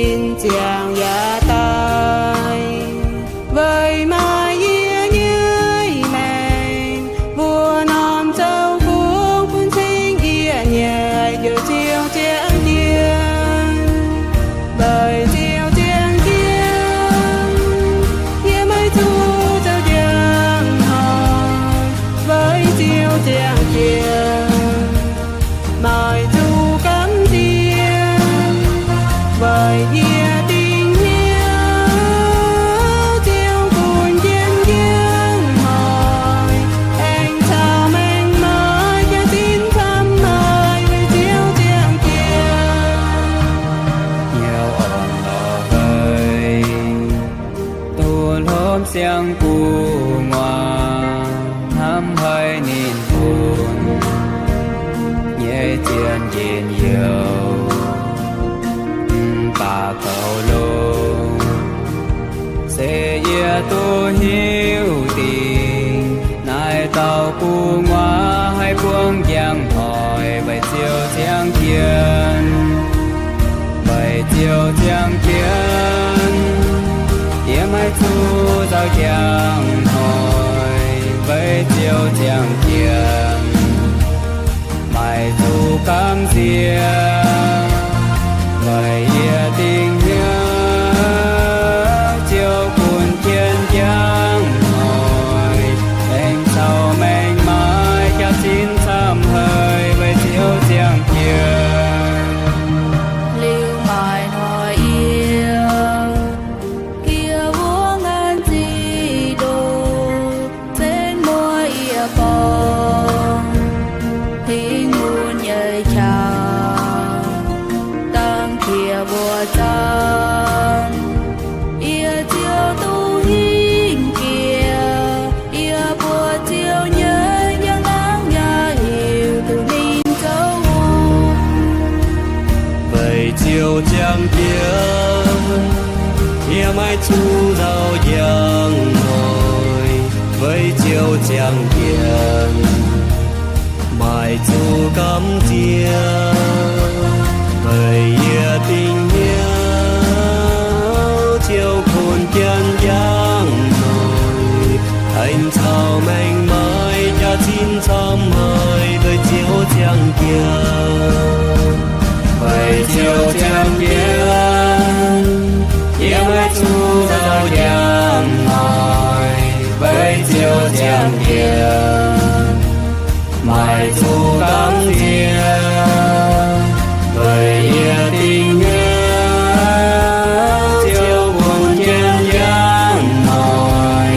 Ninh ziangh yaac daaih, weic maaih yie nyei maengc, mbuo norm zoux fungx bun cing yie nyei, Ziouv ziangh jienv, weic Ziouv ziangh jienv. Yie maiv zuqc zoux njang hnoi, weic Ziouv ziangh jienv. Maiv zuqc gamh nziex, weic yie dingc hnyouv Ziouv bun jienv njang hnoi, aengx caux maengc maaiz jaax-zinh camv haic, weic Ziouv ziangh jienv. Hnyouv orn-lorqc haic, duqv hlo siang gu'nguaaz, hnamv haiz ninh bun nyei zien njien-youh. Mv baac goux longx, se yie duqv hiuv dingc, naaiv dauh gu'nguaaz haih buangv njang hnoi, weic Ziouv ziangh jienv. Weic Ziouv ziangh jienv, yie maiv zuqc zoux njang hnoi, weic Ziouv ziangh jienv. Maiv zuqc gamh nziex, weic yie dingc hnyouv Ziouv bun jienv njang hnoi, aengx caux maengc maaiz jaax-zinh camv haic, weic Ziouv ziangh jienv. Liuz maaih hnoi yie, yie wuov ngaanc zic ndoqc, zenv muoz yie borngz, hingh mun nyei qangx, dangh qiex mbuo zaangc. Yie Ziouv duqv hingh jiex, yie mbuo Ziouv nyei njang-laangc yaac hiuv duqv ninh zoux hungh. Weic Ziouv ziangh jienv, yie maiv zuqc zoux njang hnoi, weic Ziouv ziangh jienv. Maiv zuqc gamh nziex, weic yie dingc hnyouv Ziouv bun jienv njang hnoi, aengx caux maengc maaiz jaax-zinh camv haic, weic Ziouv ziangh jienv. Weic Ziouv ziangh jienv, yie maiv zuqc zoux njang hnoi, weic Ziouv ziangh jienv. Maiv zuqc gamh nziex, weic yie dingc hnyouv Ziouv bun jienv njang hnoi,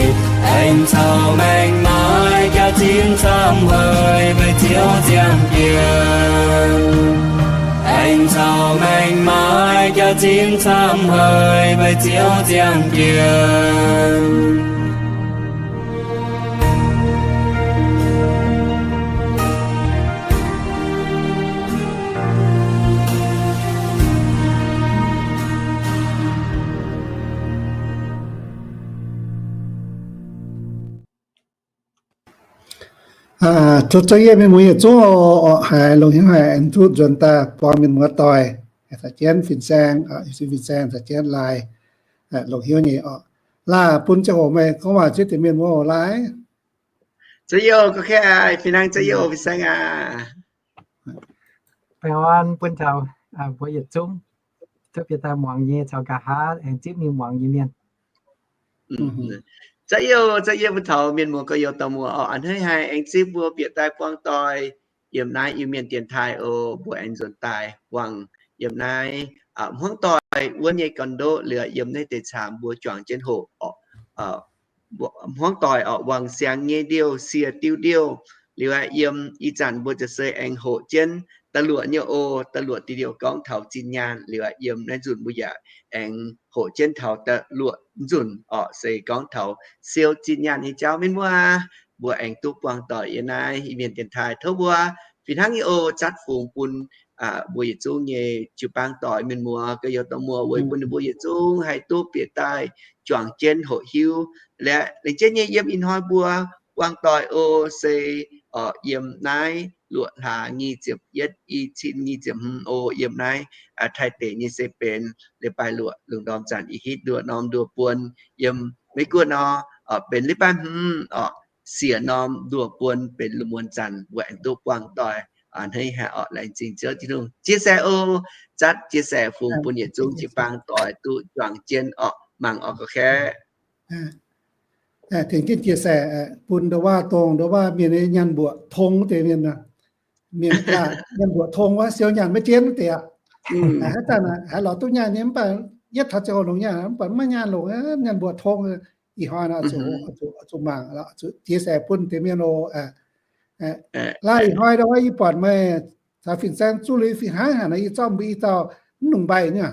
aengx caux maengc maaiz jaax-zinh camv haic, weic Ziouv ziangh jienv. Aengx caux maengc maaiz jaax-zinh camv haic, weic Ziouv ziangh jienv. Zuqc za'yietv mienh muoz yietc zungv oc, haiz longc hnyouv haic, aengx duqv nzuonx daaih buangh mienh muoz doic, caux jienv fin-saeng, fin-saeng caux jienv laai, longc hnyouv nyei oc. Laai bun ziangh hoc meih gorngv waac ziex deix mienh muoz oc laai. Za'yietv, gorngv fih hnangv za'yietv fin-saeng aac. Baengh orn bun taux mbuo yietc zungv, duqv bieqc daaih muangx nyei caux nqa'haav aengx zipv mingh muangx nyei mienh. Za'yietv, za'yietv bun taux mienh muoz gorx-youz dauh muoz oc, a'hneiv haic aengx zipv mbuo bieqc daaih buangh doic yiem naaiv Iu-Mienh dienx taaih oc. Mbuo aengx nzuonx daaih buangh yiem naaiv hmuangv doic wuonv nyei gorn-ndoqv liuz, yiem naaiv deix caamx mbuo juangc jienv hoqc oc. Hmuangv doic oc, wangc siangx nyei ndiouh, sie diuv ndiouh. Liuz aqv, yiem ih zanc mbuo za'gengh aengx hoqc jienv da'luoqc nyei oc. Da'luoqc diuh ndiouh gorngv taux zinh nyaanh. Liuz aqv, yiem naaiv nzunc mbuo yaac aengx hoqc jienv taux da'luoqc nzunc oc, se gorngv taux siou zinh nyaanh nyei jauv. Mienh muoz, mbuo aengx duqv buangh doic yiem naaiv Iu-Mienh dienx taaih. Tov mbuo fih hnangv nyei oc, zatv fungx bun mbuo yietc zungv nyei jiu-baang doic, mienh muoz gorx-youz dauh muoz, weic bun ninh mbuo yietc zungv haih duqv bieqc daaih juangc jienv hoqc hiuv. Liuz aqv, laengz jienv nyei yiem ih hnoi mbuo buangh doic oc, se oc, yiem naaiv luoqc hlaax nyic ziepc yietv, i cin nyic ziepc hmz oc, yiem naaiv Taiv deic nyei se benx leiz-baaix luoqc lungh ndorm zanc ih hitv nduoh norm nduoh buon. Yiem Meiv Guoqv nor, benx leiz-baaix hmz oc, siec norm nduoh buon benx lungh muonz zanc, mbuo aengx duqv buangh doic hneiv haic oc. Laengz zingh Ziouv Tin-Hungh. Chia sẻ oc, zatv chia sẻ fungx bun yietc zungv jiu-baang doic duqv juangc jienv oc, mangc oc ga'kaeqv. Tengx jienv chia sẻ bun ndongc waac dongh ndongc waac mienh nyei nyaanh mbuoqc tong wuov deix mienh, mienh nyaanh mbuoqc tong wuov, siou nyaanh maiv jienv wuov deix aqv. Haaix zanc haiz lorz duqv nyaanh nyei mv baac yietv taux ziangh hoc longc nyaanh mv baac maiv nyaanh longc, nyaanh mbuoqc tong. Ih hnoi nor zuqc mangc, chia sẻ bun deix mienh oc. Laaix ih hnoi ndongc waac yie buatc meih caux fin-saeng zuqc lui fih hnangv haic nor, yie zorqv mbuo i dauh mv nungx mbaih nyei.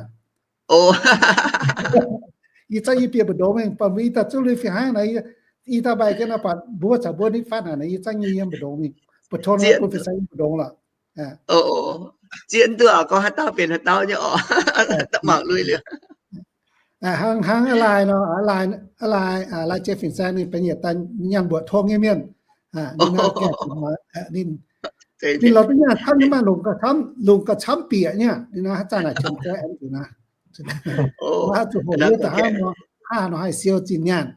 Yie zorqv yie bieqc mbu'ndongx mingh, buatc mbuo i dauh zuqc lui fih hnangv nor, i dauh mbaih jienv nor, buatc mbuo caux mbuo nitv fatv haic nor, yie zorqv nyei yiem mbu'ndongx mingh, bun tov nor bun fin-saeng yiem mbu'ndongx lorqc. Zieqv duqv gorngv haaix dauh benx haaix dauh nyei oc. Mangc lui liuz. Hnangv hnangv a'laaix nor, a'laaix, a'laaix jiex fin-saeng ninh benx yietc dauh nyaanh mbuoqc tong nyei mienh. Ninh lorz duqv nyaanh camv nyei maah, longc gauh camv, longc gauh camv bieqc nyei. Ninh nor haaix zanc naaic qiemx jauv aengx nzunc naaic. Maiv zuqc hoqc yie da'hnangv nor, hnangv nor haih siou zinh nyaanh.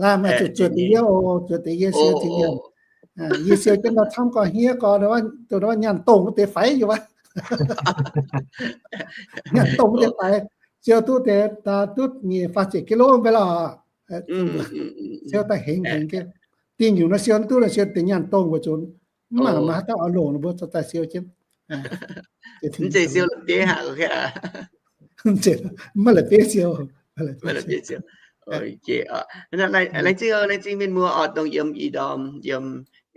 Laaix meih zuqc zuotc deix yie oc, zuotc deix yie siou zinh nyaanh. Yie siou jienv nor camv gorx hniev gorx, dongh nyaanh dongh wuov deix faix yie wuov. Nyaanh dongh wuov deix faix, siou duqv deix duqv nyic faah ziepc kilo mv bei lorqc. Siou daaih hengx hengx jienv. Dingh nyungc nor siou duqv nor siou deix nyaanh dongh weic zuqc mv mangc maaih haaix dauh oix longc, mbuo zoux daaih siou jienv. Mv zeiz siou la'bieiv haic. Maiv la'bieiv siou. Laengz zingh, laengz zingh mienh muoz oc, dongh yiem ih ndorm, yiem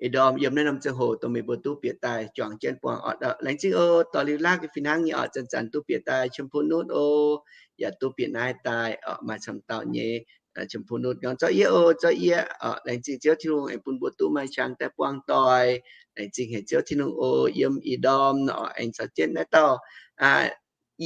ih ndorm yiem naaiv norm ziangh hoc dongh meih mbuo duqv bieqc daaih juangc jienv buangh oc. Laengz zingh oc. Dorh liuz laav gaax fih hnangv nyei oc, zanc-zanc duqv bieqc daaih qiemx bun nutv oc, yaac duqv bieqc naaiv daaih oc, maaih camv dauh nyei qiemx bun nutv gorngv zorqv yie oc, zorqv yie oc. Laengz zingh Ziouv Tin-Hungh aengx bun mbuo duqv maaih qangx daaih buangh doic. Laengz zingh haic Ziouv Tin-Hungh oc. Yiem ih ndorm nor aengx caux jienv naaiv dauh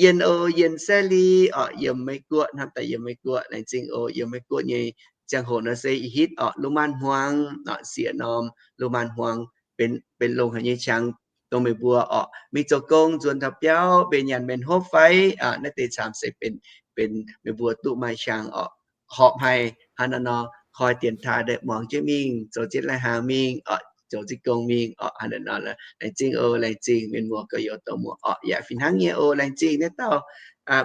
Yienh oc, Yienh Sally oc, yiem Meiv Guoqv, hnamv daaih yiem Meiv Guoqv. Laengz zingh oc. Yiem Meiv Guoqv nyei ziangh hoc nor se ih hitv oc, lungh maanz hmuangx oc, sieqv norm lungh maanz hmuangx, benx longx haic nyei qangx dongh meih mbuo oc mingh zoux gong nzuonx taux biauv mbenc nyanc mbenc hopv fai, naaiv deix camv se benx, benx meih mbuo duqv maaih qangx oc, horpc haic hnangv naaiv nor, koi dienx taaih daaih muangx jienv mingh, zoux jienv lai-hnaangx mingh oc, zoux jienv gong mingh oc, hnangv naaiv nor. Laengz zingh oc, laengz zingh mienh muoz gorx-youz dorh muoz oc, yaac fih hnangv nyei oc. Laengz zingh naaiv dauh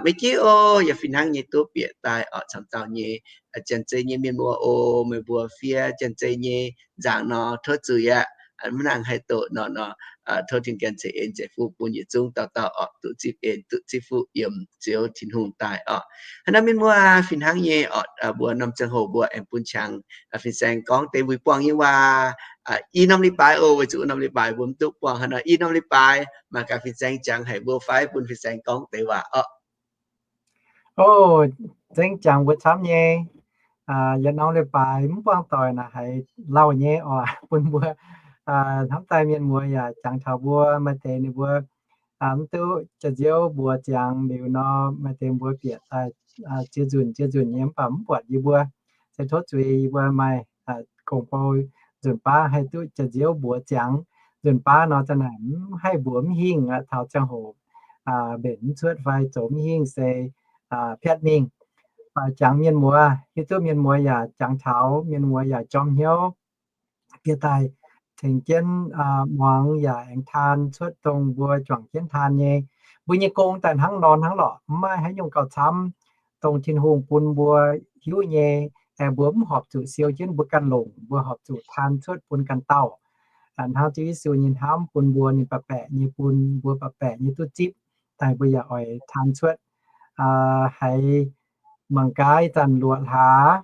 Meiv Jeiv oc, yaac fih hnangv nyei duqv bieqc daaih oc, camv dauh nyei Janx-Zei nyei mienh muoz oc, meih mbuo fiev Janx-Zei nyei nzaangc nor tov zuiz aqv. Maiv nangc haih doqc nor nor, tov Tin-Gan ceix en ceix fuqv bun yietc zungv dauh dauh oc, duqv zipv en duqv zipv fuqv yiem Ziouv Tin-Hungh daaih oc. Hnangv naaiv mienh muoz fih hnangv nyei oc, mbuo norm ziangh hoc mbuo aengx bun qangx fin-saeng gorngv deix wuic buangh nyei waac. I norm leiz-baaix oc, weic zuqc norm leiz-baaix mbuo mv duqv buangh hnangv nor. I norm leiz-baaix mangc gaax fin-saeng jangx haic mbuo fai bun fin-saeng gorngv deix waac oc. Oc, zengv jangx mbuo camv nyei. Yietc norm leiz-baaix mv buangh doic naaic haiz lauh nyei oc, bun mbuo hnamv daaih mienh muoz yaac jangx taux mbuo maaih deix ninh mbuo mv duqv jaax-nziouv mbuox ziangx liuz nor, maaih deix mbuo bieqc daaih ziex nzunc ziex nzunc nyei mv baac mv buatc yie mbuo. Se tov zuiz yie mbuo maaih gong-bou nzunc baav haih duqv jaax-nziouv mbuox ziangx. Nzunc baav nor za'naaic mv haih mbuox mv hingh aqv, taux ziangh hoc mbenc mv cuotv fai zoux mv hingh se piatv mingh. Jangx mienh muoz, hiuv duqv mienh muoz yaac jangx taux, mienh muoz yaac jorm hnyouv bieqc daaih tengx jienv muangx yaac aengx taan cuotv dongh mbuo juangc jienv taan nyei. Mbuo nyei gong daaih hnangv nor hnangv lorqc, mv maaih haaix nyungc gauh camv. Dongh Tin-Hungh bun mbuo hiuv nyei, aengx mbuo mv horpc zuqc siou jienv mbuo ganh longc, mbuo horpc zuqc taan cuotv bun ganh dauh. Hnangv Ziouv Yesu nyei hnamv bun mbuo, ninh baeqc baeqc nyei bun mbuo, baeqc baeqc nyei duqv zipv daaih, mbuo yaac oix taan cuotv. Haiz mangc gaax ih zanc luoqc hlaax,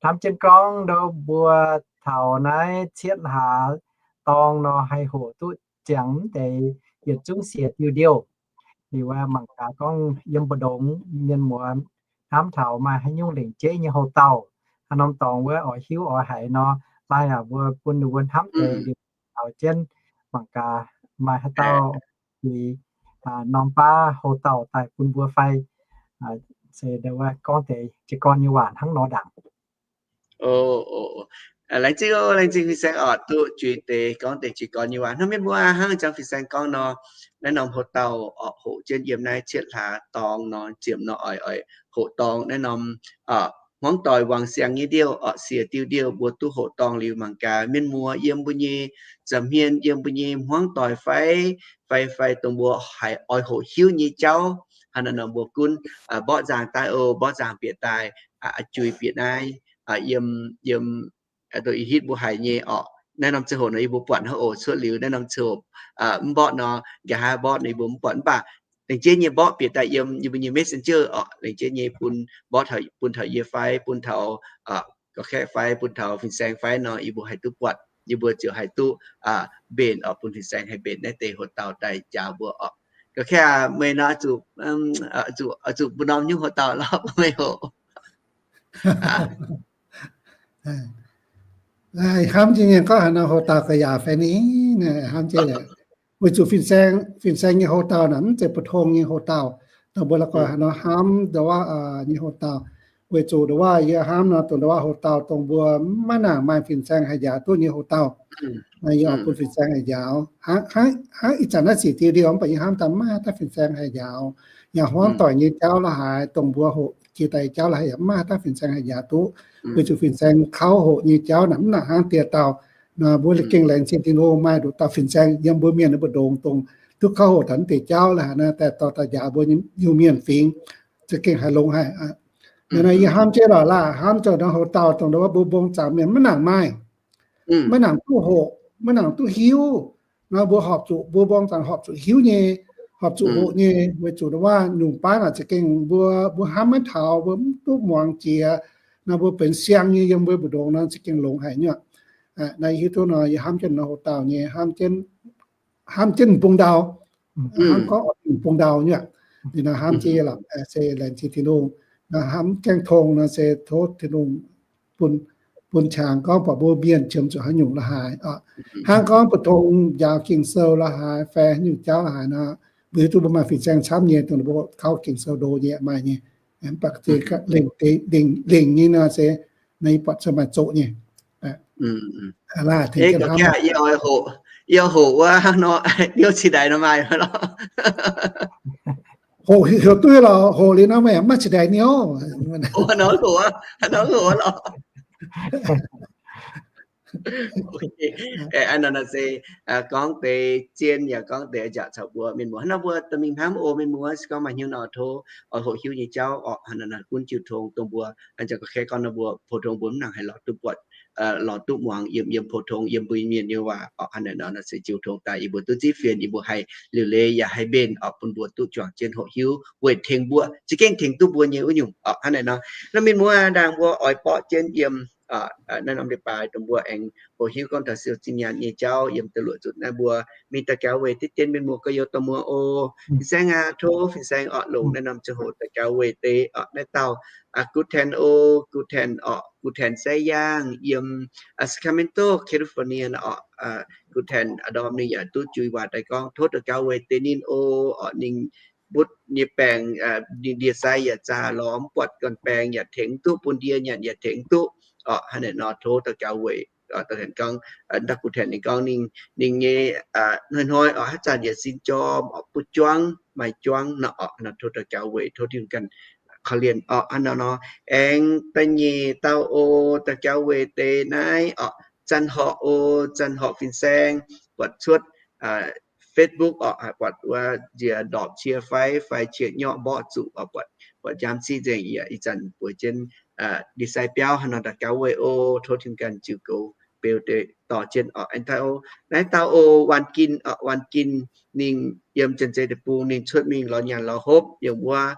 hnamv jienv gorngv ndau mbuo taux naaiv cietv hlaax dorng nor haih hoqc duqv ziangx deix yietc zungv siec diuh ndiouh. Liuz mangc gaax gorngv yiem mbu'ndongx mienh muoz hnamv taux maaih haaix nyungc lengc jeiv nyei houh dauh, haaix norm dorngx wuov oix hiuv oix haiz nor, laaix aac mbuo bun ninh mbuo hnamv deix liuz taux jienv mangc gaax maaih haaix dauh norm baav houh dauh daaih bun mbuo fai. Se gorngv deix jiez gorn nyei waac hnangv nor ndaangc. Laengz zingh oc, laengz zingh fin-saeng oc, duqv juix deix gorngv deix jiez gorn nyei waac. Hnangv mienh muoz hnangv jangx fin-saeng gorngv nor, naaiv norm hoc-dauh oc, hoqc jienv yiem naaiv cietv hlaax dorngx nor, ziemx nor oix, oix hoqc dorngx naaiv norm hmuangv doic wangc siangx nyei ndiouh oc, siex diuh ndiouh mbuo duqv hoqc dorngx liuz mangc gaax mienh muoz yiem mbuo nyei nza'hmien, yiem mbuo nyei hmuangv doic fai, fai, fai dongh mbuo haiz oix hoqc hiuv nyei jauv, haaix nor nor mbuo gunv mborqv nzangc daaih oc, mborqv nzangc bieqc daaih, juix bieqc naaiv, yiem, yiem hitv mbuo haiz nyei oc. Naaiv norm ziangh hoc nor yie mbuo buatc hnangv oc. Cuotv liuz naaiv norm ziangh hoc mv mborqv nor, nqa'haav mborqv nor yie mbuo mv buatc, mv baac laengz jeiv nyei mborqv bieqc daaih yiem yie mbuo nyei messenger oc, laengz jeiv nyei bun mborqv, bun taux yie fai bun taux gorqv-kaeqv fai bun taux fin-saeng fai nor, yie mbuo haih duqv buatc, yie mbuo ziouc haih duqv mbenc oc, bun fin-saeng haih mbenc naaiv deix hoc-dauh daaih njaaux mbuo oc. Gorqv-kaeqv aac, meih nor zuqc, zuqc mbuo norm nyungc hoc-dauh lorqc, meih hoqc. Hnamv jienv nyei gorngv haaix nor hoc-dauh ga'yaaic fai ni, hnamv jienv leh. Weic zuqc fin-saeng, fin-saeng nyei hoc-dauh naaic mv zeiz mbu'ndongx nyei hoc-dauh, dongh mbuo la'guaih haaix nor hnamv ndongc wuov nyei hoc-dauh. Weic zuqc ndongc wuov yie hnamv nor dongh ndongc wuov hoc-dauh dongh mbuo maiv nangc maaih fin-saeng haih njaaux duqv nyei hoc-dauh. Yie oix bun fin-saeng haih njaaux. Hnangv ih zanc naaiv sic diuh ndiouh mv baac yie hnamv daaih maiv maaih haaix dauh fin-saeng haih njaaux. Yaac hmuangv doic nyei jauv la'haaix, dongh mbuo hoqc jiex daaih nyei jauv la'haaix yaac maiv maaih haaix dauh fin-saeng haih njaaux duqv. Weic zuqc fin-saeng kaux hoqc nyei jauv naaic mv nangc hnangv dieh dauh. Nor mbuo gengh laengz zingh Tin-Hungh maaih nduqc dauh fin-saeng yiem mbuo mienh nyei mbu'ndongx dongh duqv kaux hoqc taux naaiv deix jauv la'haaix nor, daaih dorh daaih njaaux mbuo nyei Iu-Mienh fingx, za'gengh haiz longx haic. Naaiv yie hnamv jienv lorqc, la'haaix hnamv zoux nor hoc-dauh dongh wuov mbuo mbong zaangc mienh maiv nangc maaih, maiv nangc duqv hoqc, maiv nangc duqv hiuv. Nor mbuo horpc zuqc mbuo mbong zaangc horpc zuqc hiuv nyei, horpc zuqc hoqc nyei, weic zuqc wuov nyungc baav naaic za'gengh mbuo, mbuo hnamv maiv taux, mbuo mv duqv muangx jiex. Nor mbuo benx siang nyei yiem mbuo mbu'ndongx nor za'gengh longx haic nyuoqc. Naaiv hiuv duqv nor yie hnamv jienv nor hoc-dauh nyei, hnamv jienv m'bung ndau, hnamv gorngv m'bung ndau nyuoqc. Ninh nor hnamv jienv lorqc, se laengz zingh Tin-Hungh. Nor hnamv gaengh tong nor se tov Tin-Hungh bun, bun qangx gorngv buatc mbuo mienh qiemx zuqc haaix nyungc la'haaix oc. Hnangv gorngv mbu'ndongx njaaux Ging-Sou la'haaix fai haaix nyungc jauv la'haaix nor, mbuo hiuv duqv mbuo maaih fin-saeng camv nyei dongh mbuo kaux Ging-Sou ndo nyei maaih nyei. Mv baac lengc nyei nor se naaiv yie buatc se maaih zoqc nyei. Yie oix hoqc wuov hnangv nor, niouv cingx daaih nor maaih lorqc. Hoqc heuc duqv lorqc, hoqc liuz nor meih maiv cingx daaih niouv. Hnangv nor lorqc. Hnangv nor se gorngv deix zien yaac gorngv deix njaaux caux mbuo mienh muoz. Hnangv nor mbuo dorh mingh hnamv, o mienh muoz, se gorngv maaih hnyouv nor tov oix hoqc hiuv nyei jauv oc. Hnangv nor gunv jiu tong dongh mbuo, hnangv jangx gorqv-kaeqv gorngv nor mbuo pou-tong mbuo mv nangc haaix lorz duqv buatc, lorz duqv muangx yiem, yiem pou-tong yiem mbuo mienh nyei waac oc. Hnangv naaic nor se jiu tong daaih yie mbuo duqv zipv fienx, yie mbuo haih liuc leiz yaac haih mbenc oc, bun mbuo duqv juangc jienv hoqc hiuv weic tengx mbuo, za'gengh tengx duqv mbuo nyei wuov nyungc oc. Hnangv naaic nor, naaiv mienh muoz ndaangc mbuo oix borqv jienv yiem naaiv norm leiz-baaix dongh mbuo aengx hoqc hiuv gorngv taux siou zinh nyaanh nyei jauv yiem da'luoqc zuqc naaiv mbuo mingh daux gaux weic deix dien mienh muoz gorx-youz dorh muoz oc. Fin-saeng aac, tov fin-saeng oc longc naaiv norm ziangh hoc daux gaux weic deix oc. Naaiv dauh Guthan oc, Guthan oc, Guthan Sai Yaangh yiem Sacramento, California oc. Guthan a'ndorm ninh yaac duqv jui waac daaih gorngv tov daux gaux weic deix ninh oc. Ninh mbutv nyei baengc, ninh ndie-sai yaac zaah lorz mv buatc gorn-baeng, yaac tengx duqv bun ndie nyanc yaac tengx duqv oc. Hnangv naaic nor tov daux gaux weic, gorngv, Guthan ninh gorngv ninh, ninh nyei hnoi-hnoi oc haaix zanc yaac sin jorm oc, butv juangv maaih juangv nor oc. Nor tov daux gaux weic, tov Tin-Hungh ganh korv-lienh oc. Hnangv naaic nor aengx da'nyeic dauh oc, daux gaux weic deix naaiv oc, Zanh Horqc oc, Zanh Horqc fin-saeng buatc cuotv Facebook oc, buatc wuov nziex ndorpc cie fai, fai cie nyorqv mborqv zuqc oc, buatc, buatc njaam civ nzengc, yaac ih zanc bueix jienv ndie-sai biauv. Hnangv nor daux gaux weic oc, tov Tin-Hungh ganh ziux goux beu deix dorh jienv oc. Aengx daaih oc, naaiv dauh oc, Waan Gin oc, Waan Gin, ninh yiem Janx-Zei Deic-Bung, ninh cuotv mingh lorz nyanc lorz hopv yiem wuov,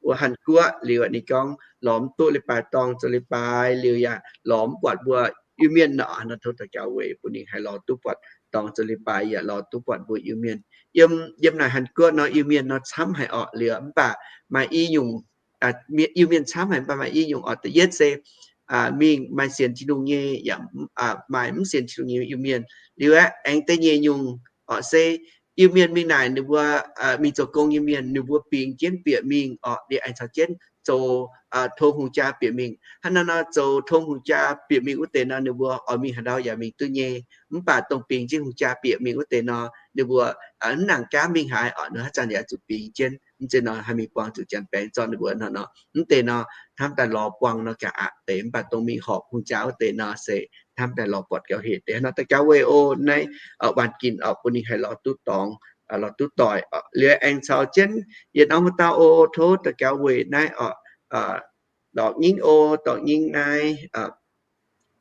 wuov Hàn Quốc liuz, ninh gorngv lorz mv duqv leiz-baaix dorng zoux leiz-baaix liuz yaac lorz mv buatc mbuo Iu-Mienh nor. Nor tov daux gaux weic bun ninh haih lorz duqv buatc dorng zoux leiz-baaix yaac lorz duqv buatc mbuo Iu-Mienh. Yiem, yiem naaic Hàn Quốc nor Iu-Mienh nor camv haic oc, liuz mv baac maaih i nyungc, Iu-Mienh camv haic, mv baac maaih i nyungc oc. Da'yietv se mingh maaih sienx Tin-Hungh nyei, yaac maaih mv sienx Tin-Hungh nyei Iu-Mienh. Liuz aeqv, aengx da'nyeic nyungc oc se Iu-Mienh mingh naaic ninh mbuo mingh zoux gong nyei mienh, ninh mbuo bingx jienv bieqc mingh orqc, ninh aengx caux jienv zoux tong hungh jaa bieqc mingh. Hnangv naaiv nor zoux tong hungh jaa bieqc mingh wuov deix nor, ninh mbuo oix mingh haaix ndau yaac mingh duqv nyei. Mv baac dongh bingx jienv hungh jaa bieqc mingh wuov deix nor, ninh mbuo mv nangc gaamv mingh haaix orqc, ninh haaix zanc yaac zuqc bingx jienv. Mv zeiz nor haih mingh buangh zuqc janx baengx zorqv ninh mbuo nor. Mv deix nor hnamv daaih lorz buangh nor gaax aqc deix. Mv baac dongh mingh horpc hungh jaa wuov deix nor se hnamv daaih lorz buatc gauh hec deix. Nor daux gaux weic o naaiv waanc ginc orqc, bun ninh haih lorz duqv dorngx, lorz duqv doic orqc. Liuz aengx caux jienv yietc norm wuov dauh o, tov daux gaux weic naaiv orqc, dorngx nyingv o, dorngx nyingv naaiv,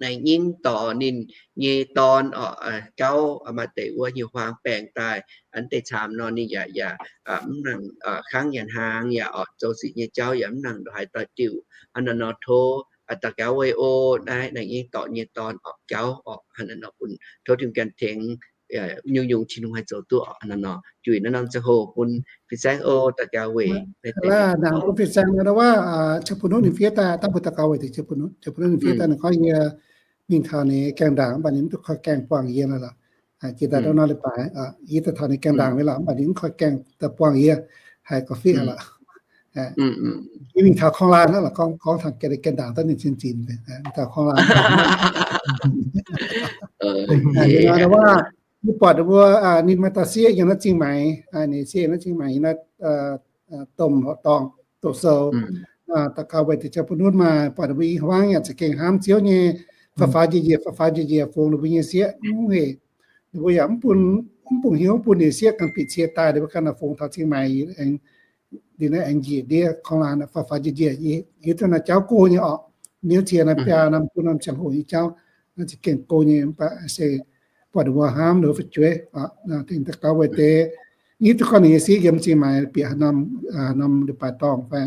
naaiv nyingv dorh ninh nyei dorn orqc, gauv maaih deix wuov nyei huaang baengc daaih, aa, deix caamx nor ninh yaac, yaac mv nangc kangv yaac hnaangx, yaac orqc zoux sic nyei jauv yaac mv nangc ndongc haaix doix-diuc. Hnangv naaiv nor tov daux gaux weic o naaiv, naaiv nyingv dorh nyei dorn orqc gauv orqc, hnangv naaiv nor bun tov Tin-Hungh ganh tengx nyungc-nyungc Tin-Hungh haih zoux duqv orqc. Hnangv naaiv nor juic naaiv norm ziangh hoc bun fin-saeng o daux gaux weic. Naaiv bun fin-saeng nor wuov, ziouc bun ninh fiev daaih, daaih mbuo daux gaux weic deix ziouc bun ninh fiev daaih, ninh gorngv yie mingh taux ninh gaengh ndaangc, mv baac ninh mv duqv koi gaengh buangh yie lorqc. Jiex daaih ndau nor leiz-baaix, yie daaih taux ninh gaengh ndaangc nyei lorqc, mv baac ninh mv koi gaengh daaih buangh yie, haiz gorngv fiev lorqc. Yie mingh taux korng laanh lorqc, gorngv taux gaengh ndaangc daaih ninh cien zinx, mingh taux korng laanh. Wuov, yie buatc mbuo ninh maaih dauh sieqv yiem naaiv Zingh Maix, ninh sieqv yiem naaiv Zingh Maix naaiv, domh horqc dorngh doqc sou. Daux gaux weic deix ziouc bun ninh maaih, buatc mbuo i hmuangv yaac za'gengh hnamv Ziouv nyei, faaux faaux njiec njiec, faaux faaux njiec njiec fungx ninh mbuo nyei sieqv mv heic. Ninh mbuo yaac mv bun, mv bungx hnyouv bun ninh sieqv ganh bieqc cie daaih, ninh mbuo ganh fungx taux Zingh Maix, ninh naaiv aengx njiec ndiev korng laanh faaux faaux njiec njiec, hiuv duqv naaiv jauv go nyei orqc. Niouv cie naaiv biaa norm, go norm ziangh hoc nyei jauv, naaiv za'gengh go nyei, mv baac se buatc ninh mbuo hnamv ninh mbuo fu'jueiv. Daux gaux weic deix hiuv duqv gorngv ninh nyei sieqv yiem Zingh Maix bieqc haaix norm, norm leiz-baaix dorngh fai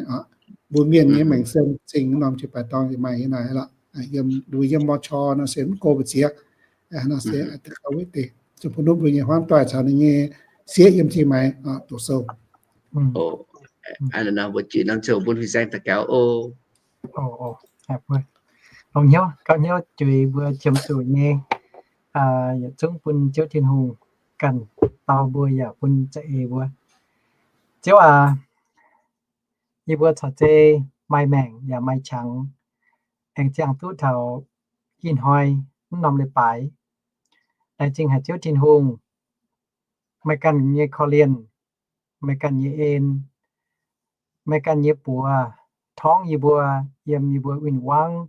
mbuo mienh nyei maengc sen zingh norm leiz-baaix dorngh yaac maaih nyei naaic lorqc. Yiem, yiem Mouv Chor nor se mv go mbu'ziex. Nor se daux gaux weic deix ziouc bun ninh mbuo nyei huaangv doic caux ninh nyei sieqv yiem Zingh Maix doqc sou. Mbuo juic norm ziangh hoc bun fin-saeng daux gaux oc. Longx hnyouv, gauh hnyouv juiz mbuo qiemx zuqc nyei, yietc zungv bun Ziouv Tin-Hungh ganh dau mbuo yaac bun za'eix mbuo. Ziouv aac, yie mbuo caux zei maaih maengc yaac maaih qangx, aengx ziangh duqv taux ih hnoi mv norm leiz-baaix. Laengz zingh haic Ziouv Tin-Hungh, meih ganh nyei korv-lienh, meih ganh nyei en, meih ganh nyei buoz torngv yie mbuo yiem yie mbuo win-wangv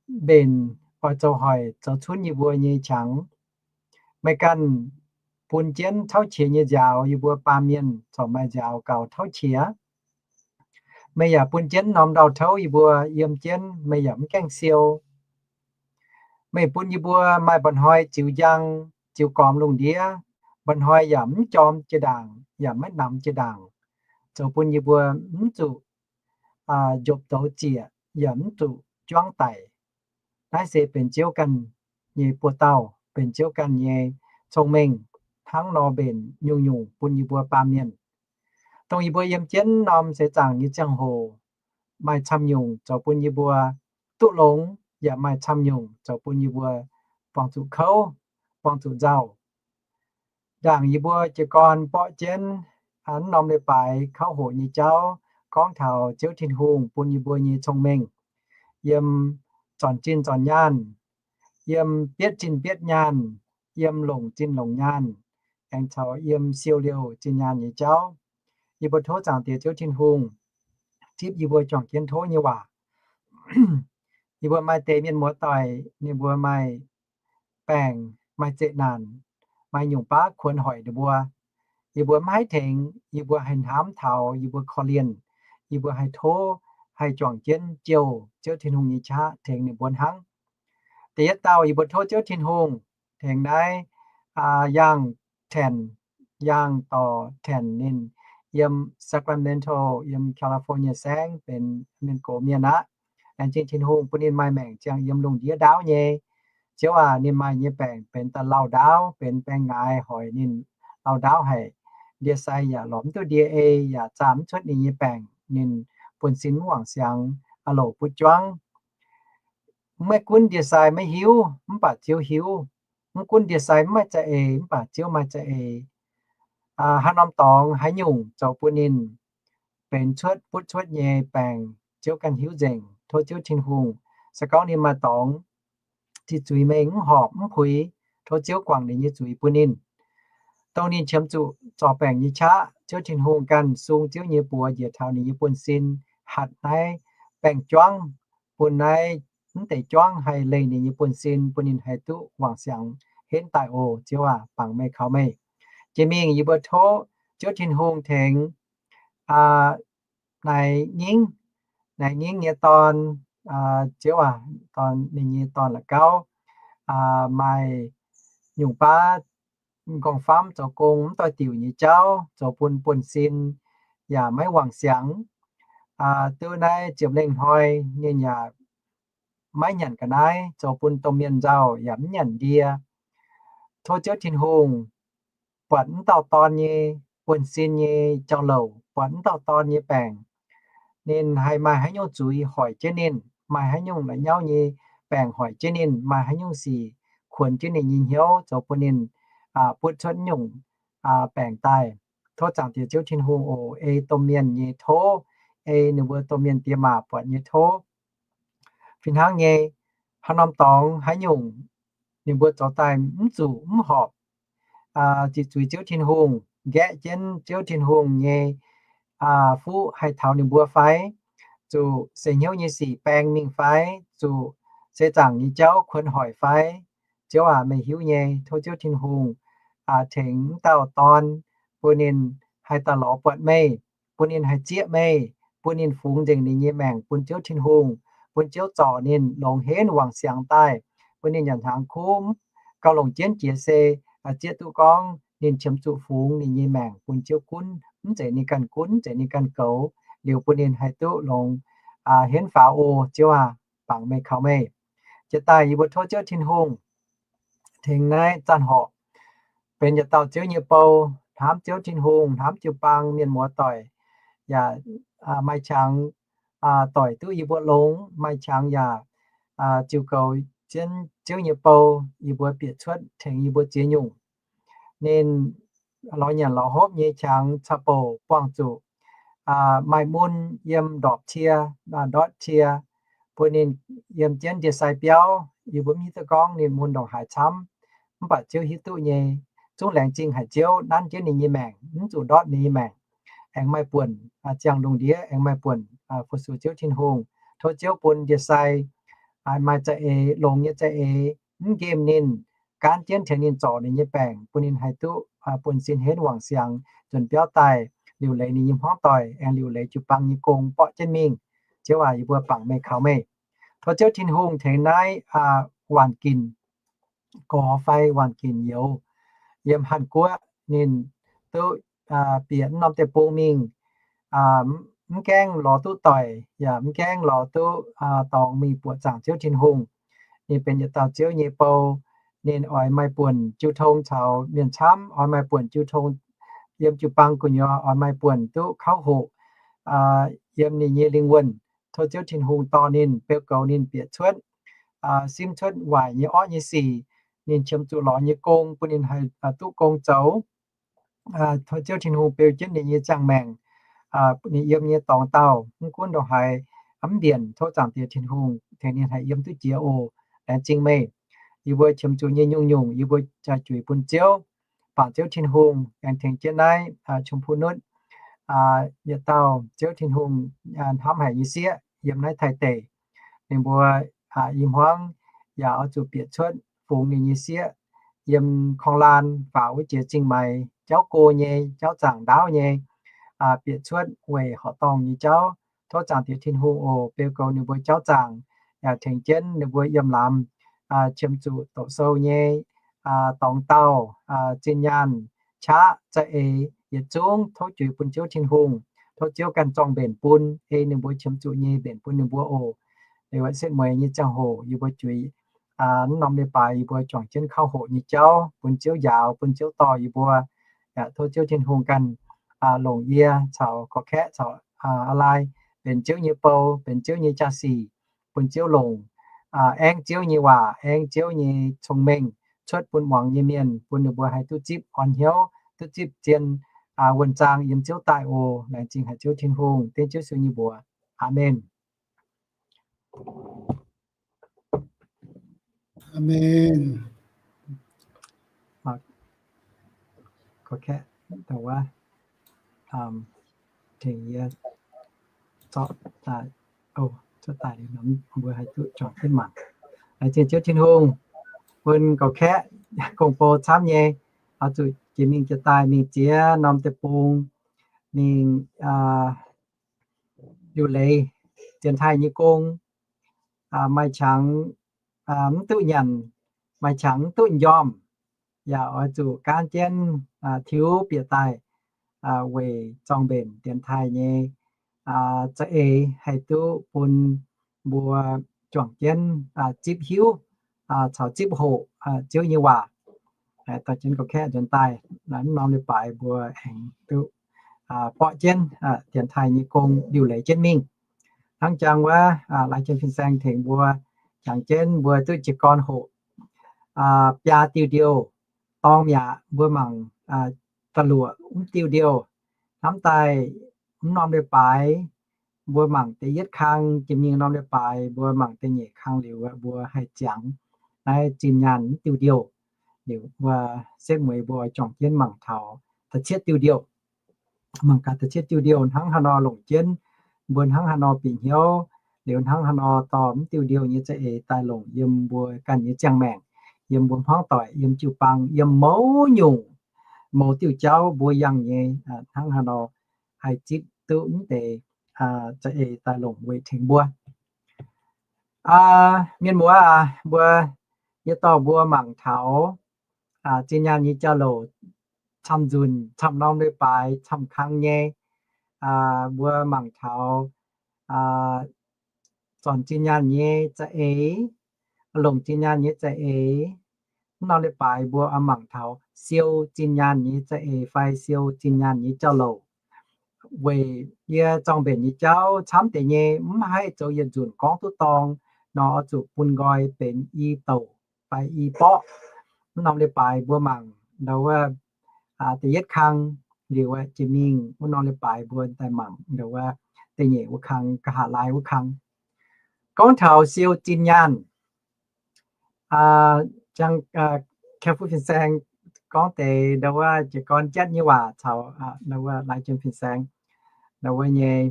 mbenc oix zoux hoic zoux cunv yie mbuo nyei qangx. Meih ganh bun jienv tauv qiex nyei nziaaux yie mbuo baamh mienh corc maaih nziaaux gaux tauv qiex. Meih yaac bun jienv norm ndau-touv yie mbuo yiem jienv, meih yaac mv gaengh siou. Meih bun yie mbuo maaih mba'hnoi ziux njang, ziux gormx lungh ndiev, mba'hnoi yaac mv jorm jiex ndaangc, yaac maiv namx jiex ndaangc, zoux bun yie mbuo mv zuqc njopv douz zieqc, yaac mv zuqc juangv daic. Naaiv se benx Ziouv ganh nyei buoz-dauh, benx Ziouv ganh nyei cong-mengh, hnangv nor mbenc nyungc-nyungc bun yie mbuo baamh mienh. Dongh yie mbuo yiem jienv norm seix zaangc nyei ziangh hoc, maaih camv nyungc zoux bun yie mbuo duqv longx, yaac maaih camv nyungc zoux bun yie mbuo buangh zuqc kouv, buangh zuqc nzauh. Ndaangc yie mbuo jiez gorn mborqv jienv hnangv norm leiz-baaix kauv hoqc nyei jauv gorngv taux Ziouv Tin-Hungh bun yie mbuo nyei cong-mengh, yiem zornc zinh zornc nyaanh, yiem bietv zinh bietv nyaanh, yiem longc zinh longc nyaanh, aengx caux yiem siou liouh zinh nyaanh nyei jauv. Yie mbuo tov Zaangc Diex Ziouv Tin-Hungh zipv yie mbuo juangc jienv tov nyei waac. Yie mbuo maaih deix mienh muoz-doic, ninh mbuo maaih baengc, maaih zeqc naanc, maaih nyungc baav kuonx hoic ninh mbuo. Yie mbuo maiv haih tengx, yie mbuo haih hnamv taux yie mbuo korv-lienh, yie mbuo haih tov, haih juangc jienv jouh Ziouv Tin-Hungh nyei qaqv tengx ninh mbuo hnangv. Da'yietv dauh yie mbuo tov Ziouv Tin-Hungh tengx naaiv Yangh Tanh, Yangh Dorh Tanh, ninh yiem Sacramento, yiem California saengv, benx mienh gox mienh aqv. Laengz zingh Tin-Hungh bun ninh maaih maengc ziangh yiem lungh ndiev ndaauv nyei. Ziouv aac, ninh maaih nyei baengc benx daaih lauh ndaauv, benx baengh ngaaix hoic ninh lauh ndaauv haic. Ndie-sai yaac lorz mv duqv ndie-ei, yaac zaah mv cuotv ninh nyei baengc. Ninh buonv-sin mv wangc siangx, a'louc butv juangv. Maiv gunv ndie-sai maiv hiuv, mv baac Ziouv hiuv. Mv gunv ndie-sai mv maaih za'eix, mv baac Ziouv maaih za'eix. haaix norm dorngx haaix nyungc zoux bun ninh benx cuotv butv cuotv nyei baengc, Ziouv ganh hiuv nzengc. Tov Ziouv Tin-Hungh, se gorngv ninh maaih dorngx ziqc zuiz mengh mv horpc mv puix, tov Ziouv guangc ninh nyei zuiz bun ninh, dongh ninh qiemx zuqc zorc baengc nyei qaqv. Ziouv Tin-Hungh ganh sung Ziouv nyei buoz njiec taux ninh nyei buonv-sin, hatc naaiv baengh juangv bun naaiv mv deix juangv haih leih ninh nyei buonv-sin, bun ninh haih duqv wangc siangx henv daaih oc. Ziouv aac, bangc meih kaux meih. Jiex mingh yie mbuo tov Ziouv Tin-Hungh tengx Naaiv Nyingv, Naaiv Nyingv nyei dorn, Ziouv aac, dorn, ninh nyei dorn la'gauv maaih nyungc baav m'nqorngv-famv zoux gong mv doix-diuc nyei jauv, zoux bun buonv-sin yaac maiv wangc siangx. Duqv naaiv ziepc lengh hnoi ninh yaac maiv nyanc ga'naaiv, zoux bun domh mienh nzauh yaac mv nyanc ndie. Tov Ziouv Tin-Hungh buatc mv dauh dorn nyei buonv-sin nyei jauv-louc, buatc mv dauh dorn nyei baengc. Ninh haih maaih haaix nyungc zuiz hoic jienv ninh, maaih haaix nyungc la'nyauv nyei baengc hoic jienv ninh, maaih haaix nyungc sic kuonx jienv ninh nyei hnyouv, zoux bun ninh butv cuotv nyungc baengc daaih. Tov Zaangc Diex Ziouv Tin-Hungh oc, ei domh mienh nyei tov, ei ninh mbuo domh mienh diex maac buatc nyei tov. Fih hnangv nyei, haaix norm dorngx haaix nyungc ninh mbuo zoux daaih mv zuqc mv horpc, ziqc zuiz Ziouv Tin-Hungh, nqaeqv jienv Ziouv Tin-Hungh nyei fuqv haih taux ninh mbuo fai? Zuqc seix hnyouv nyei sic baeng mingh fai? Zuqc seix zaangc nyei jauv kuonx hoic fai? Ziouv aac, meih hiuv nyei. Tov Ziouv Tin-Hungh tengx mv dauh dorn, bun ninh haih daaih lorz buatc meih, bun ninh haih zieqv meih, bun ninh fungx nzengc ninh nyei maengc bun Ziouv Tin-Hungh, bun Ziouv zorc ninh longx henv wangc siangx daaih, bun ninh nyanc hnaangx kuv, gauh longc jienv jiex se zieqv duqv gorngv ninh qiemx zuqc fungx ninh nyei maengc bun Ziouv gunv, mv zeiz ninh ganh gunv, mv zeiz ninh ganh goux, liuz bun ninh haih duqv longx henv faaux oc. Ziouv aac, bangc meih kaux meih. Jiex daaih yie mbuo tov Ziouv Tin-Hungh tengx naaiv zanc horc benx yietc dauh Ziouv nyei bou, hnamv Ziouv Tin-Hungh, hnamv jiu-baang mienh muoz doic, yaac maaih qangx doic duqv yie mbuo longx, maaih qangx yaac ziux goux jienv Ziouv nyei bou, yie mbuo bieqc cuotv tengx yie mbuo ziex nyungc. Ninh lorz nyanc lorz hopv nyei qangx caux bouc buangh zuqc maaih mun yiem ndorpc cie, ndortv cie, bun ninh yiem jienv ndie-sai biauv. Yie mbuo mv hiuv duqv gorngv ninh mun ndongc haaix camv, mv baac Ziouv hiuv duqv nyei. Zungv laengz zingh haic Ziouv nanv jienv ninh nyei maengc, mv zuqc ndortv ninh nyei maengc, aengx maaih buonc ziangh lungh ndiev, aengx maaih buonc fu-sux Ziouv Tin-Hungh. Tov Ziouv bun ndie-sai maaih za'eix, longx nyei za'eix, mv nqemh ninh, gaanv jienv tengx ninh zorc ninh nyei baengc, bun ninh haih duqv buonv-sin henv wangc siangx nzuonx biauv daaih, liuc leiz ninh nyei hmuangv doic, aengx liuc leiz jiu-baang nyei gong borqv jienv mingh. Ziouv aac, yie mbuo bangc meih kaux meih. Tov Ziouv Tin-Hungh tengx naaiv waanc ginc gorx fai waanc ginc youz yiem Hàn Guoqv, ninh duqv bieqc mv norm deic-bung mingh, mv gaengh lorz duqv doic, yaac mv gaengh lorz duqv dorngx mingh buoqc zaangc Ziouv Tin-Hungh. Ninh benx yietc dauh Ziouv nyei bou. Ninh oix maaih buonc jiu tong caux mienh camv, oix maaih buonc jiu tong yiem jiu-baang gu'nyuoz, oix maaih buonc duqv kauv hoqc yiem ninh nyei lingh wuonh. Tov Ziouv Tin-Hungh dorh ninh, beu goux ninh bieqc cuotv, simv cuotv waaic nyei orqv nyei sic. Ninh qiemx zuqc lorz nyei gong bun ninh haih duqv gong zoux. Tov Ziouv Tin-Hungh beu jienv ninh nyei ziangh maengc, ninh yiem nyei dorngx dauh, mv gunv ndongc haaix mv mbienc, tov Zaangc Diex Tin-Hungh tengx ninh haih yiem duqv jiex oc. Laengz zingh meih. Yie mbuo qiemx zuqc nyei nyungc-nyungc yie mbuo jaa juix bun Ziouv. Bangc Ziouv Tin-Hungh aengx tengx jienv naaiv Chum Phu Nutv yietc dauh Ziouv Tin-Hungh hnamv haic nyei sieqv yiem naaiv Taiv deic. Ninh mbuo i hmuangv yaac oix zuqc bieqc cuotv fungx ninh nyei sieqv yiem korng-laan faaux wuov jiex zingh maaiz jauv go nyei, jauv zaangc ndaauv nyei, bieqc cuotv weic horqc dorngh nyei jauv. Tov Zaangc Diex Tin-Hungh oc, beu goux ninh mbuo jauv zaangc, yaac tengx jienv ninh mbuo yiem lamz qiemx zuqc doqc sou nyei dorngx dauh, zinh nyaanh, qaqv, za'eix yietc zungv tov juix bun Ziouv Tin-Hungh. Tov Ziouv ganh zorng mbenc bun, ei ninh mbuo qiemx zuqc nyei mbenc bun ninh mbuo oc. Liuz setv mueiz nyei ziangh hoc yie mbuo juix mv norm leiz-baaix yie mbuo juangc jienv kauv hoqc nyei jauv bun Ziouv njaaux, bun Ziouv dorh yie mbuo. Yaac tov Ziouv Tin-Hungh ganh longc yie caux gorqv-kaeqv caux aa lai benx Ziouv nyei bou, benx Ziouv nyei jaa-sic, bun Ziouv longc, aengv Ziouv nyei waac, aengv Ziouv nyei cong-mengh cuotv bun muangx nyei mienh, bun ninh mbuo haih duqv zipv orn hnyouv, duqv zipv zien wuonh zaang yiem Ziouv daaih oc. Laengz zingh haic Ziouv Tin-Hungh, dengv Ziouv Yesu nyei mbuox. Aamen. Aamen. Tengx yie zorqv daaih, cuotv daaih liuz nor mbuo haih duqv juangc jienv mangc. Laengz zingh Ziouv Tin-Hungh bun gauh kaeqv gong-bou camv nyei, oix zuqc jiex mingh jiex daaih mingh ziex norm deic-bung, mingh liuc leiz dienx taaih nyei gong, maaih qangx mv duqv nyanc, maaih qangx mv duqv m'njormh, yaac oix zuqc gaanv jienv tiuv bieqc daaih weic zorng-mbenc dienx taaih nyei za'eix haih duqv bun mbuo juangc jienv zipv hiuv caux zipv hoqc Ziouv nyei waac. Dorh jienv gauh kaeqv nzuonx daaih, mv norm leiz-baaix mbuo aengx duqv borqv jienv dienx taaih nyei gong liuc leiz jienv mingh. Hnangv jangx wuov Lai Jien Fin-Saeng tengx mbuo jangx jienv mbuo duqv jiez gorn hoqc biaa diuh ndiouh dorng mi'aqv. Mbuo mangc da'luoqc mv diuh ndiouh. Hnamv daaih mv norm leiz-baaix mbuo mangc da'yietv kang, jiex mingh norm leiz-baaix mbuo mangc da'nyeic kang liuz, mbuo haih ziangx naaiv zinh nyaanh mv diuh ndiouh. Liuz mbuo setv mueiz mbuo oix juangc jienv mangc taux da'cietv diuh ndiouh. Mangc gaax da'cietv diuh ndiouh hnangv haaix nor longc jienv, mbuo hnangv haaix nor bieqc hnyouv, liuz hnangv haaix nor dorh mv diuh ndiouh nyei za'eix daaih longc yiem mbuo ganh nyei ziangh maengc, yiem mbuo hmuangv doic, yiem jiu-baang, yiem mouz nyungc mouz diuh jauv mbuo yangh nyei, hnangv haaix nor haih zipv duqv mv deix za'eix daaih longc weic tengx mbuo. Mienh muoz aac, mbuo, yie dorh mbuo mangc taux zinh nyaanh nyei jauv-louc camv-nzunc, camv-norm leiz-baaix, camv-kang nyei. Mbuo mangc taux zornc zinh nyaanh nyei za'eix, longc zinh nyaanh nyei za'eix. Mv norm leiz-baaix mbuo oix mangc taux siou zinh nyaanh nyei za'eix fai siou zinh nyaanh nyei jauv-louc. Weic yie zorng-mbenc nyei jauv camv deix nyei mv haih zoux yietc nzunc gorngv duqv dorng nor, oix zuqc bun nqoi benx i douc fai i borqv. Mv norm leiz-baaix mbuo mangc ndau wuov da'yietv kang liuz, jiex mingh wuov norm leiz-baaix mbuo daaih mangc ndau wuov da'nyeic wuov kang, nqa'haav laai wuov kang. Gorngv taux siou zinh nyaanh, jang, Careful Fin-Saeng gorngv deix ndau wuov jiez gorn jatv nyei waac caux ndau wuov Lai Jien Fin-Saeng ndau wuov nyei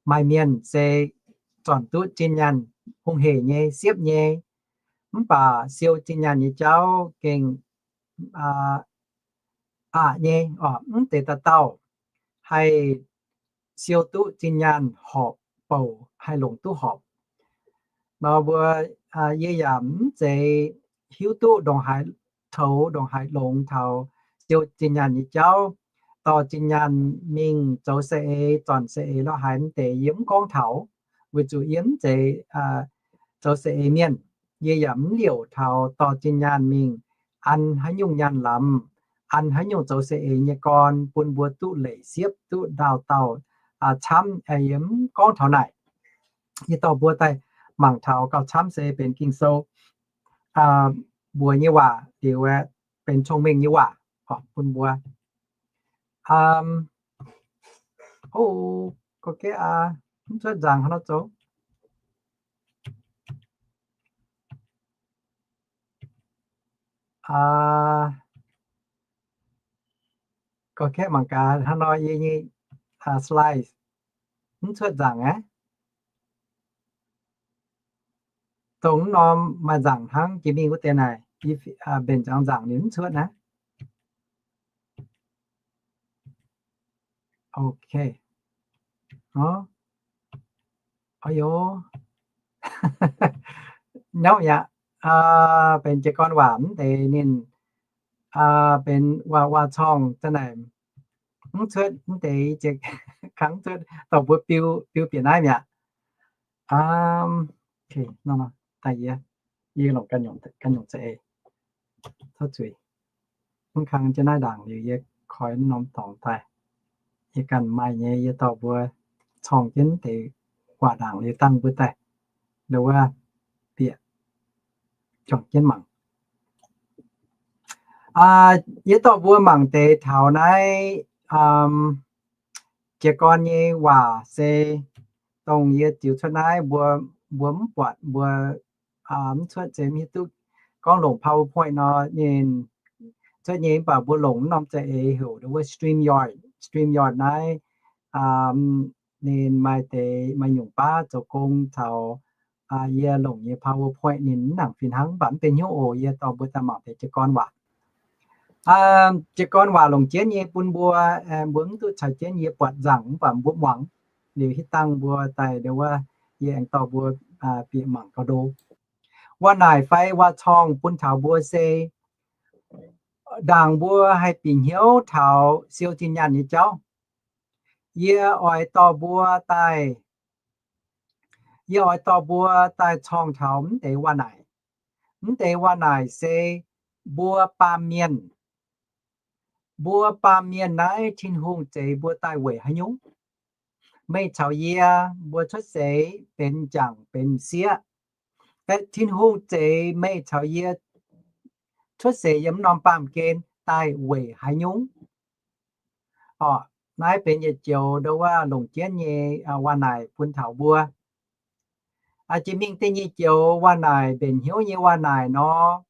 maaih mienh se zornc duqv zinh nyaanh hungh hec nyei, siepv nyei, mv baac siou zinh nyaanh nyei jauv gengh aqc nyei, mv deix dauh dauh haih siou duqv zinh nyaanh horpc bouc, haih longc duqv horpc. Nor mbuo, yie yaac mv zeiz hiuv duqv ndongc haaix toux ndongc haaix longx taux siou zinh nyaanh nyei jauv. Dorh zinh nyaanh mingh zoux saeng-eix, zornc saeng-eix lorqc haaix mv deix yie mv gorngv taux, weic zuqc yie mv zeiz zoux saeng-eix mienh. Yie yaac mv liouc taux dorh zinh nyaanh mingh an haaix nyungc nyaanh lamz, an haaix nyungc zoux saeng-eix nyei gorn bun mbuo duqv leic siepv, duqv ndaauh dauh camv. Yie mv gorngv taux naaic. Yie dorh mbuo daaih mangc taux gauh camv se benx Ging-Sou mbuox nyei waac liuz, benx cong-mengh nyei waac bun mbuo. O, gorngv mv cuotv nzangc hnangv nor zoux. Gorngv kaeqv mangc gaax hnangv nor yie nyei slide mv cuotv nzangc aqv. Dongh mv norm maaih nzangc hnangv jiex mingh wuov deix naaic, mbenc ziangx nzangc ninh mv cuotv naaiv. Ok. Ov, ov, nyauv yaac benx jiez gorn waac mv deix ninh benx waac, waac-corngh za'naaic mv cuotv mv deix, kangv cuotv, dorh mbuo biu, biu bieqc naaiv mi'aqv. Daaih yie, yie longc ganh nyungc za'eix, tov zuiz. Mv kang jienv naaiv ndaangc liuz yie koi mv norm dorngx daaih. Yie ganh maaih nyei, yie dorh mbuo corngh jienv deix waac ndaangc liuz dangh mbuo daaih, ndau wuov bieqc juangc jienv mangc. Yie dorh mbuo mangc deix taux naaiv jiez gorn nyei waac se dongh yie ziux cuotv naaiv, mbuo, mbuo mv buatc, mbuo mv cuotv se mv hiuv duqv gorngv longc PowerPoint nor ninh cuotv nyei, mv baac mbuo longc norm za'eix heuc wuov StreamYard. StreamYard naaiv ninh maaih deix maaih nyungc baav zoux gong taux yie longc nyei PowerPoint ninh mv nangc fih hnangv, mv baac mv benx hnyouv oc. Yie dorh mbuo daaih mangc deix jiez gorn waac. Jiez gorn waac longc jienv nyei bun mbuo, mbuo mv duqv caux jienv yie buatc nzangc, mv baac mbuo muangx liuz hitv dangh mbuo daaih ndo wuov, yie aengx dorh mbuo bieqc mangc gauh ndo. Waac naaic fai waac-corngh bun taux mbuo se ndaangc mbuo haih bieqc hnyouv taux siou zinh nyaanh nyei jauv. Yie oix dorh mbuo daaih, yie oix dorh mbuo daaih corngh taux mv deix waac naaic. Mv deix waac naaic se mbuo baamh mienh, mbuo baamh mienh naaiv Tin-Hungh zeix mbuo daaih weic haaix nyungc? Meih caux yie, mbuo cuotv seix benx m'jangc benx m'sieqv, Tin-Hungh zeix meih caux yie cuotv seix yiem norm baamh gen daaih weic haaix nyungc? Orqc, naaiv benx yietc joux ndo wuov longc jienv nyei waac naaic bun taux mbuo. Jiex mingh da'nyeic joux waac naaic, mbenc hnyouv nyei waac naaic nor,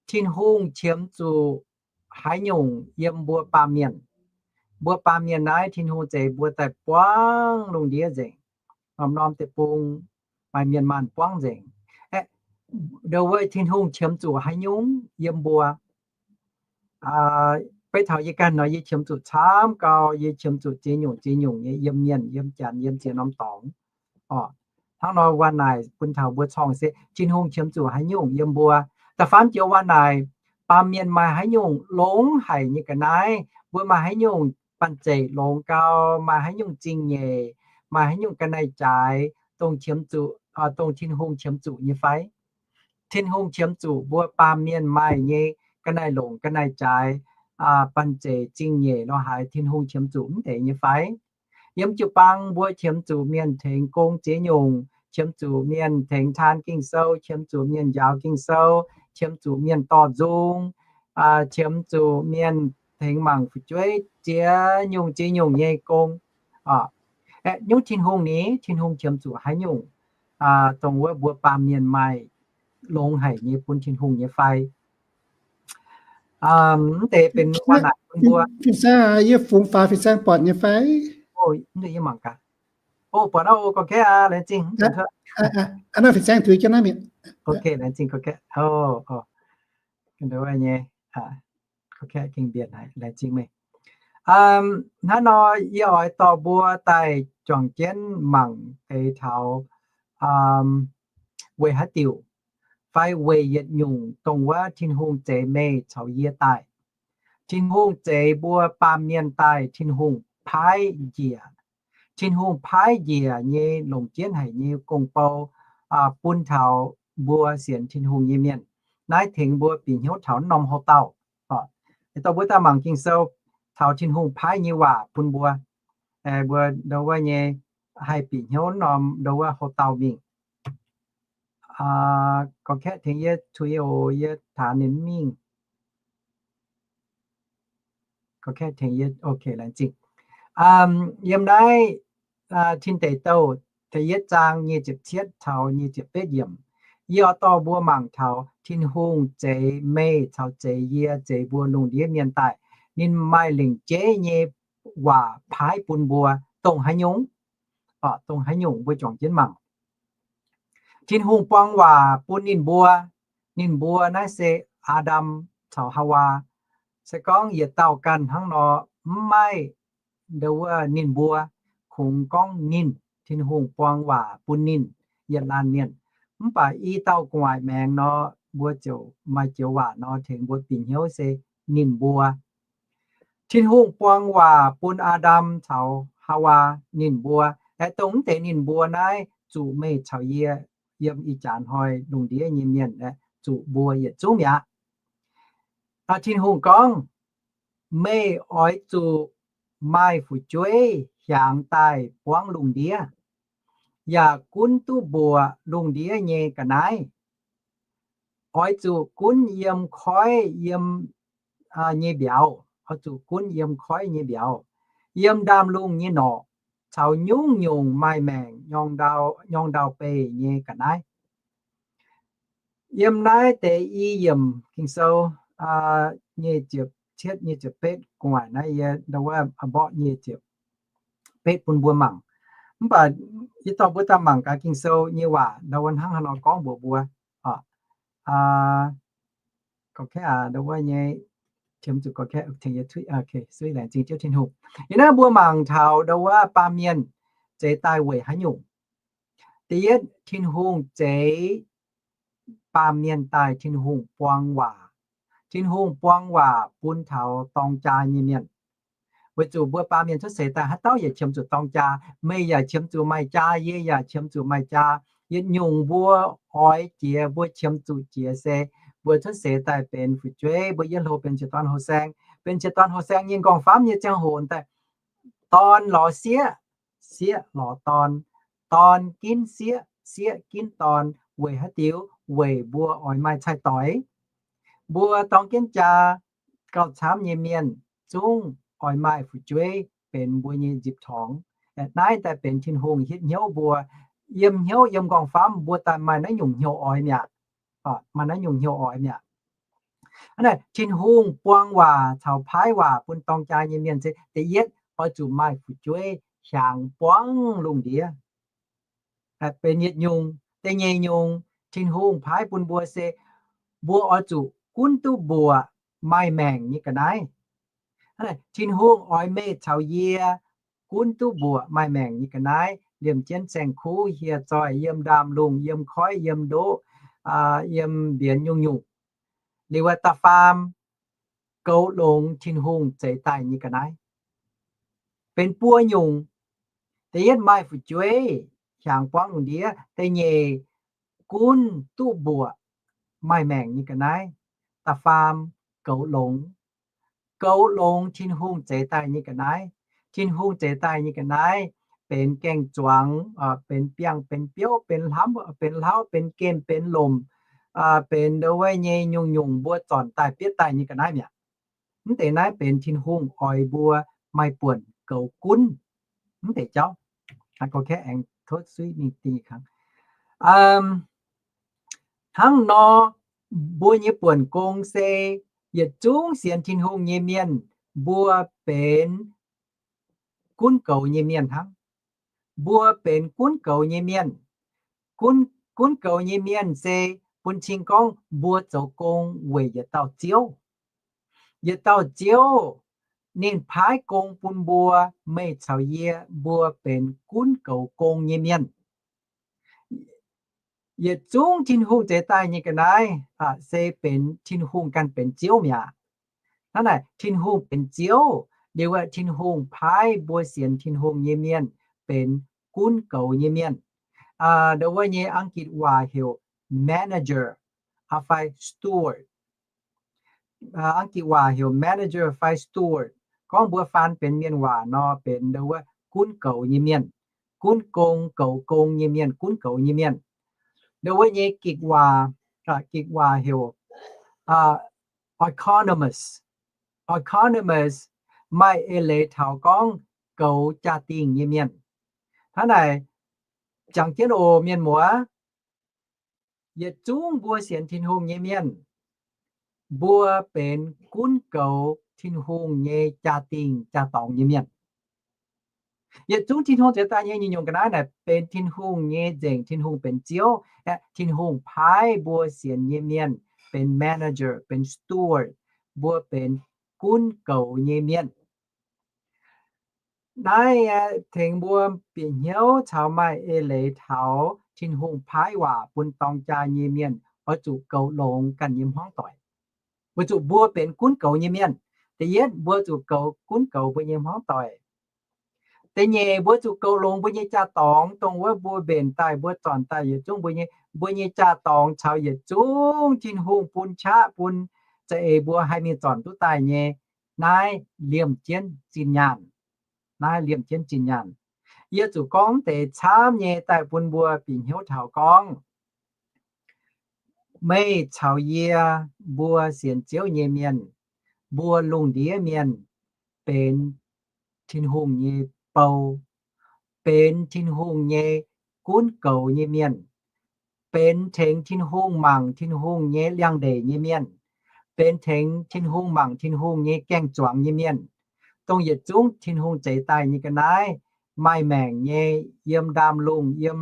Tin-Hungh qiemx zuqc haaix nyungc yiem mbuo baamh mienh? Mbuo baamh mienh naaiv Tin-Hungh zeix mbuo daaih buangv lungh ndiev nzengc. Norm-norm deic-bung maaih mienh maanh buangv nzengc. Ndo wuov Tin-Hungh qiemx zuqc haaix nyungc yiem mbuo? Beiv taux yie ganh nor, yie qiemx zuqc camv gau, yie qiemx zuqc ziex nyungc ziex nyungc nyei yiem mienh, yiem janx, yiem ziex norm dorngx. Orqc, hnangv nor waac naaic bun taux mbuo corngh se Tin-Hungh qiemx zuqc haaix nyungc yiem mbuo. Da'faam joux waac naaic, baamh mienh maaih haaix nyungc longx haic nyei ga'naaiv, mbuo maaih haaix nyungc banh zeic longx gau, maaih haaix nyungc zingh nyeic, maaih haaix nyungc ga'naaiv-jaaix, dongh qiemx zuqc, dongh Tin-Hungh qiemx zuqc nyei fai? Tin-Hungh qiemx zuqc mbuo baamh mienh maaih nyei ga'naaiv-longc, ga'naaiv-jaaix, banh zeic, zingh nyeic lo haaix, Tin-Hungh qiemx zuqc mv deix nyei fai? Yiem jiu-baang mbuo qiemx zuqc mienh tengx gong ziex nyungc, qiemx zuqc mienh tengx taan Ging-Sou, qiemx zuqc mienh njaaux Ging-Sou, qiemx zuqc mienh dorh nzung, qiemx zuqc mienh tengx mangc fu'jueiv, ziex nyungc ziex nyungc nyei gong. Nyungc Tin-Hungh ni, Tin-Hungh qiemx zuqc haaix nyungc dongh wuov mbuo baamh mienh maaih longx haic nyei bun Tin-Hungh nyei fai? Mv deix benx waac naaic bun mbuo. Fin-saeng, yie fungx faaux fin-saeng buatc nyei fai? Mv deix yie mangc gaax. O, buatc aqv, o, gorngv kaeqv aqv, laengz zingh. Aa, naaiv fin-saeng tuix jienv naaiv mienh. Ok, laengz zingh, gorngv kaeqv. O, o. Ga'ndouv nyei, gorngv kaeqv gengh mbienc haic, laengz zingh meih. Hnangv nor yie oix dorh mbuo daaih juangc jienv mangc deix taux weic haaix diuc fai weic yietc nyungc dongh wuov Tin-Hungh zeix meih caux yie daaih. Tin-Hungh zeix mbuo baamh mienh daaih, Tin-Hungh paaiv njiec. Tin-Hungh paaiv njiec nyei longc jienv haic nyei gong-bou bun taux mbuo sienx Tin-Hungh nyei mienh. Naaiv tengx mbuo bieqc hnyouv taux norm houx-dauh. Dorh mbuo daaih mangc Ging-Sou taux Tin-Hungh paaiv nyei waac bun mbuo. Mbuo ndo wuov nyei haih bieqc hnyouv norm ndo wuov houx-dauh mingh. Gorngv kaeqv tengx yie tuix oc, yie taanx ninh mingh. Gorngv kaeqv tengx yie, ok, laengz zingh. Yiem naaiv Tin Deic Douh da'yietv zaang nyic ziepc cietv taux nyic ziepc betv yiemc, yie oix dorh mbuo mangc taux Tin-Hungh zeix meih caux zeix yie, zeix mbuo lungh ndiev mienh daaih, ninh maaih lengc jeiv nyei waac paaiv bun mbuo dongh haaix nyungc. Dongh haaix nyungc mbuo juangc jienv mangc. Tin-Hungh buang waac bun ninh mbuo. Ninh mbuo naaiv se Aa^ndam caux Haawaa. Se gorngv yietc dauh ganh hnangv nor, mv maaih ndo wuov ninh mbuo, kungx gorngv ninh, Tin-Hungh buang waac bun ninh yietc laanh mienh. Mv baac i dauh gu'nguaaic maengx nor, mbuo ziouc maaih joux waac nor tengx mbuo bieqc hnyouv se ninh mbuo. Tin-Hungh buang waac bun Aa^ndam caux Haawaa ninh mbuo. Aeqv, dongh mv deix ninh mbuo naaiv zuqc meih caux yie yiem ih jaax hnoi lungh ndiev nyei mienh aeqv, zuqc mbuo yietc zungv mi'aqv. Tin-Hungh gorngv, meih oix zuqc maaih fu'jueiv hiaangx daaih buangv lungh ndiev, yaac gunv duqv mbuoqc lungh ndiev nyei ga'naaiv. Oix zuqc gunv yiem koiv, yiem nyei mbiauz, oix zuqc gunv yiem koiv nyei mbiauz, yiem ndaamv-lungh nyei norqc, caux nyungc-nyungc maaih maengc nyorng ndau beih nyei ga'naaiv. Yiem naaiv deix i yiemc Ging-Sou, nyic ziepc cietv, nyic ziepc betv gu'nguaaic naaiv yie ndau wuov mborqv nyic ziepc betv bun mbuo mangc. Mv baac yie dorh mbuo daaih mangc gaax Ging-Sou nyei waac ndau wuov hnangv haaix nor gorngv mbuox mbuo. Gorngv aa, ndau wuov nyei, qiemx zuqc gorngv aa, tengx yie, suiv laengz zingh Ziouv Tin-Hungh. Yie naaiv mbuo mangc taux ndau wuov baamh mienh zeix daaih weic haaix nyungc. Da'yietv, Tin-Hungh zeix baamh mienh daaih, Tin-Hungh buang waac. Tin-Hungh buang waac bun taux dorng jaa nyei mienh. Weic zuqc mbuo baamh mienh cuotv seix daaih haaix dauh yaac qiemx zuqc dorng jaa. Meih yaac qiemx zuqc maaih jaa, yie yaac qiemx zuqc maaih jaa. Yietc nyungc mbuo oix jiex, mbuo qiemx zuqc jiex se mbuo cuotv seix daaih benx fu'jueiv, mbuo yietv hlo benx qiex dorn houh saeng. Benx qiex dorn houh saeng nyei nqorngv-famv nyei ziangh hoc daaih, dorn lorz sieqv, sieqv lorz dorn, dorn ginv sieqv, sieqv ginv dorn. Weic haaix diuc? Weic mbuo oix maaih cai-doix. Mbuo dorng jienv jaa gauh camv nyei mienh zungv oix maaih fu'jueiv benx mbuo nyei nzipc torngx. Naaiv daaih benx Tin-Hungh hietv hnyouv mbuo. Yiem hnyouv, yiem nqorngv-famv mbuo daaih maaih naaiv nyungc hnyouv oix mi'aqv. Maaih naaiv nyungc hnyouv oix mi'aqv. Hnangv naaic Tin-Hungh buang waac caux paaiv waac bun dorng jaa nyei mienh se da'yietv, oix zuqc maaih fu'jueiv hiaangx buangv lungh ndiev. Benx yietc nyungc. Da'nyeic nyungc, Tin-Hungh paaiv bun mbuo se mbuo oix zuqc gunv duqv mbuoqc maaih maengc nyei ga'naaiv. Tin-Hungh oix meih caux yie gunv duqv mbuoqc maaih maengc nyei ga'naaiv, liemh jienv saeng-kuv hieh zoih, yiem ndaamv-lungh, yiem koiv, yiem ndoqv, yiem mbienx nyungc-nyungc. Liuz da'faam, goux longx Tin-Hungh zeix daaih nyei ga'naaiv. Benx buo nyungc. Da'yietv, maaih fu'jueiv hiaangx buangv lungh ndiev. Da'nyeic, gunv duqv mbuoqc maaih maengc nyei ga'naaiv. Da'faam, goux longx. Goux longx Tin-Hungh zeix daaih nyei ga'naaiv. Tin-Hungh zeix daaih nyei ga'naaiv benx gaeng-zuangx, benx biangh, benx biouv, benx hlauv, benx gemh, benx lomc, benx ndau wuov nyei nyungc-nyungc mbuo zornc daaih bietv daaih nyei ga'naaiv mi'aqv. Mv deix naaiv benx Tin-Hungh oix mbuo maaih buonc goux gunv mv deix jauv. Hnangv nor, mbuo nyei buonc gong se yietc zungv sienx Tin-Hungh nyei mienh, mbuo benx gunv goux nyei mienh hnangv. Mbuo benx gunv goux nyei mienh. Gunv goux nyei mienh se bun cing gorngv mbuo zoux gong weic yietc dauh Ziouv. Yietc dauh Ziouv, ninh paaiv gong bun mbuo, meih caux yie, mbuo benx gunv goux gong nyei mienh. Yietc zungv Tin-Hungh zeix daaih nyei ga'naaiv se benx Tin-Hungh ganh benx Ziouv mi'aqv. Hnangv naaic, Tin-Hungh benx Ziouv, liuz Tin-Hungh paaiv mbuo sienx Tin-Hungh nyei mienh benx gunv goux nyei mienh. Ndau wuov nyei Ang^gitc waac heuc manager fai steward. Ang^gitc waac heuc manager fai steward. Gorngv mbuo faan benx mienh waac nor benx ndau wuov gunv goux nyei mienh, gunv gong, goux gong nyei mienh, gunv goux nyei mienh. Ndau wuov nyei Gikc waac, Gikc waac heuc economist. Economist maaih eix leiz taux gorngv goux jaa-dingh nyei mienh. Hnangv naaic, jangx jienv oc mienh muoz, yietc zungv mbuo sienx Tin-Hungh nyei mienh, mbuo benx gunv goux Tin-Hungh nyei jaa-dingh jaa-dorngx nyei mienh. Yietc zungv Tin-Hungh zeix daaih nyei nyungc-nyungc ga'naaiv naaic benx Tin-Hungh nyei nzengc. Tin-Hungh benx Ziouv aeqv, Tin-Hungh paaiv mbuo sienx nyei mienh benx manager, benx steward, mbuo benx gunv goux nyei mienh. Naaiv tengx mbuo bieqc hnyouv caux maaih eix leiz taux Tin-Hungh paaiv waac bun dorng jaa nyei mienh oix zuqc goux longx ganh nyei hmuangv doic. Weic zuqc mbuo benx gunv goux nyei mienh. Da'yietv, mbuo zuqc goux, gunv goux mbuo nyei hmuangv doic. Da'nyeic, mbuo zuqc goux longx mbuo nyei jaa-dorngx, dongh wuov mbuo mbenc daaih, mbuo zornc daaih yietc zungv mbuo nyei, mbuo nyei jaa-dorngx caux yietc zungv Tin-Hungh bun qaqv bun za'eix mbuo haih mingh zornc duqv daaih nyei. Naaiv liemh jienv zinh nyaanh. Naaiv liemh jienv zinh nyaanh. Yie zuqc gorngv deix camv nyei daaih bun mbuo bieqc hnyouv taux gorngv, meih caux yie mbuo sienx Ziouv nyei mienh, mbuo lungh ndiev mienh benx Tin-Hungh nyei bou, benx Tin-Hungh nyei gunv goux nyei mienh, benx tengx Tin-Hungh mangc Tin-Hungh nyei liangx-ndeic nyei mienh, benx tengx Tin-Hungh mangc Tin-Hungh nyei gaeng-zuangx nyei mienh, dongh yietc zungv Tin-Hungh zeix daaih nyei ga'naaiv, maaih maengc nyei, yiem ndaamv-lungh, yiem,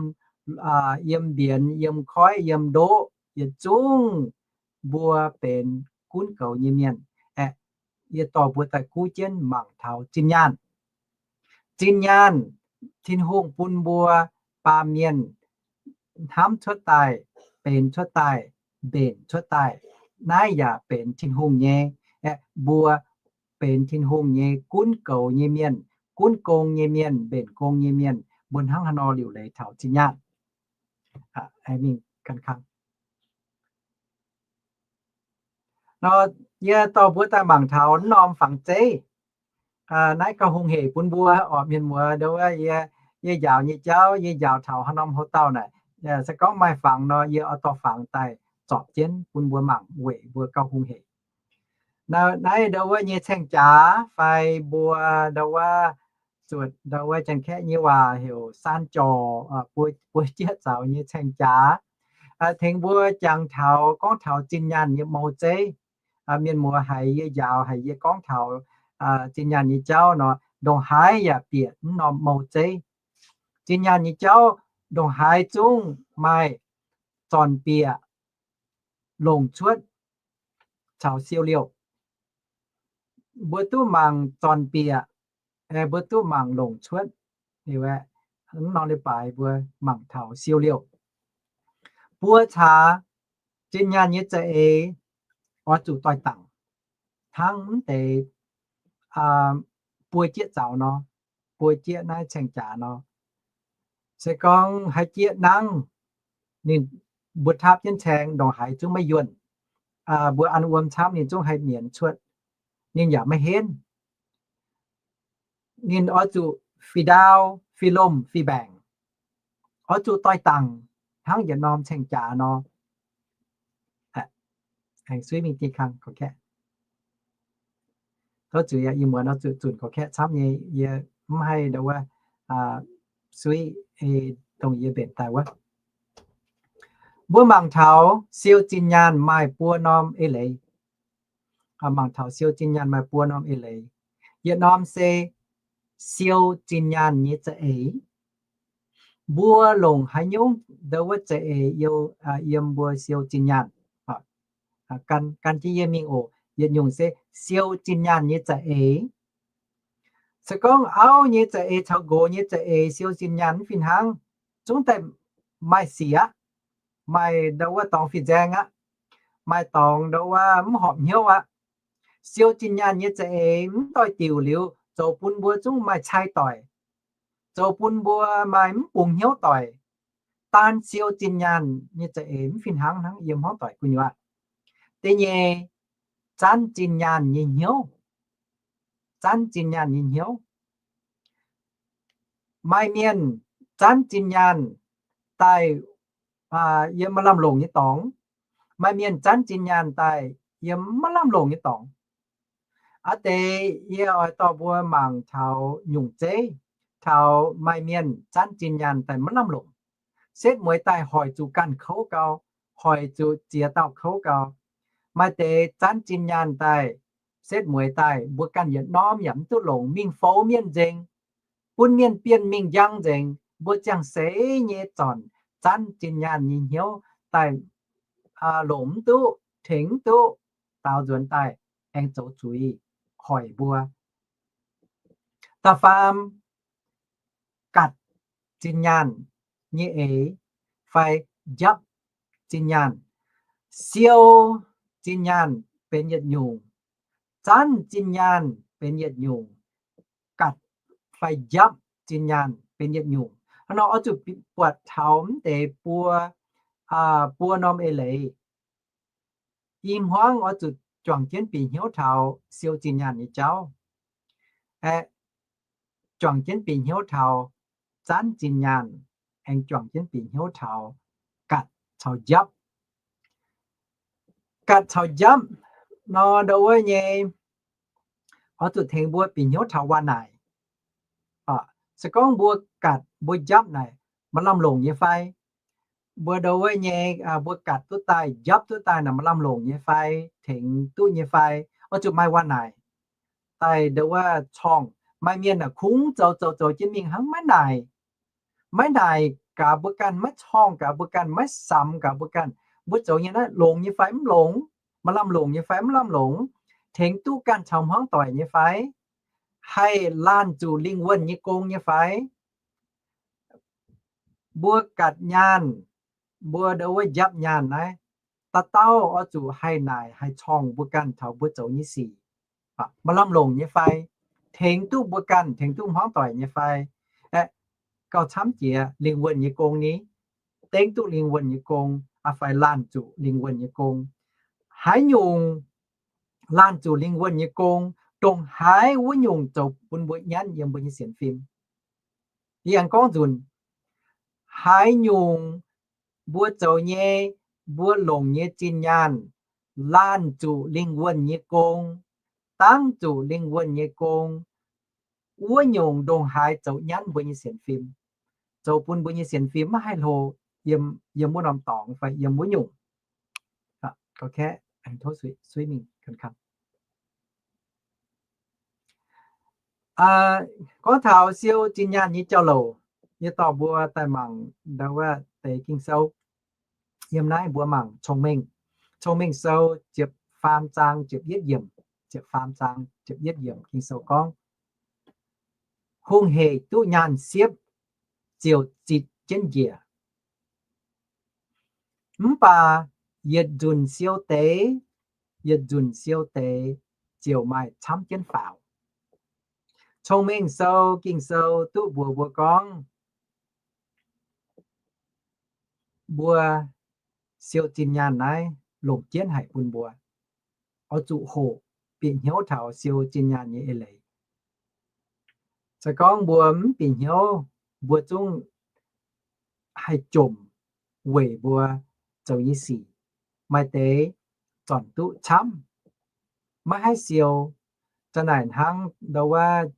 yiem mbienx, yiem koiv, yiem ndoqv, yietc zungv mbuo benx gunv goux nyei mienh. Aeqv, yie dorh mbuo daaih kuv jienv mangc taux zinh nyaanh. Zinh nyaanh, Tin-Hungh bun mbuo baamh mienh hnamv cuotv daaih, benx cuotv daaih, mbenc cuotv daaih, naaiv yaac benx Tin-Hungh nyei. Aeqv, mbuo benx Tin-Hungh nyei gunv goux nyei mienh, gunv gong nyei mienh, mbenc gong nyei mienh, mbuo hnangv haaix nor liuc leiz taux zinh nyaanh. Mingh gan kang. Nor, yie dorh mbuo daaih mangc taux norm fangx zeiv. Naaiv gauh hungh heic bun mbuo oc mienh muoz. Ndau wuov yie, yie njaaux nyei jauv, yie njaaux taux haaix norm houx-dauh naaic, se gorngv maaih fangx nor, yie oix dorh fangx daaih zorpc jienv bun mbuo mangc weic mbuo gauh hungh heic. Naaiv ndau wuov nyei caeng-jaax fai mbuo ndau wuov zuotc ndau wuov Janx-Kaeqv nyei waac heuc saan jorc, buo, buo jieqv zaux nyei caeng-jaax. Tengx mbuo jangx taux, gorngv taux zinh nyaanh nyei mou zeiv. Mienh muoz haiz yie njaaux, haiz yie gorngv taux zinh nyaanh nyei jauv nor, ndongc haaix yaac bieqc mv norm mou zeiv. Zinh nyaanh nyei jauv ndongc haaix zungv maaih zornc bieqc, longc cuotv caux siou liouh. Mbuo duqv mangc zornc bieqc, mbuo duqv mangc longc cuotv. Aeqv, mv norm leiz-baaix mbuo mangc taux siou liouh. Buo caax, zinh nyaanh nyei za'eix oix zuqc doix-dangc hnangv mv deix buo jieqv zaux nor, buo jieqv naaiv caeng-jaax nor. Se gorngv haaix jieqv nangv, ninh, mbuo taapv jienv caeng ndongc haaix zungv maiv yuonh. Mbuo an wuom camv ninh zungv haih mienz cuotv. Ninh yaac maiv henv. Ninh oix zuqc fih ndaau, fih lomh, fih mbaengc. Oix zuqc doix-dangc hnangv yietc norm caeng-jaax nor. Aengx suiv mingh dieh kang korv-kaeqv. Tov zuiz, ih muonz oix zuqc zunc korv-kaeqv camv nyei, yie mv haih ndau wuov suiv dongh yie mbenc daaih wuov. Mbuo mangc taux siou zinh nyaanh maaih buo norm eix leiz. Mangc taux siou zinh nyaanh maaih buo norm eix leiz. Yietc norm se siou zinh nyaanh nyei za'eix. Mbuo longc haaix nyungc ndau wuov za'eix yiem mbuo siou zinh nyaanh? Gan, gan jienv yie mingh oc. Yietc nyungc se siou zinh nyaanh nyei za'eix. Se gorngv auv nyei za'eix caux nqox nyei za'eix siou zinh nyaanh mv fih hnangv, zungv daaih maaih sic aqv. Maaih ndau wuov dorngx fih nzaeng aqv. Maaih dorngx ndau wuov mv horpc hnyouv aqv. Siou zinh nyaanh nyei za'eix mv doix-diuc liuz, zoux bun mbuo zungv maaih cai doic, zoux bun mbuo maaih mv bungx hnyouv doic. Daan siou zinh nyaanh nyei za'eix mv fih hnangv hnangv yiem hmuangv doic gu'nyuoz. Da'nyeic, zanv zinh nyaanh nyei hnyouv. Zanv zinh nyaanh nyei hnyouv. Maaih mienh zanv zinh nyaanh daaih yiem maaih lamh longc nyei dorngx. Maaih mienh zanv zinh nyaanh daaih yiem maiv lamh longc nyei dorngx. Aa deix yie oix dorh mbuo mangc taux nyungc zeiv, taux maaih mienh zanv zinh nyaanh daaih maiv lamh longc. Setv mueiz daaih hoic zuqc ganh kouv gau, hoic zuqc ziex dauh kouv gau. Maaih deix zanv zinh nyaanh daaih, setv mueiz daaih mbuo ganh yietc norm yaac mv duqv longc, mingh fouv mienh nzengc, bun mienh bienh mingh njang nzengc. Mbuo ziangh seix nyei zornc zanv zinh nyaanh nyei hnyouv daaih longc mv duqv, tengx mv duqv, daaux nzuonx daaih aengx zoux zuiz hoic mbuo. Da'faam, gatc zinh nyaanh nyei eix fai njapv zinh nyaanh. Siou zinh nyaanh benx yietc nyungc, zanv zinh nyaanh benx yietc nyungc, gatc fai njapv zinh nyaanh benx yietc nyungc. Hnangv nor oix zuqc buatc taux mv deix buo, buo norm eix leiz. I hmuangv oix zuqc juangc jienv bieqc hnyouv taux siou zinh nyaanh nyei jauv. Aeqv, juangc jienv bieqc hnyouv taux zanv zinh nyaanh, aengx juangc jienv bieqc hnyouv taux gatc caux njapv. Gatc caux njapv nor, ndau wuov nyei Oix zuqc tengx mbuo bieqc hnyouv taux waac-naaic. Se gorngv mbuo gatc mbuo njapv naaic maaih lamh longc nyei fai? Mbuo ndo wuov nyei, mbuo gatc duqv daaih, njapv duqv daaih naaic maaih lamh longc nyei fai, tengx duqv nyei fai? Oix zuqc maaih waac-naaic daaih ndo wuov corngh. Maaih mienh naaic kungx zoux zoux zoux jienv mingh hnangv maiv naaic, maiv naaic gaax mbuo ganh, maiv corngh gaax mbuo ganh, maiv samx gaax mbuo ganh, mbuo zoux nyei naaiv longx nyei fai mv longx, maaih lamh longc nyei fai mv lamh longc, tengx duqv ganh caux hmuangv doic nyei fai, haih laanh zuqc lingh wuonh nyei gong nyei fai? Mbuo gatc nyaanh, mbuo ndo wuov njapv nyaanh naaiv, dauh dauh oix zuqc haih naaic haih corngh mbuo ganh taux mbuo zoux nyei sic maaih lamh longc nyei fai, tengx duqv mbuo ganh, tengx duqv hmuangv doic nyei fai, aeqv, gauh camv jiex lingh wuonh nyei gong ni, dengv duqv lingh wuonh nyei gong, aa fai laanh zuqc lingh wuonh nyei gong. Haaix nyungc laanh zuqc lingh wuonh nyei gong, ndongc haaix wuov nyungc zoux bun mbuo nyanv yiem mbuo nyei sienx fim. Yie aengx gorngv nzunc, haaix nyungc mbuo zoux nyei, mbuo longc nyei zinh nyaanh, laanh zuqc lingh wuonh nyei gong, dangv zuqc lingh wuonh nyei gong, wuov nyungc ndongc haaix zoux nyanv mbuo nyei sienx fim, zoux bun mbuo nyei sienx fim maiv haih hlo yiem, yiem wuov norm dorngx fai yiem wuov nyungc. Gorngv taux siou zinh nyaanh nyei jauv-louc, yie dorh mbuo daaih mangc ndo wuov deix Ging-Sou. Yiem naaiv mbuo mangc Cong-Mengh, Cong-Mengh Sou ziepc faam zaang ziepc yietv yiemc, ziepc faam zaang ziepc yietv yiemc Ging-Sou gorngv, hungh heic duqv nyaanh siepv ziouc zitc jienv njiec. Mv baac yietc nzunc siou deix, yietc nzunc siou deix ziouc maaih camv jienv faaux. Cong-Mengh Sou, Ging-Sou duqv mbuox mbuo gorngv, mbuo siou zinh nyaanh naaiv longc jienv haic bun mbuo. Oix zuqc hoqc bieqc hnyouv taux siou zinh nyaanh nyei eix leiz. Se gorngv mbuo mv bieqc hnyouv, mbuo zungv haih jomc weic mbuo zoux nyei sic. Maaih deix zornc duqv camv, maiv haih siou. Za'naaic hnangv ndo wuov,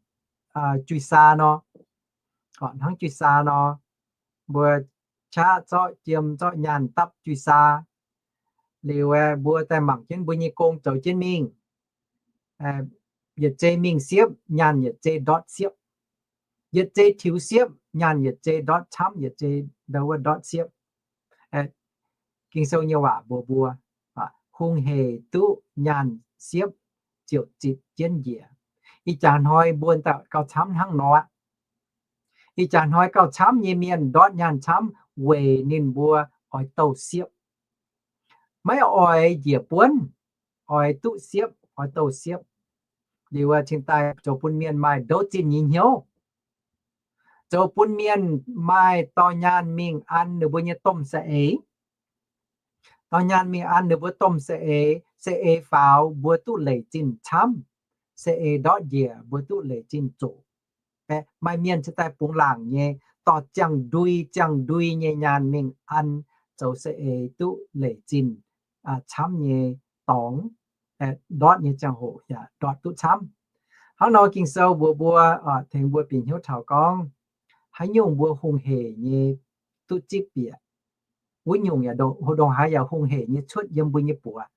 juiz saa nor, hnangv juiz saa nor, mbuo qaqv zorqv jiem zorqv nyaanh dapv juiz saa liuz, mbuo daaih mangc jienv mbuo nyei gong zoux jienv mingh. Yietc zei mingh siepv, nyaanh yietc zei ndortv siepv. Yietc zei tiux siepv, nyaanh yietc zei ndortv camv, yietc zei ndo wuov ndortv siepv. Ging-Sou nyei waac mbuox mbuo, hungh heic duqv nyaanh siepv ziouc zitc jienv njiec. Ih jaax hnoi mbuo gauh camv hnangv nor aqv. Ih jaax hnoi gauh camv nyei mienh ndortv nyaanh camv weic ninh mbuo oix douh siepv. Maiv oix njiec buonv, oix duqv siepv, oix douh siepv. Liuz cingx daaih zoux bun mienh maaih ndouv zinh nyei hnyouv, zoux bun mienh maaih dorh nyaanh mingh an ninh mbuo nyei domh saeng-eix. Dorh nyaanh mingh an ninh mbuo domh saeng-eix, saeng-eix faaux mbuo duqv leic zinh camv, saeng-eix ndortv njiec mbuo duqv leic zinh zoqc. Maaih mienh cingx daaih bungx laangc nyei, dorh ziangh ndui ziangh ndui nyei nyaanh mingh an, zoux saeng-eix duqv leic zinh camv nyei dorngx, ndortv nyei ziangh hoc yaac ndortv duqv camv. Hnangv nor Ging-Sou mbuox mbuo, tengx mbuo bieqc hnyouv taux gorngv, haaix nyungc mbuo hungh heic nyei duqv zipv bieqc, wuov nyungc yaac ndongc haaix yaac hungh heic nyei cuotv yiem mbuo nyei buoz.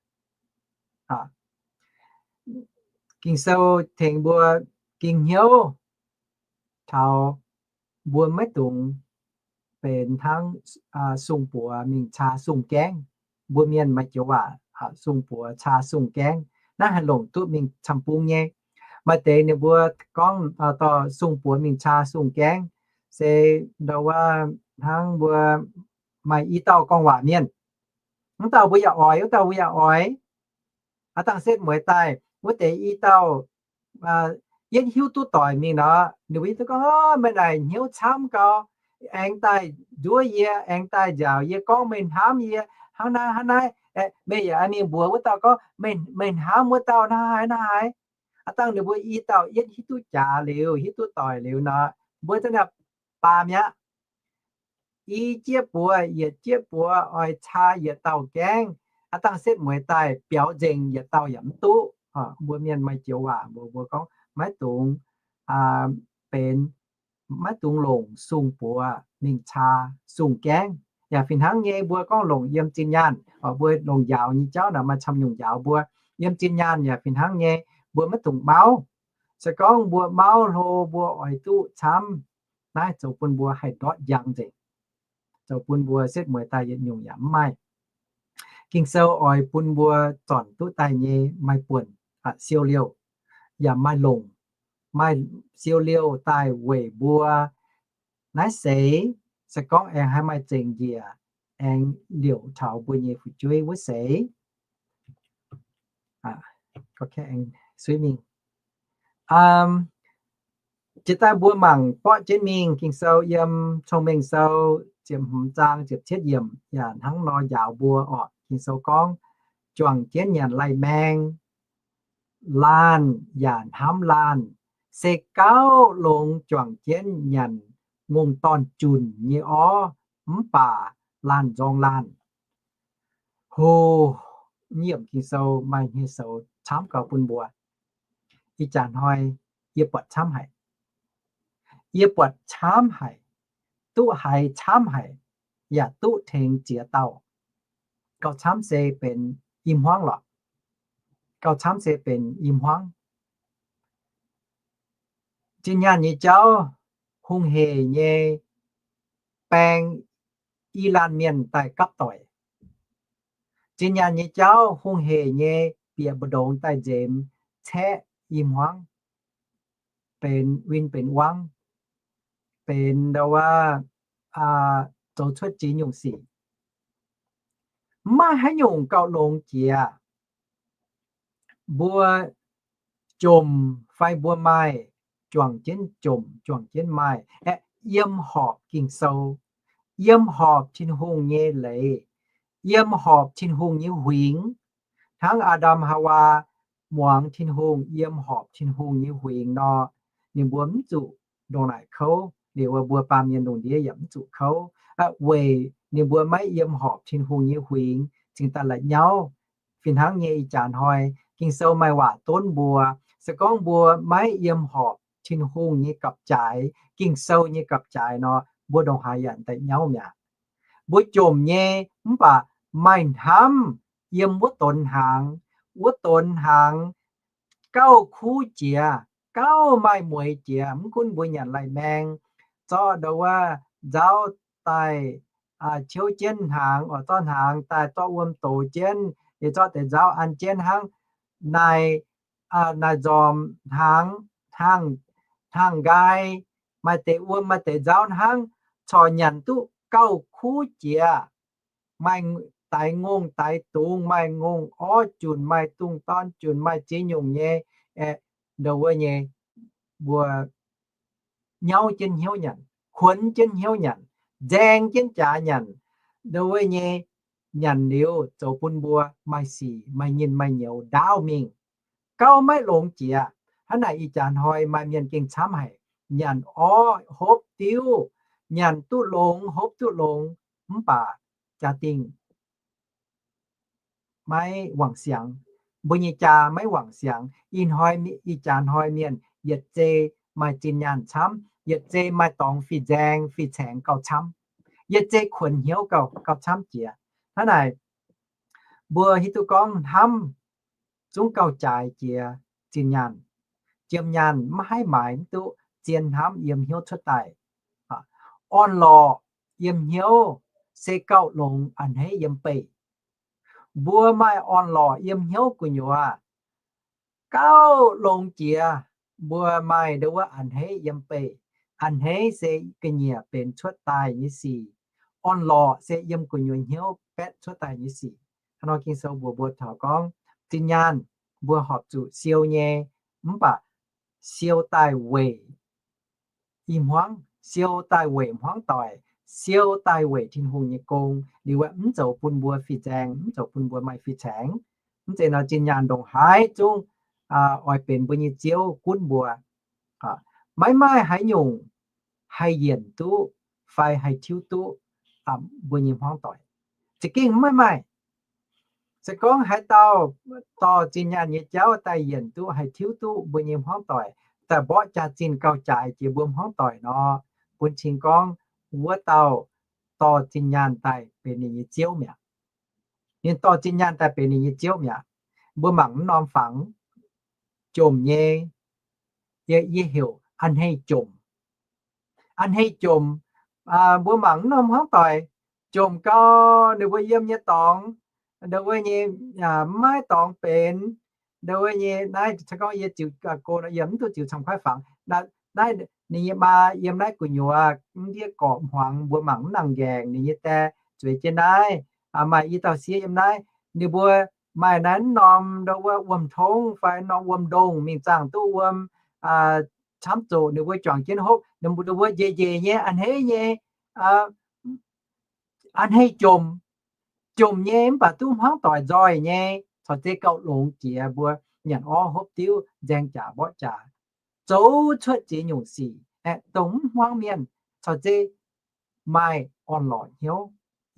Ging-Sou tengx mbuo ging hnyouv taux mbuo maiv dungx benx hnangv sung-buoz mingh caa sung-gaengv. Mbuo mienh maaih joux waac, sung-buoz caa sung-gaengv. Naaiv haih longc duqv mingh camv-bung nyei. Maaih deix ninh mbuo gorngv dorh sung-buoz mingh caa sung-gaengv, se ndo wuov hnangv mbuo maaih i dauh gorngv waac mienh. Wuov dauh mbuo yaac oix, wuov dauh mbuo yaac oix. Aav dangh setv mueiz daaih wuov deix i dauh yietv hiuv duqv doic mingh nor, ninh mbuo yietv duqv gorngv, meih naaic hnyouv camv gau, aengx daaih nduov yie, aengx daaih nziaauc yie, gorngv meih hnamv yie hnangv naaiv hnangv naaiv. Meih yaac mingh mbuox wuov dauh gorngv, meih hnamv wuov dauh naaiv haaix naaiv haaix. Aav dangh ninh mbuo i dauh yietv hiuv duqv jaax liuz, hiuv duqv doic liuz nor, mbuo za'naaiv baamh mi'aqv. I jieqv buoz yietc jieqv buoz oix caa yietc dauh gaengv. Aav dangh setv mueiz daaih biaux nzengc yietc dauh yaac mv duqv. Mbuo mienh maaih joux waac mbuox mbuo gorngv, maiv dungx benx, maiv dungx longc sung-buoz mingh caa sung-gaengv. Yaac fih hnangv nyei, mbuo gorngv longc yiem zinh nyaanh, mbuo longc njaaux nyei jauv naaic maaih camv nyungc njaaux mbuo. Yiem zinh nyaanh yaac fih hnangv nyei, mbuo maiv dungx mauv. Se gorngv mbuo mauv hlo, mbuo oix duqv camv, naaiv zoux bun mbuo haih ndortv njang nzengc, zoux bun mbuo setv mueiz daaih yietc nyungc yaac mv maaih. Ging-Sou oix bun mbuo zornc duqv daaih nyei maaih buonc siou liouh, yaac maaih longc, maaih siou liouh daaih weic mbuo naaiv seix, se gorngv aengx haih maaih zengc njiec, aengx liouc taux mbuo nyei fu'jueiv wuov seix. Jiex daaih mbuo mangc borqv jienv mingh Ging-Sou yiem Cong-Mengh Sou ziepc hmz zaang ziepc cietv yiemc yaac hnangv nor njaaux mbuo orqc. Ging-Sou gorngv, juangc jienv nyanc lai-maeng laanh yaac hnamv laanh, se gauh longx juangc jienv nyanc ngongh dorn-junc nyei orv mv baac laanh nzorng laanh. Ho, yiemc Ging-Sou maaih hniev-soux camv gauh bun mbuo. Ih jaax hnoi yie buatc camv haic. Yie buatc camv haic, duqv haiz camv haic, yaac duqv tengx ziex dauh. Gauh camv se benx i hmuangv lorqc. Gauh camv se benx i hmuangv. Zinh nyaanh nyei jauv hungh heic nyei baeng i laanh mienh daaih gapv doic. Zinh nyaanh nyei jauv hungh heic nyei bieqc mbu'ndongx daaih nzemx caeqv i hmuangv, benx win benx wangv, benx ndau wuov zoux cuotv ziex nyungc sic. Mv maaih haaix nyungc gauh longx jiex. Mbuo jomc fai mbuo maaih, juangc jienv jomc, juangc jienv maaih, aeqv, yiem horpc Ging-Sou, yiem horpc Tin-Hungh nyei leiz, yiem horpc Tin-Hungh nyei huingx. Hnangv Aa^ndam Haawaa muangx Tin-Hungh, yiem horpc Tin-Hungh nyei huingx nor, ninh mbuo mv zuqc ndongc naaic kouv. Liuz mbuo baamh mienh lungh ndiev yaac mv zuqc kouv, weic ninh mbuo maiv yiem horpc Tin-Hungh nyei huingx cingx daaih la'nyauv. Fih hnangv nyei ih jaax hnoi, Ging-Sou maaih waac donv mbuo, se gorngv mbuo maiv yiem horpc Tin-Hungh nyei gapv-jaaix, Ging-Sou nyei gapv-jaaix nor, mbuo ndongc haaix yaac daaih nyauv mi'aqv. Mbuo jomc nyei mv baac maaih hnamv yiem wuov donx hnaangx, wuov donx hnaangx gauh kuv jiex, gauh maaih mueix jiex. Mv gunv mbuo nyanc lai-maeng, zorqv ndau wuov nzauv daaih ciouv jienv hnaangx, oix zorqv hnaangx daaih zorqv wuom dox jienv, liuz zorqv deix nzauv an jienv hnangv. Naaic, naaic nzormc hnaangx, hnaangx, hnaangx nqaai, maaih deix wuom maaih deix nzauv hnangv, corc nyanc duqv gauh kuv jiex. Maaih daix ngongh daix dungz, maaih ngongh orv junc, maaih dungz dorn junc, maaih ziex nyungc nyei, ndau wuov nyei, mbuo nyauv jienv hnyouv nyanc, kuonx jienv hnyouv nyanc, nzaeng jienv jaax nyanc, ndau wuov nyei, nyanc liuz zoux bun mbuo maaih sic maaih nyinh maaih nyouz ndaauv mingh, gauh maiv longx jiex. Hnangv naaic ih jaax hnoi maaih mienh gengh camv haic, nyanc orv hopv diuv, nyanc duqv longx hopv duqv longx, mv baac jaa-dingh maiv wangc siangx. Mbuo nyei jaa maiv wangc siangx. Ih hnoi, ih jaax hnoi mienh yietc zei maaih zinh nyaanh camv, yietc zei maaih dorngx fih nzaeng fih caengx gauh camv, yietc zei kuonx hnyouv gauh, gauh camv jiex. Hnangv naaic, mbuo hiuv duqv gorngv hnamv zungv gauh jaaix jiex zinh nyaanh. Jiem nyaanh maiv haih maaiz mv duqv zien hnamv yiem hnyouv cuotv daaih. Orn-lorqc yiem hnyouv se gauh longx a'hneiv yiem beih. Mbuo maaih orn-lorqc yiem hnyouv gu'nyuoz gauh longx jiex, mbuo maaih ndau wuov a'hneiv yiem beih. A'hneiv se ga'nyiec benx cuotv daaih nyei sic. Orn-lorqc se yiem gu'nyuoz hnyouv baetv cuotv daaih nyei sic. Hnangv nor Ging-Sou mbuox mbuo taux gorngv zinh nyaanh mbuo horpc zuqc siou nyei, mv baac siou daaih weic i hmuangv, siou daaih weic hmuangv doic, siou daaih weic Tin-Hungh nyei gong, liuz mv zoux bun mbuo fih nzaeng, mv zoux bun mbuo maaih fih caengx. Mv zeiz nor zinh nyaanh ndongc haaix zungv oix benx mbuo nyei ziouv gunv mbuo. Maiv maaih haaix nyungc haih yienc duqv fai haih tiuv duqv mbuo nyei hmuangv doic. Za'gengh maiv maaih. Se gorngv haaix dauh dorh zinh nyaanh nyei jauv daaih yienc duqv haih tiuv duqv mbuo nyei hmuangv doic, daaih mborqv jaax-zinh gauh jaaix jiex mbuo hmuangv doic nor, bun cing gorngv wuov dauh dorh zinh nyaanh daaih benx ninh nyei ziouv mi'aqv. Ninh dorh zinh nyaanh daaih benx ninh nyei ziouv mi'aqv. Mbuo mangc mv norm fangx, jomc nyei, yie, yie heuc a'hneiv jomc. A'hneiv jomc, mbuo mangc mv norm hmuangv doic, jomc gau, ninh mbuo yiem nyei dorngx, ndau wuov nyei, mv maaih dorngx benx, ndau wuov nyei naaiv, gorngv yie ziux go nor, yie mv duqv ziux camv kuaiv fangx. Naaiv ninh nyei maa yiem naaiv gu'nyuoz mv ndiev gorqv hmuangx, mbuo mangc mv nangc nqaengc, ninh nyei die zueiz jienv naaiv, maaih i dauh sieqv yiem naaiv. Ninh mbuo maaih naaiv norm ndau wuov wuom-tongv fai norm wuom-ndongh mingh zaangh duqv wuom camv zoqc, ninh mbuo juangc jienv hopv, ninh mbuo njiec njiec nyei, a'hneiv nyei, a'hneiv jomc. Jomc nyei mv baac duqv hmuangv doic nzoih nyei, corc zeiz gauh longx jiex mbuo nyanc orv hopv diuv, nzaeng jaax mborqv jaax, zoux cuotv ziex nyungc sic aeqv, dongh mv hmuangv mienh, corc zeiz maaih orn-lorqc hnyouv.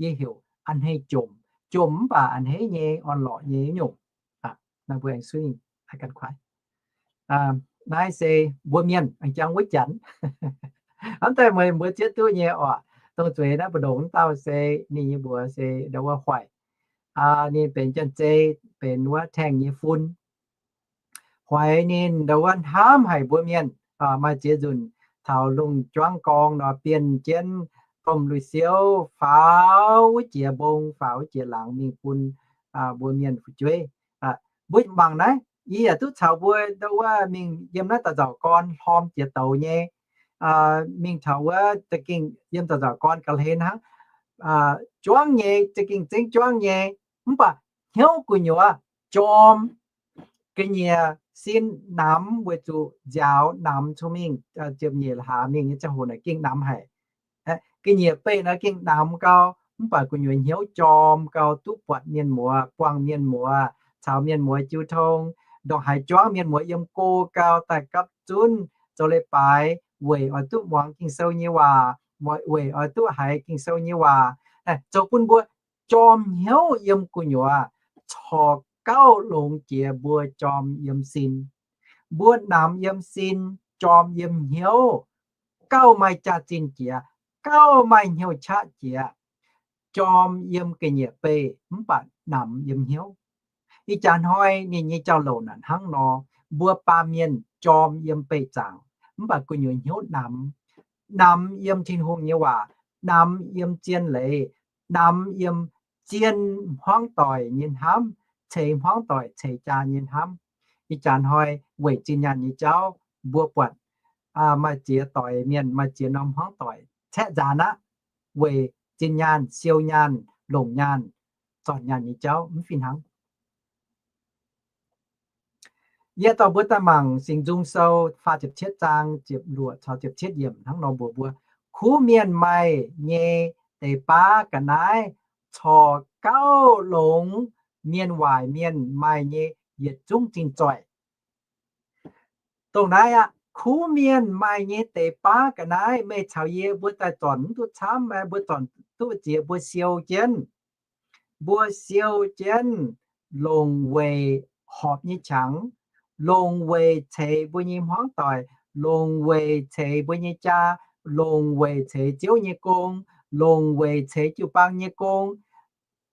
Yie heuc a'hneiv jomc. Jomc mv baac a'hneiv nyei, orn-lorqc nyei nyungc. Naaiv mbuo aengx suiv ganh kuaaiv. Naaiv se mbuo mienh aengx jangx wuov janx. Hnamv daaih meih mbuo zieqv duqv nyei oc. Dongh zueiz naaiv mbu'ndongx wuov dauh se ninh nyei mbuox se ndau wuov Hoic. Ninh benx janx-zei, benx wuov Tengh nyei fun. Hoic ninh ndau wuov hnamv haic mbuo mienh. Maaih ziex nzunc taux lungh juangv gorngv nor, bienh jienv domh lui-siouv faaux wuov jiex mbong, faaux wuov jiex laangz mingh bun mbuo mienh fu'jueiv. Mbuo mangc naaiv, yie yaac duqv caux mbuo ndau wuov mingh yiem naaiv da'nzauc gorn hlorm jiex douz nyei. Mingh taux wuov za'gengh yiem da'nzauc gorn ga'hlen hnangv, juangv nyei, za'gengh zengv juangv nyei, mv baac hnyouv gu'nyuoz jorm. Ga'nyiec sin namx weic zuqc nziaaux namx cong-mengh, ziepc nyeic hlaax mingh nyei ziangh hoc naaic gengh namx haic. Ga'nyiec beih naaiv gengh namx gau, mv baac gu'nyuoz hnyouv jorm gau, duqv buatc mienh muoz, buangh mienh muoz, caux mienh muoz jiu tong, ndongc haaix juangv mienh muoz yiem go gau, daaih gapv zunv zoux leiz-baaix, weic oix duqv muangx Ging-Sou nyei waac, weic oix duqv haiz Ging-Sou nyei waac, zoux bun mbuo jorm hnyouv yiem gu'nyuoz, corc gauh longx jiex mbuo jorm yiem sin. Mbuo namx yiem sin, jorm yiem hnyouv, gauh maaih jaax-zinh jiex, gauh maaih hnyouv qaqv jiex. Jorm yiem ga'nyiec beih mv baac namx yiem hnyouv. Ih jaax hnoi ninh nyei jauv-louc naaic hnangv nor, mbuo baamh mienh jorm yiem beih zaangc, mv baac gu'nyuoz hnyouv namx. Namx yiem Tin-Hungh nyei waac, namx yiem zien leiz, namx yiem zien hmuangv doic nyei hnamv, ceix hmuangv doic ceix jaa nyei hnamv. Ih jaax hnoi weic zinh nyaanh nyei jauv, mbuo buatc maaih ziex doic mienh, maaih ziex norm hmuangv doic caeqv nzaanx aqv, weic zinh nyaanh, siou nyaanh, longc nyaanh, zornc nyaanh nyei jauv mv fih hnangv. Yie dorh mbuo daaih mangc Singx Nzung Sou faah ziepc cietv zaang ziepc luoqc caux ziepc cietv yiemc hnangv nor mbuox mbuo, kuv mienh maaih nyei deix baav ga'naaiv corc gauh longx mienh waaic mienh maaih nyei yietc zungv zinh zoih. Dongh naaiv aqv, kuv mienh maaih nyei deix baav ga'naaiv, meih caux yie mbuo daaih zornc mv duqv camv, mbuo zornc duqv ziex, mbuo siou jienv. Mbuo siou jienv longc weic horpc nyei qangx, longc weic ceix mbuo nyei hmuangv doic, longc weic ceix mbuo nyei jaa, longc weic ceix Ziouv nyei gong, longc weic ceix jiu-baang nyei gong.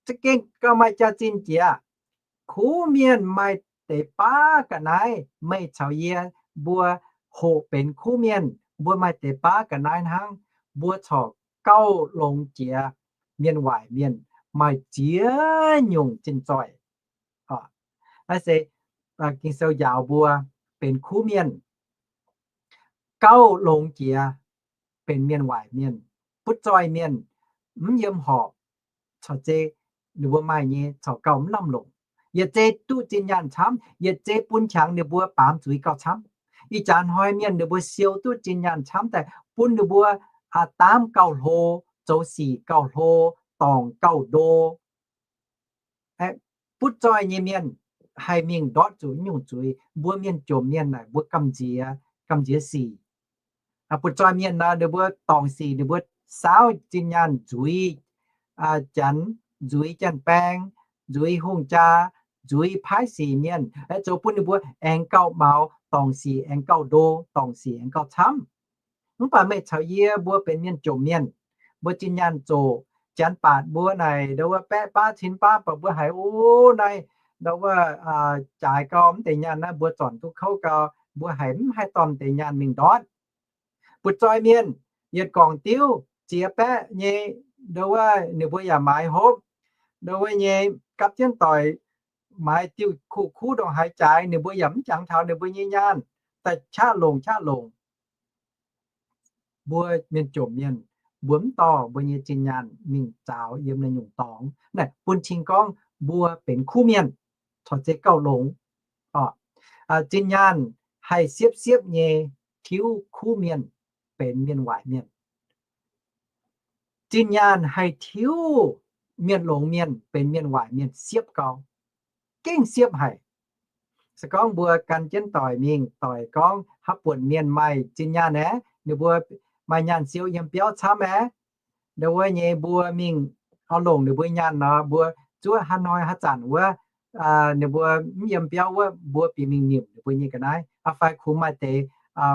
Za'gengh gauh maaih jaax-zinh jiex. Kuv mienh maaih deix baav ga'naaiv, meih caux yie mbuo hoqc benx kuv mienh, mbuo maaih deix baav ga'naaiv hnangv, mbuo corc gauh longx jiex mienh waaic mienh maaih ziex nyungc zinh zoih. Naaiv se Ging-Sou njaaux mbuo benx kuv mienh gauh longx jiex benx mienh waaic mienh. Butv zoih mienh mv yiem horpc, corc zei ninh mbuo maaih nyei corc gauh mv lamh longc. Yietc zei duqv zinh nyaanh camv, yietc zei bun qangx ninh mbuo baamz zuiz gauh camv. Ih jaax hnoi mienh ninh mbuo siou duqv zinh nyaanh camv daaih bun ninh mbuo daamv gauh hlo, zoux sic gauh hlo, dorngc gauh ndo. Butv zoih nyei mienh haih mingh ndortv zuqc nyungc zuiz. Mbuo mienh jomc mienh naaic mbuo gamh nziex, gamh nziex sic. Butv zoih mienh nor ninh mbuo dorngc sic ninh mbuo saauv zinh nyaanh nzuiz janx, nzuiz janx-baeng, nzuiz hungh jaa, zuiz paaiv sic mienh, zoux bun ninh mbuo aengx gauh maux dorngc sic, aengx gauh ndo, dorngc sic aengx gauh camv. Mv baac meih caux yie mbuo benx mienh jomc mienh, mbuo zinh nyaanh zoqc, janx baatc mbuo naaic ndau wuov baeqv baav cin baav, mv baac mbuo haiz o naaiv ndau wuov jaaix gau, mv deix nyaanh naaiv mbuo zornc duqv kouv gau, mbuo haiz mv haih dorh mv deix nyaanh mingh ndortv. Butv-zoih mienh yietc gorngc diuv ziex baeqv nyei, ndau wuov ninh mbuo yaac maaiz hopv, ndau wuov nyei gapv jienv doic maaiz diuh kuv kuv ndongc haaix jaaix, ninh mbuo yaac mv jangx taux ninh mbuo nyei nyaanh, daaih qaqv longc qaqv longc. Mbuo mienh jomc mienh, mbuo mv dorh mbuo nyei zinh nyaanh mingh zaaux yiem naaiv nyungc dorngx naaic, bun cing gorngv mbuo benx kuv mienh, corc zeiz gauh longx. Zinh nyaanh haih siepv-siepv nyei tiuv kuv mienh benx mienh waaic mienh. Zinh nyaanh haih tiuv mienh longx mienh benx mienh waaic mienh siepv gau, gengh siepv haic. Se gorngv mbuo gan jienv doic mingh, doic gorngv haaix buonc mienh maaih zinh nyaanh aeqv, ninh mbuo maaih nyaanh siou yiem biauv camv aeqv, ndau wuov nyei mbuo mingh oix longc ninh mbuo nyaanh nor, mbuo zuov haaix hnoi haaix zanc wuov, ninh mbuo mv yiem biauv wuov, mbuo bieqc mingh nimc ninh mbuo nyei ga'naaiv. Fai kungx maaih deix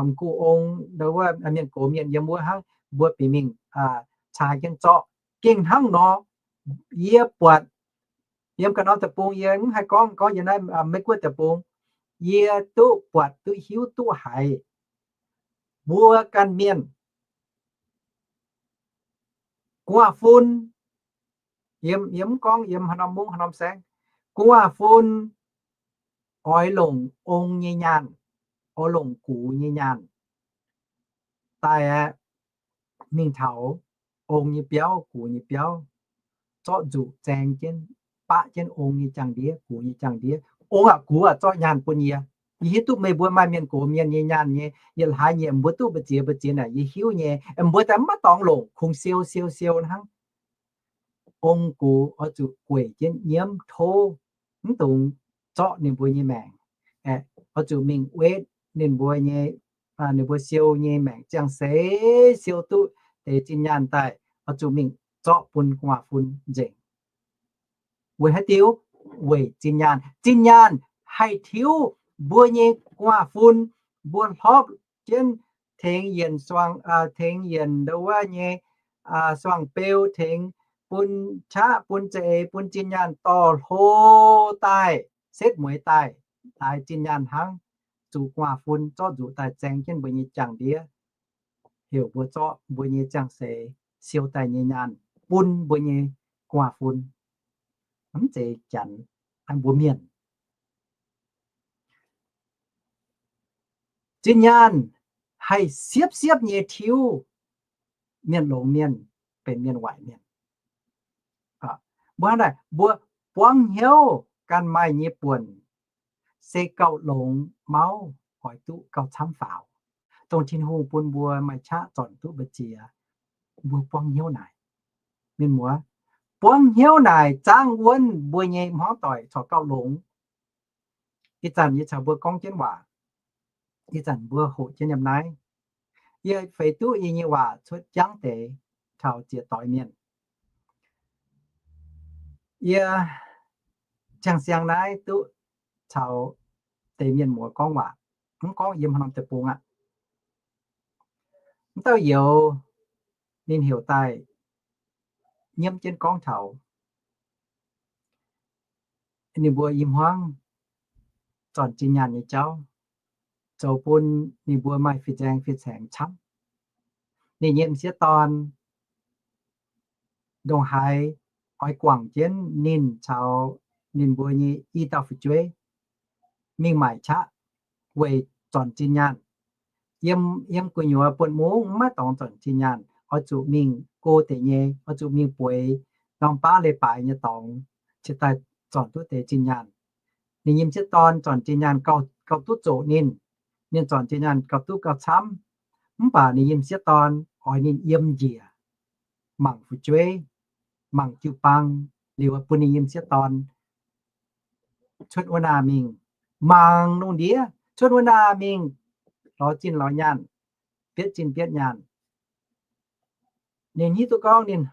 m'gux ong, ndau wuov mienh gox mienh yiem wuov hnangv, mbuo bieqc mingh caa jienv zorqv. Gengh hnangv nor, yie buatc yiem ga'norm deic-bung, yie mv haih gorngv, gorngv yiem naaiv Meiv-Guoqv deic-bung, yie duqv buatc duqv hiuv duqv haiz mbuo ganh mienh gu'nguaaz-fun, yie mv gorngv yiem haaix norm mungv haaix norm saengv, gu'nguaaz-fun oix longc ong nyei nyaanh, oix longc gux nyei nyaanh daaih aeqv, mingh taux ong nyei biauv, gux nyei biauv, zorqv nzuqc zaeng jienv, baqv jienv ong nyei jaang-ndiev, gux nyei jaang-ndiev. Ong aac, gux aac, zorqv nyaanh bun yie. Yie hiuv duqv meih mbuo maaih mienh gox mienh nyei nyaanh nyei, yietc hlaax nyei mbuo duqv mbu'ziex mbu'ziex naaic yie hiuv nyei, mbuo daaih maiv dorngx longc, kungx siou siou siou hnangv. Ong gux oix zuqc gueic jienv nyiemv tov, mv dungx zorqv ninh mbuo nyei maengc. Oix zuqc mingh wetv ninh mbuo nyei, ninh mbuo siou nyei maengc ziangh seix siou duqv deix zinh nyaanh daaih, oix zuqc mingh zorqv bun gu'nguaaz-fun nzengc. Weic haaix diuc? Weic zinh nyaanh. Zinh nyaanh haih tiuv mbuo nyei gu'nguaaz-fun, mbuo hlopv jienv tengx yienc suangx, tengx yienc ndau wuov nyei suangx-beu, tengx bun qaqv bun za'eix bun zinh nyaanh dorh hlo daaih, setv mueiz daaih, daaih zinh nyaanh hnangv, zuqc gu'nguaaz-fun zorqv nzuqc daaih zaeng jienv mbuo nyei jaang-ndiev, heuc mbuo zorqv mbuo nyei ziangh seix siou daaih nyei nyaanh bun mbuo nyei gu'nguaaz-fun. Mv zeiz Janx, mbuo mienh. Zinh nyaanh haih siepv-siepv nyei tiuv mienh longx mienh benx mienh waaic mienh. Mbuo hnangv naaic, mbuo buangv hnyouv ganh maaih nyei buonc se gauh longx mauv, oix duqv gauh camv faaux, dongh Tin-Hungh bun mbuo maaih qaqv zornc duqv mbu'ziex. Mbuo buangv hnyouv naaic, mienh muoz, buangv hnyouv naaic zaangv wuonv mbuo nyei hmuangv doic corc gauh longx. Ih zanc yie caux mbuo gorngv jienv waac, ih zanc mbuo hoqc jienv yiem naaiv, yie feix duqv yie nyei waac cuotv jangv deix taux ziex doix mienh. Yie ziangh siang naaiv duqv caux deix mienh muoz gorngv waac, mv gorngv yiem haaix norm deic-bung aqv. Mv dauh youz ninh heuc daaih nyiemv jienv gorngv taux ninh mbuo i hmuangv zornc zinh nyaanh nyei jauv, zoux bun ninh mbuo maaih fih nzaeng fih caengx camv. Ninh nyei m'sieqv dorn ndongc haaix oix guangc jienv ninh caux ninh mbuo nyei i dauh fu'jueiv mingh maaic qaqv weic zornc zinh nyaanh. Yiem, yiem gu'nyuoz buonv mungv maiv dorngx zornc zinh nyaanh, oix zuqc mingh go deix nyei, oix zuqc mingh bueix norm baav leiz-baaix nyei dorngx, cingx daaih zornc duqv deix zinh nyaanh. Ninh nyei m'sieqv dorn zornc zinh nyaanh gauh, gauh duqv zoqc ninh. Ninh zornc zinh nyaanh gauh duqv gauh camv. Mv baac ninh nyei m'sieqv dorn oix ninh yiem njiec, mangc fu'jueiv, mangc jiu-baang, liuz bun ninh nyei m'sieqv dorn cuotv wuov naah mingh mangc lungh ndiev, cuotv wuov naah mingh lorz zinh lorz nyaanh, bietv zinh bietv nyaanh. Ninh hiuv duqv gorngv ninh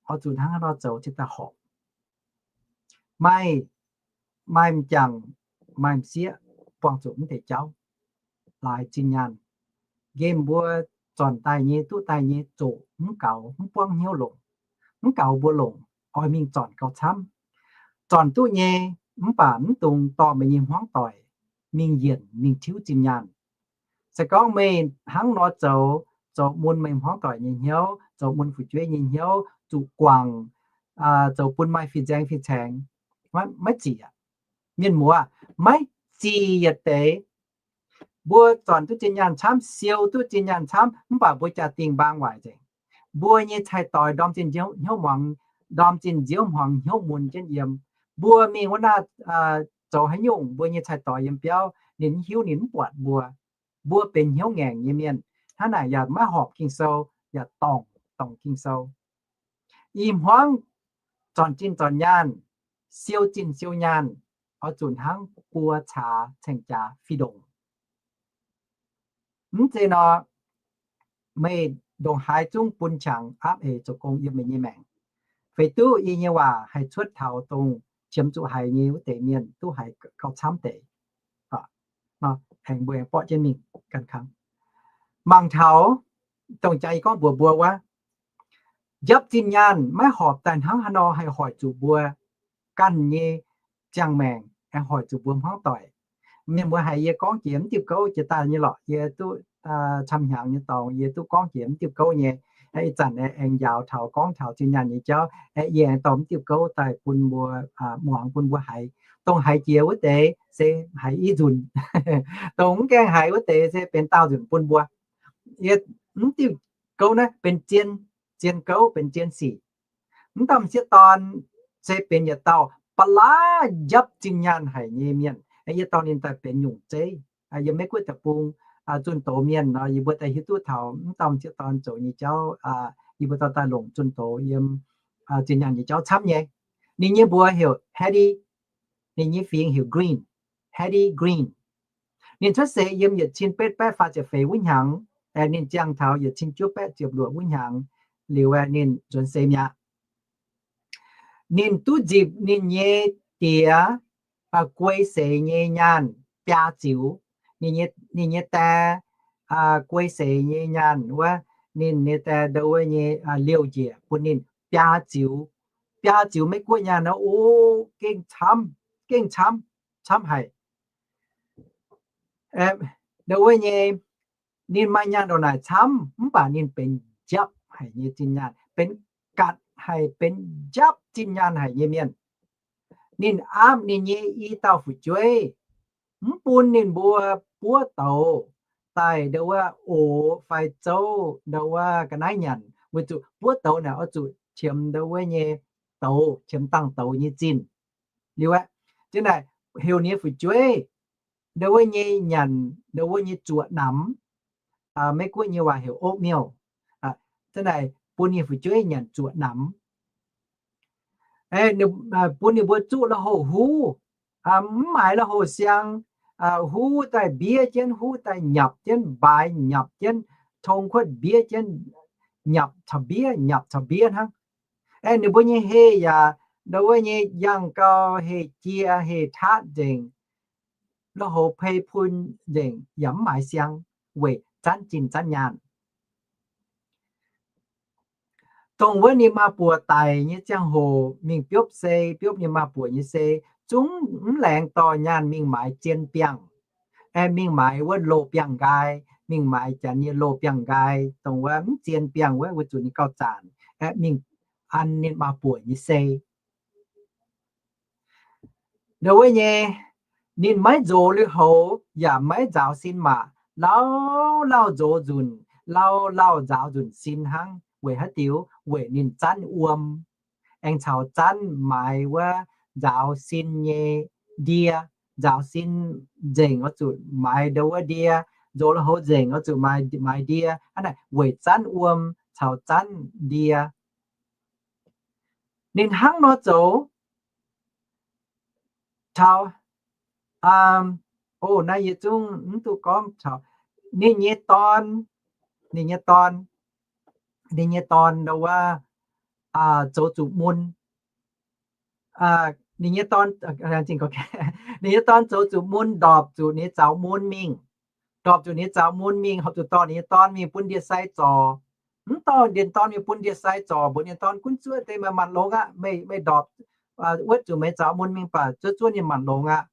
oix zuqc hnangv haaix nor zoux cingx daaih horpc. Maaih maaih m'jangc maaih m'sieqv buangh zuqc mv deix jauv, laaix zinh nyaanh. Nqemh mbuo zornc daaih nyei, duqv daaih nyei zoqc mv gaux, mv buangv hnyouv longc. Mv gaux mbuo longc, oix mingh zornc gauh camv. Zornc duqv nyei, mv baac mv dungx dorh meih nyei hmuangv doic mingh yienc mingh tiuv zinh nyaanh. Se gorngv meih hnangv nor zoux, zoux mun meih hmuangv doic nyei hnyouv, zoux mun fu'jueiv nyei hnyouv, zuqc guangc, zoux bun maaih fih nzaeng fih caengx, maiv ziec. Mienh muoz, maiv ziec yietc deix. Mbuo zornc duqv zinh nyaanh camv, siou duqv zinh nyaanh camv, mv baac mbuo jaa-dingh mbaang waaic nzengc. Mbuo nyei cai-doix ndorm zinh hnyouv muangx, ndorm zinh nziouv hmuangx hnyouv mun jienv yiem. Mbuo mingh wuov naaiv zoux haaix nyungc, mbuo nyei cai-doix yiem biauv, ninh mv hiuv, ninh mv buatc mbuo. Mbuo benx hnyouv ngaengc nyei mienh, hnangv naaic yaac maiv horpc Ging-Sou, yaac dorngc, dorngc Ging-Sou. I hmuangv zornc zinh zornc nyaanh, siou zinh siou nyaanh, oix zuqc hnangv buo caax caeng jaax fih ndongc. Mv zeiz nor, meih ndongc haaix zungv bun qangx aapv eix zoux gong yiem meih nyei maengc. Feix duqv yie nyei waac haih cuotv taux dongh qiemx zuqc haiz nyei wuov deix mienh duqv haiz gauh camv deix. Aengx mbuo aengx borqv jienv mingh gan kangv. Mangc taux dongh jaax yie gorngv mbuox mbuo wuov, njapv zinh nyaanh maiv horpc daaih hnangv haaix nor haih hoic zuqc mbuo ganh nyei ziangh maengc, aengx hoic zuqc mbuo hmuangv doic. Mienh mbuo haiz yie gorngv jiex mv diuh gouv jiex daaih nyei lorqc, yie duqv camv hnyangx nyei dorngx yie duqv gorngv jiex mv diuh gouv nyei. Ih zanc aengx njaaux taux gorngv taux zinh nyaanh nyei jauv, yie aengx dorh mv diuh gouv daaih bun mbuo muangx bun mbuo haiz. Dongh haiz jiex wuov deix se haiz i nzunc. Dongh mv gaengh haiz wuov deix se benx daauh nzunc bun mbuo. Yie mv diuh gouv naaiv benx zien, zien gouv benx zien sic. Mv dauh m'sieqv dorn se benx yietc dauh ba'laqv njapv zinh nyaanh haic nyei mienh. Yie dorh ninh daaih benx nyungc zeiv. Yiem Meiv Guoqv deic-bung zunh doz mienh nor, yie mbuo daaih hiuv duqv taux mv dauh m'sieqv dorn zoux nyei jauv. Yie mbuo dorh daaih longc zunh doz yiem zinh nyaanh nyei jauv camv nyei. Ninh nyei mbuox heuc Hattie, ninh nyei fingx heuc Green, Hattie Green. Ninh cuotv seix yiem yietc cin betv baeqv faah ziepc feix wuov hnyangx, ninh ziangh taux yietc cin juov baeqv ziepc luoqc wuov hnyangx liuz, ninh nzuonx seix mi'aqv. Ninh duqv nzipc ninh nyei diex guei seix nyei nyaanh biaa ziux. Ninh nyei dae guei seix nyei nyaanh wuov, ninh nyei dae ndo wuov nyei liouh njiec bun ninh biaa ziux. Biaa ziux Meiv Guoqv nyaanh nor, o, gengh camv, gengh camv, camv haic. Ndo wuov nyei, ninh maaih nyaanh ndongc naaic camv, mv baac ninh benx njapv haic nyei zinh nyaanh, benx gatc haic, benx njapv zinh nyaanh haic nyei mienh. Ninh aapv ninh nyei i dauh fu'jueiv, mv bun ninh mbuo buov douz daaih ndo wuov ox fai zouv ndo wuov ga'naaiv nyanc, weic zuqc buov douz naaic oix zuqc qiemx ndo wuov nyei douz, qiemx dangh douz nyei zinh. Liuz aeqv, ziouc naaic heuc ninh nyei fu'jueiv ndo wuov nyei nyanc ndo wuov nyei zuoqc namx. Meiv Guoqv nyei waac heuc oatmeal. Ziouc naaic bun ninh fu'jueiv nyanc zuoqc namx. Bun ninh mbuo zuqv lui-houx huv, mv maaiz lui-houx siang, huv daaih mbiev jienv, huv daaih nyapc jienv, mbaaix nyapc jienv, tong kuotv mbiev jienv, nyapc caux mbiev, nyapc caux mbiev hnangv. Aeqv, ninh mbuo nyei heh yaac ndo wuov nyei yangh gau, heh jiex, heh taatv nzengc, lui-houx pei pun nzengc, yaac mv maaiz siang, weic zanv zinh zanv nyaanh. Dongh wuov ninh maa-buoc daic nyei ziangh hoc mingh biopv sei, biopv ninh maa-buoc nyei sei, zungv mv laengz dorh nyaanh mingh maaiz zien biangh, aeqv, mingh maaiz wuov loz biangh nqaai, mingh maaiz janx nyei loz biangh nqaai, dongh wuov mv zien biangh wuov, weic zuqc ninh gauh zanc, aeqv, mingh an ninh maa-buoc nyei sei. Ndo wuov nyei, ninh maiv nzox lui-houx yaac maiv nzaaux sin maac, lauh lauh nzox nzunc, lauh lauh nzaaux nzunc sin hnangv. Weic haaix diuc? Weic ninh zanv wuom, aengx caux zanv maaiz wuov nzaaux sin nyei ndie. Nzaaux sin nzengc oix zuqc maaiz ndo wuov ndie, nzox lui-houx nzengc oix zuqc maaiz, maaiz ndie. Hnangv naaic weic zanv wuom caux zanv ndie. Ninh hnangv nor zoux taux, o, naaiv yie zungv mv duqv gorngv taux ninh nyei dorn, ninh nyei dorn, ninh nyei dorn ndo wuov zoux zuqc mun. Ninh nyei dorn, laengz zingh gorngv, Ninh nyei dorn zoux zuqc mun ndorpc zuqc ninh nyei zaux mun mingh. Ndorpc zuqc ninh nyei zaux mun mingh, horpc zuqc dorh ninh nyei dorn mingh bun ndie-sai zorc. Mv dorh ninh nyei dorn mingh bun ndie-sai zorc, mbuox ninh nyei dorn, gunv zuov deix meih maanc longx aqv. Meih, meih ndorpc, wuotv zuqc meih zaux mun mingh baac zuov zuov ninh maanc longx aqv.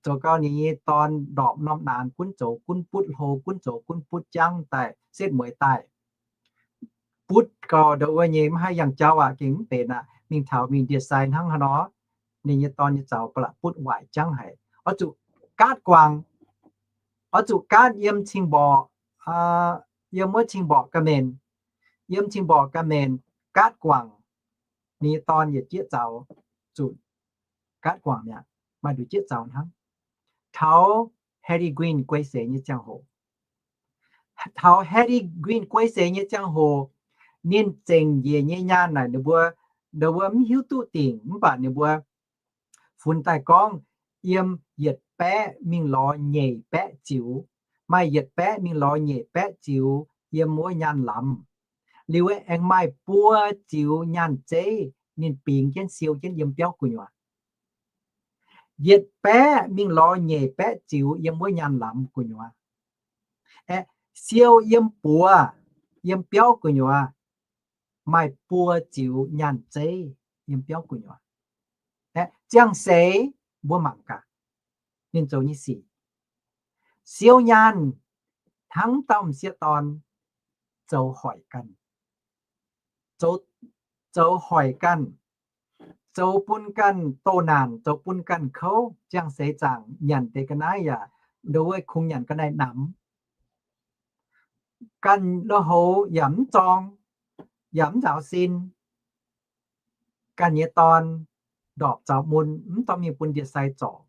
Zoux gau ninh nyei dorn ndorpc norm naanx gunv zoux gunv butv hlo, gunv zoux gunv butv jangv daaih, setv mueiz daaih. Butv gau ndau wuov nyei mv haih yangh jauv aqv, gengh mv benx aqv. Mingh taux mingh ndie-sai hnangv haaix nor, ninh nyei dorn nyei zaux ba'laqc butv waaic jangv haic. Oix zuqc gaatv guangc, oix zuqc gaatv yiem cing-mborqc, yiem wuov cing-mborqc ga'menc, yiem cing-mborqc ga'menc gaatv guangc. Ninh nyei dorn yietc jieqv zaux, zuqc gaatv guangc mi'aqv, maaih nduqc jieqv zaux hnangv. Taux Harry Green guei seix nyei ziangh hoc, taux Harry Green guei seix nyei ziangh hoc, ninh zengc njiec nyei nyaanh naaic ninh mbuo, ninh mbuo mv hiuv duqv dingc mv baac ninh mbuo funx daaih gorngv yiem yietc baeqv mingh lorz nyeic baeqv ziux, maaih yietc baeqv mingh lorz nyeic baeqv ziux yiem wuov nyaanh lamz. Liuz aengx maaih buo ziux nyaanh zeiv ninh bingx jienv siou jienv yiem biauv gu'nyuoz. Yietc baeqv mingh lorz nyeic baeqv ziux yiem wuov nyaanh lamz gu'nyuoz. Aeqv, siou yiem buoz, yiem biauv gu'nyuoz, maaih buo ziux nyaanh zeiv yiem biauv gu'nyuoz. Aeqv, ziangh seix mbuo mangc gaax ninh zoux nyei sic. Siou nyaanh hnangv dauh m'sieqv dorn zoux hoic ganh, zoux, zoux hoic ganh, zoux bun ganh doh naanc, zoux bun ganh kouv. Ziangh seix zaangc nyanc deix ga'naaiv yaac nduov wuov kungx nyanc ga'naaiv namx. Ganh lui-houx yaac mv zorng, yaac mv nzaaux sin. Ganh nyei dorn ndorpc zaux mun, mv dorh mingh bun ndie-sai zorc,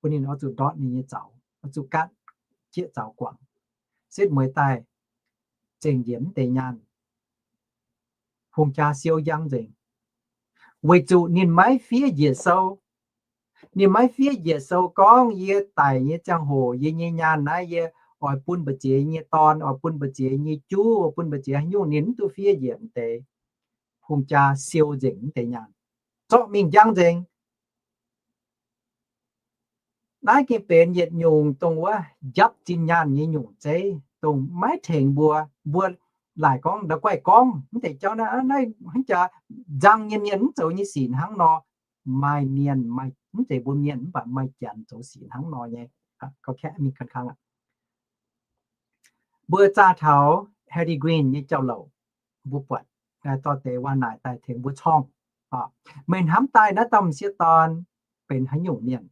bun ninh oix zuqc ndortv ninh nyei zaux, oix zuqc gaatv jieqv zaux guangc. Setv mueiz daaih zengc njiec mv deix nyaanh. Hungh jaa siou njang nzengc, weic zuqc ninh maiv fiev njiec sou. Ninh maiv fiev njiec sou gorngv, yie daic nyei ziangh hoc yie nyei nyaanh naaiv yie oix bun mbu'ziex nyei dorn, oix bun mbu'ziex nyei juv, oix bun mbu'ziex haaix nyungc, ninh mv duqv fiev njiec mv deix. Hungh jaa siou nzengc mv deix nyaanh, zorqv mingh njang nzengc. Naaiv gengh benx yietc nyungc dongh wuov njapv zinh nyaanh nyei nyungc zeiv, dongh maiv tengx mbuo. Mbuo laaic gorngv ndau guaih gorngv mv deix jauv naaiv, naaiv hnangv jaax nzang nyei mienh mv zoux nyei sic hnangv nor. Maaih mienh, maaih mv zeiz mbuo mienh mv baac maaih janx zoux sic hnangv nor nyei. Gauh kaeqv mingh kang kang aqv. Mbuo zaah taux Harry Green nyei jauv-louc, mbuo buatc dorh deix waac naaic daaih tengx mbuo corngh. Meih hnamv daaih naaiv dauh m'sieqv dorn benx haaix nyungc mienh?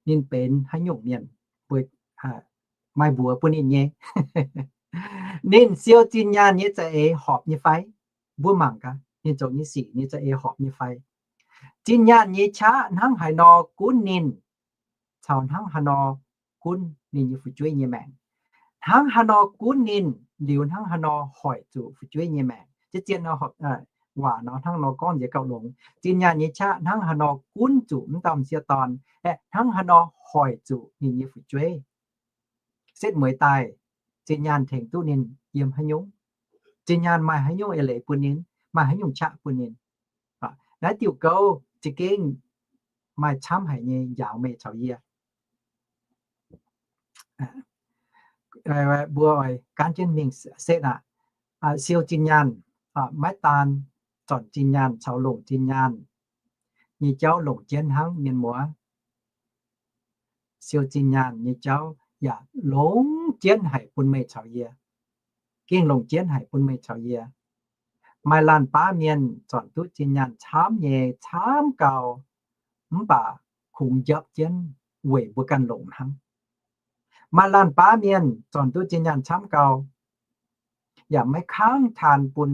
Ninh benx haaix nyungc mienh? Maaih mbuox bun ninh nyei. Ninh siou zinh nyaanh nyei za'eix horpc nyei fai? Mbuo mangc gaax ninh zoux nyei sic ninh za'eix horpc nyei fai? Zinh nyaanh nyei qaqv hnangv haaix nor gunv ninh, caux hnangv haaix nor gunv ninh nyei fu'jueiv nyei maengc. Hnangv haaix nor gunv ninh liuz hnangv haaix nor hoic zuqc fu'jueiv nyei maengc. Zien nor, waac nor hnangv nor gorngv nziex gauh longx. Zinh nyaanh nyei qaqv hnangv haaix nor gunv zuqc m'dauh m'sieqv dorn, aeqv, hnangv haaix nor hoic zuqc ninh nyei fu'jueiv. Setv mueiz daaih, zinh nyaanh tengx duqv ninh yiem haaix nyungc? Zinh nyaanh maaih haaix nyungc eix leiz bun ninh? Maaih haaix nyungc qaqv bun ninh? Naaiv diuh gouv za'gengh maaih camv haic nyei njaaux meih caux yie. Mbuo oix gaanv jienv mingh setv aqv. Siou zinh nyaanh maiv daan zornc zinh nyaanh caux longc zinh nyaanh nyei jauv longc jienv hnangv, mienh muoz. Siou zinh nyaanh nyei jauv yaac longc jienv haic bun meih caux yie. Gengh longc jienv haic bun meih caux yie. Maaih laanh baav mienh zornc duqv zinh nyaanh camv nyei, camv gau, mv baac kungx njapv jienv weic mbuo ganh longc hnangv. Maaih laanh baav mienh zornc duqv zinh nyaanh camv gau, yaac maiv kangv taan bun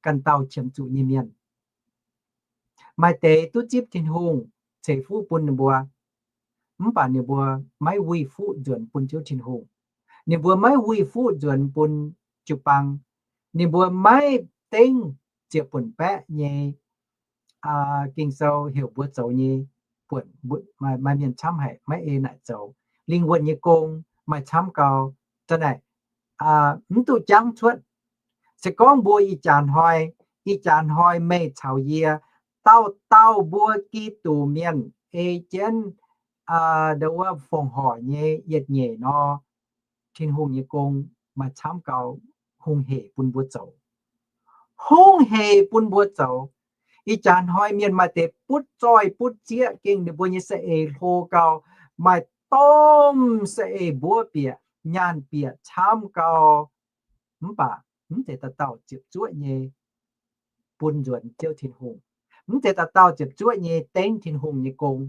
ganh dauh qiemx zuqc nyei mienh. Maaih deix duqv zipv Tin-Hungh ceix fuqv bun ninh mbuo, mv baac ninh mbuo maiv weih fuqv nzuonx bun Ziouv Tin-Hungh. Ninh mbuo maiv weih fuqv nzuonx bun jiu-baang. Ninh mbuo maiv dengv ziepc buonc baeqv nyei Ging-Sou heuc mbuo zoux nyei buonc, maaih mienh camv haic maiv ei naaic zoux. Lingh wuonh nyei gong maaih camv gau. Za'naaic mv duqv jangv cuotv. Se gorngv mbuo ih jaax hnoi, ih jaax hnoi meih caux yie, dauh dauh mbuo Giduc mienh, ei jienv nduov wuov fongc horc nyei yietc nyeic nor, Tin-Hungh nyei gong maaih camv gau hungh heic bun mbuo zoux. Hungh heic bun mbuo zoux. Ih jaax hnoi mienh maaih deix butv zoih butv zieqv gengh ninh mbuo nyei saeng-eix hlo gau, maaih domh saeng-eix mbuov bieqc, nyaanh bieqc camv gau. Mv baac mv zeiz dauh dauh ziepc zuoqv nyei bun nzuonx Ziouv Tin-Hungh. Mv zeiz dauh dauh ziepc zuoqv nyei dengv Tin-Hungh nyei gong.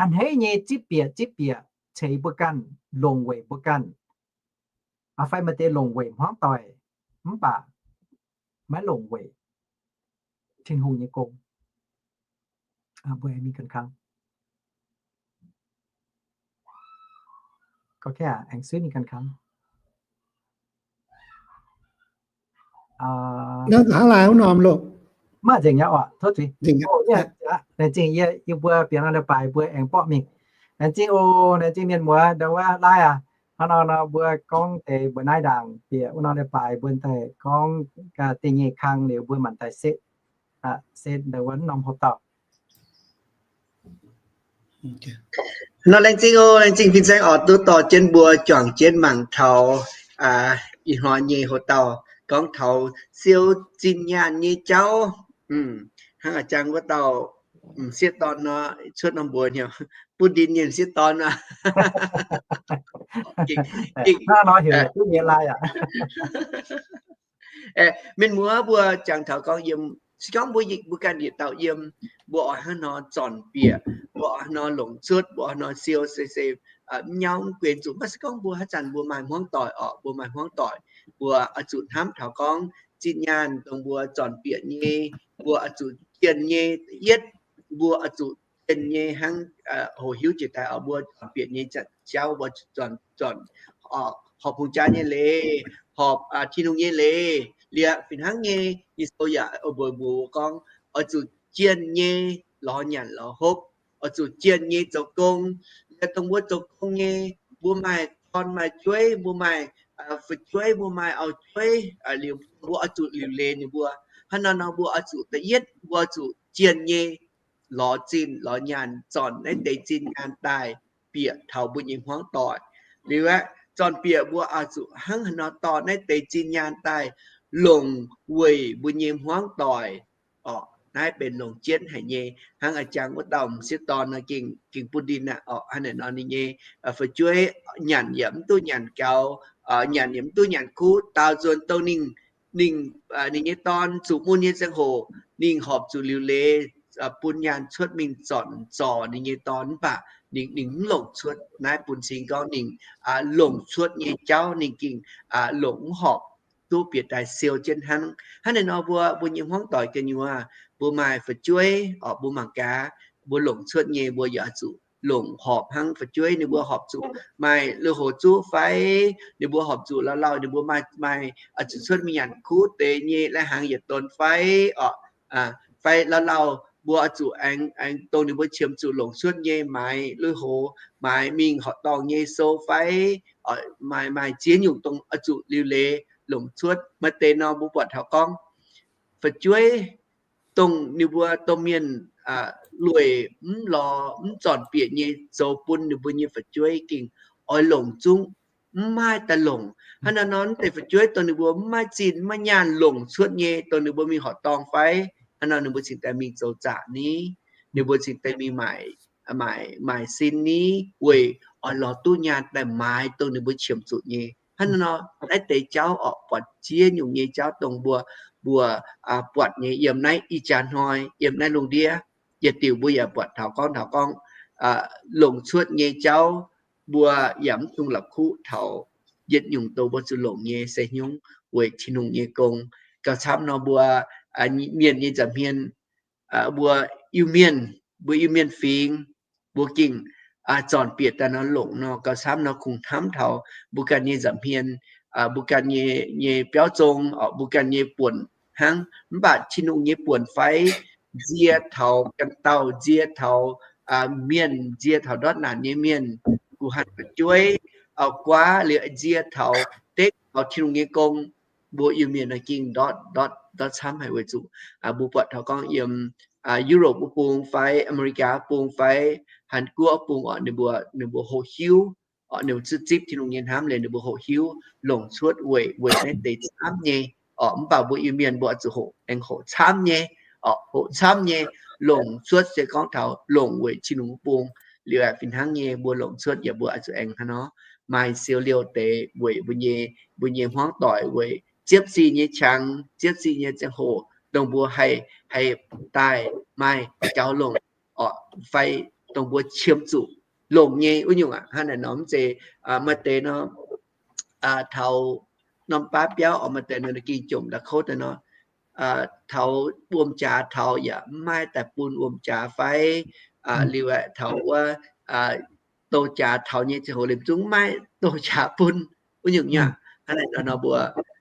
A'hneiv nyei zipv bieqc zipv bieqc ceix mbuo ganh, longc weic mbuo ganh. Fai maaih deix longc weic hmuangv doic, mv baac maiv longc weic Tin-Hungh nyei gong. Mbuo aengx mingh ganh kang. Aengx suiv mingh ganh kang. Hnangv laaic wuov norm loh. Maaih nzengc nyei oc, tov zuiz. Laengz zingh yie, yie mbuo bieqc norm leiz-baaix mbuo aengx borqv mingh. Laengz zingh oc, laengz zingh mienh muoz ndau wuov laaic aac. Hnangv nor nor mbuo gorngv deix mbuo naaiv ndaangc bieqc wuov norm leiz-baaix mbuo daaih gorngv da'nyeic kang liuz mbuo maanc daaih setv, setv ndau wuov norm houx-dauh. Nor laengz zingh oc, laengz zingh fin-saeng oc, duqv dorh jienv mbuo juangc jienv mangc taux ih hnoi nyei houx-dauh gorngv taux siou zinh nyaanh nyei jauv. Hnangv a'jang wuov dauh m'sieqv dorn nor, cuotv norm mbuox hnyouv butv ndin nyei m'sieqv dorn aqv. Mienh muoz mbuo jangx taux gorngv yiem, se gorngv mbuo, mbuo ganh yietc dauh yiem, mbuo oix hnangv nor zornc bieqc, mbuo oix hnangv nor longc cuotv, mbuo oix hnangv nor siou se, se mv nyauv mv guen zuqc. Mv baac se gorngv mbuo haaix zanc mbuo maaih hmuangv doic oc, mbuo maaih hmuangv doic, mbuo oix zuqc hnamv taux gorngv zinh nyaanh dongh mbuo zornc bieqc nyei, mbuo oix zuqc jienh nyei. Da'yietv, mbuo oix zuqc jienh nyei hnangv hoqc hiuv jiex daaih oc, mbuo zornc bieqc nyei jauv, mbuo zornc, zornc horpc hungh jaa nyei leiz, horpc Tin-Hungh nyei leiz. Liuz fih hnangv nyei, Ging-Sou yaac mbuox mbuo gorngv oix zuqc jienh nyei lorz nyanc lorz hopv, oix zuqc jienh nyei zoux gong. Liuz dongh mbuo zoux gong nyei, mbuo maaih torn maaih jueiv, mbuo maaih fu'jueiv, mbuo maaih auv-jueiv, liuz mbuo oix zuqc liuc leiz ninh mbuo. Hnangv nor nor mbuo oix zuqc da'yietv mbuo oix zuqc jienh nyei lorz zinh lorz nyaanh, zornc naaiv deix zinh nyaanh daaih bieqc taux mbuo nyei hmuangv doic. Liuz aeqv, zornc bieqc mbuo oix zuqc hnangv haaix nor dorh naaiv deix zinh nyaanh daaih longc weic mbuo nyei hmuangv doic. Orqc, naaiv benx longc jienv haic nyei. Hnangv a'jang wuov dauh m'sieqv dorn nor, gengh, gengh butv ndin aqv. Orqc, hnangv naaic nor ninh nyei fu'jueiv nyanc yaac mv duqv nyanc gaux, nyanc yaac mv duqv nyanc kuv, daaux nzuonx dongh ninh, ninh, ninh nyei dorn zuqc mun nyei ziangh hoc, ninh horpc zuqc liuc leiz bun nyaanh cuotv mingh zornc zorc ninh nyei dorn, mv baac ninh, ninh mv longc cuotv. Naaiv bun cing gorngv ninh longc cuotv nyei jauv ninh gengh longc mv horpc, duqv bieqc daaih siou jienv hnangv. Hnangv naaic nor mbuo, mbuo nyei hmuangv doic gu'nyuoz, mbuo maaih fu'jueiv orqc, mbuo mangc gaax, mbuo longc cuotv nyei mbuo yaac zuqc longc horpc hnangv fu'jueiv. Ninh mbuo horpc zuqc maaih lui-houx zuqv fai, ninh mbuo horpc zuqc lauh lauh ninh mbuo maaih, maaih zuqc cuotv mingh nyanc kuv deix nyei lai-hnaangx yietc donx fai orqc, fai lauh lauh mbuo oix zuqc aengx, aengx dongh ninh mbuo qiemx zuqc longc cuotv nyei maaiz lui-houx, maaiz mingh horqc dorngh nyei sou fai, maaih, maaih ziex nyungc dongh oix zuqc liuc leiz longc cuotv. Maaih deix nor mbuo buatc taux gorngv fu'jueiv dongh ninh mbuo domh mienh lueic mv lorz mv zornc bieqc nyei zoux bun ninh mbuo nyei fu'jueiv gengh oix longc zungv mv maaih daaih longc. Hnangv naaic nor, mv deix fu'jueiv dongh ninh mbuo mv maaih zinh mv maaih nyaanh longc cuotv nyei, dongh ninh mbuo mingh horqc dorngh fai, hnangv nor ninh mbuo cingx daaih mingh zoux zaqc ni, ninh mbuo cingx daaih mingh maaic, maaic, maaic sin ni, weic oix lorz duqv nyaanh daaih maaiz dongh ninh mbuo qiemx zuqc nyei. Hnangv naaic nor, naaiv deix jauv orqc, buatc ziex nyungc nyei jauv dongh mbuo, mbuo buatc nyei yiem naaiv ih jaax hnoi, yiem naaiv lungh ndiev, yietc diuc mbuo yaac buatc taux gorngv, taux gorngv longc cuotv nyei jauv, mbuo yaac mv dungx la'kuqv taux yietc nyungc dongh mbuo zuqc longc nyei se hnyouv weic Tin-Hungh nyei gong. Gauh camv nor mbuo mienh nyei nza'hmien, mbuo Iu-Mienh, mbuo Iu-Mienh fingx, mbuo gengh zornc bieqc daaih nor longc nor, gauh camv nor kungx hnamv taux mbuo ganh nyei nza'hmien, mbuo ganh nyei, nyei biauv zong, mbuo ganh nyei buonc hnangv. Mv baac Tin-Hungh nyei buonc fai nzie taux ganh dauh, nzie taux mienh, nzie taux ndortv naanc nyei mienh, guh hanh fu'jueiv, guaav liuz nzie taux, dekv taux Tin-Hungh nyei gong, mbuo Iu-Mienh nor gengh ndortv, ndortv, ndortv camv haic weic zuqc mbuo buatc taux gorngv yiem Europe wuov bung fai America wuov bung fai Hàn Guoqv wuov bung orqc, ninh mbuo, ninh mbuo hoqc hiuv orqc, ninh mbuo zipv, zipv Tin-Hungh nyei hnamv liuz ninh mbuo hoqc hiuv longc cuotv weic, weic naaiv deix camv nyei orqc. Mv baac mbuo Iu-Mienh mbuo oix zuqc hoqc, aengx hoqc camv nyei orqc, hoqc camv nyei longc cuotv se gorngv taux longc weic Tin-Hungh wuov bung liuz aeqv, fih hnangv nyei mbuo longc cuotv yaac mbuo oix zuqc aengx hnangv nor maaih siou liouh deix weic mbuo nyei, mbuo nyei hmuangv doic, weic ziepv zinh nyei qangx, ziepv zinh nyei ziangh hoc dongh mbuo haih, haih daaih maaih jaux longc orqc, fai dongh mbuo qiemx zuqc longc nyei wuov nyungc aqv. Hnangv naaic nor mv zeiz maaih deix nor taux norm baav biauv orqc, maaih deix nor ging jomc la'kouv daaih nor, taux wuom jaax taux yaac mv maaih daaih bun wuom jaax fai liuz aeqv, taux wuov douz jaax taux nyei ziangh hoc liemh zungv mv maaih douz jaax bun wuov nyungc nyei aqv. Hnangv naaiv nor mbuo,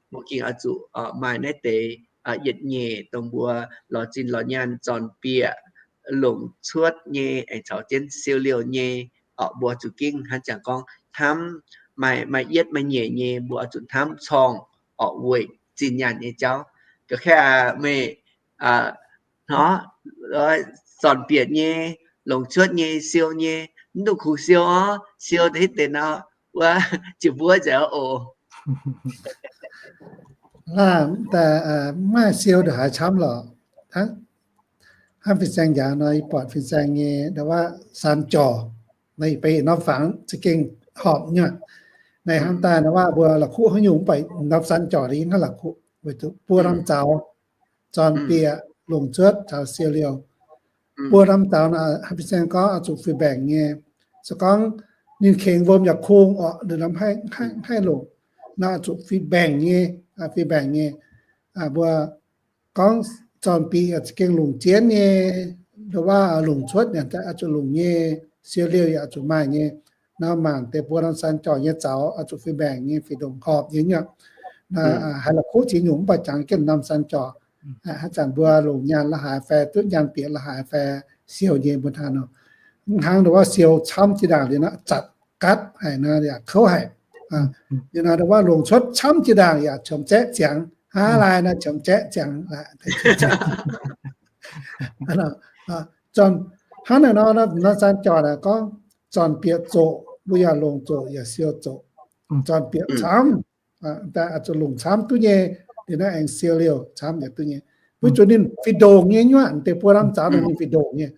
mbuo gengh oix zuqc maaih naaiv deix yietc nyeic dongh mbuo lorz zinh lorz nyaanh zornc bieqc longc cuotv nyei aengx caux jienv siou liouh nyei orqc, mbuo zuqc gengh hnangv jangx gorngv hnamv maaih, maaih yietv maaih nyeic nyei, mbuo oix zuqc hnamv corng orqc weic zinh nyaanh nyei jauv. Ga'kaaih aqv meih, hnoi, zornc bieqc nyei, longc cuotv nyei, siou nyei, mv dungx kungx siou orv, siou deix deix nor, wuov jiex mbuov nzengc oc. Laanh daaih mv maaih siou ndongc haaix camv lorqc. Hnangv fin-saeng njaaux nor, yie buatc fin-saeng nyei ndau wuov saan jorc, naaiv yie beiv norm fangx za'gengh horpc nyei. Naaiv hnangv daaih ndau wuov mbuo la'kuqv haaix nyungc mv baac norm saan jorc yie hnangv la'kuqv weic zuqc buo norm zaux, zornc bieqc, longc cuotv caux siou liouh. Buo norm zaux nor, fin-saeng gorngv oix zuqc fih mbaengc nyei. Se gorngv ninh kengx wuom yaac kungx orqc, ninh norm haih longc nor, oix zuqc fih mbaengc nyei, fih mbaengc nyei. Mbuo gorngv zornc bieqc yaac za'gengh longc jienv nyei, ndau wuov longc cuotv yaac oix zuqc longc nyei, siou liouh yaac oix zuqc maaih nyei. Nor mangc deix buo norm saan jorc nyei zaux oix zuqc fih mbaengc nyei, fih ndongc horpc nyei nyei. Haaix la'kuqv ziex nyungc mv baac jangx jienv norm saan jorc. Haaix zanc mbuo longc nyaanh la'haaix fai duqv nyaanh bieqc la'haaix fai siou nyei mbuo hnangv nor. Mv hnangv ndau wuov siou camv jiex ndaangc liuz nor, zatc gatv haic nor yaac kouv haic. Liuz nor ndau wuov longc cuotv camv jiex ndaangc yaac qiemx zaeqv ziangx. Hnangv lai nor qiemx zaeqv ziangx. Hnangv naaic nor, norm saan jorc naaic gorngv zornc bieqc zoqc, mbuo yaac longc zoqc yaac siou zoqc. Zornc bieqc camv, daaih oix zuqc longc camv duqv nyei, liuz naaiv aengx siou liouh camv yaac duqv nyei. Mbuo zuqc ninh fih ndongc nyei nyuoqc, deix buo norm zaux ninh fih ndongc nyei.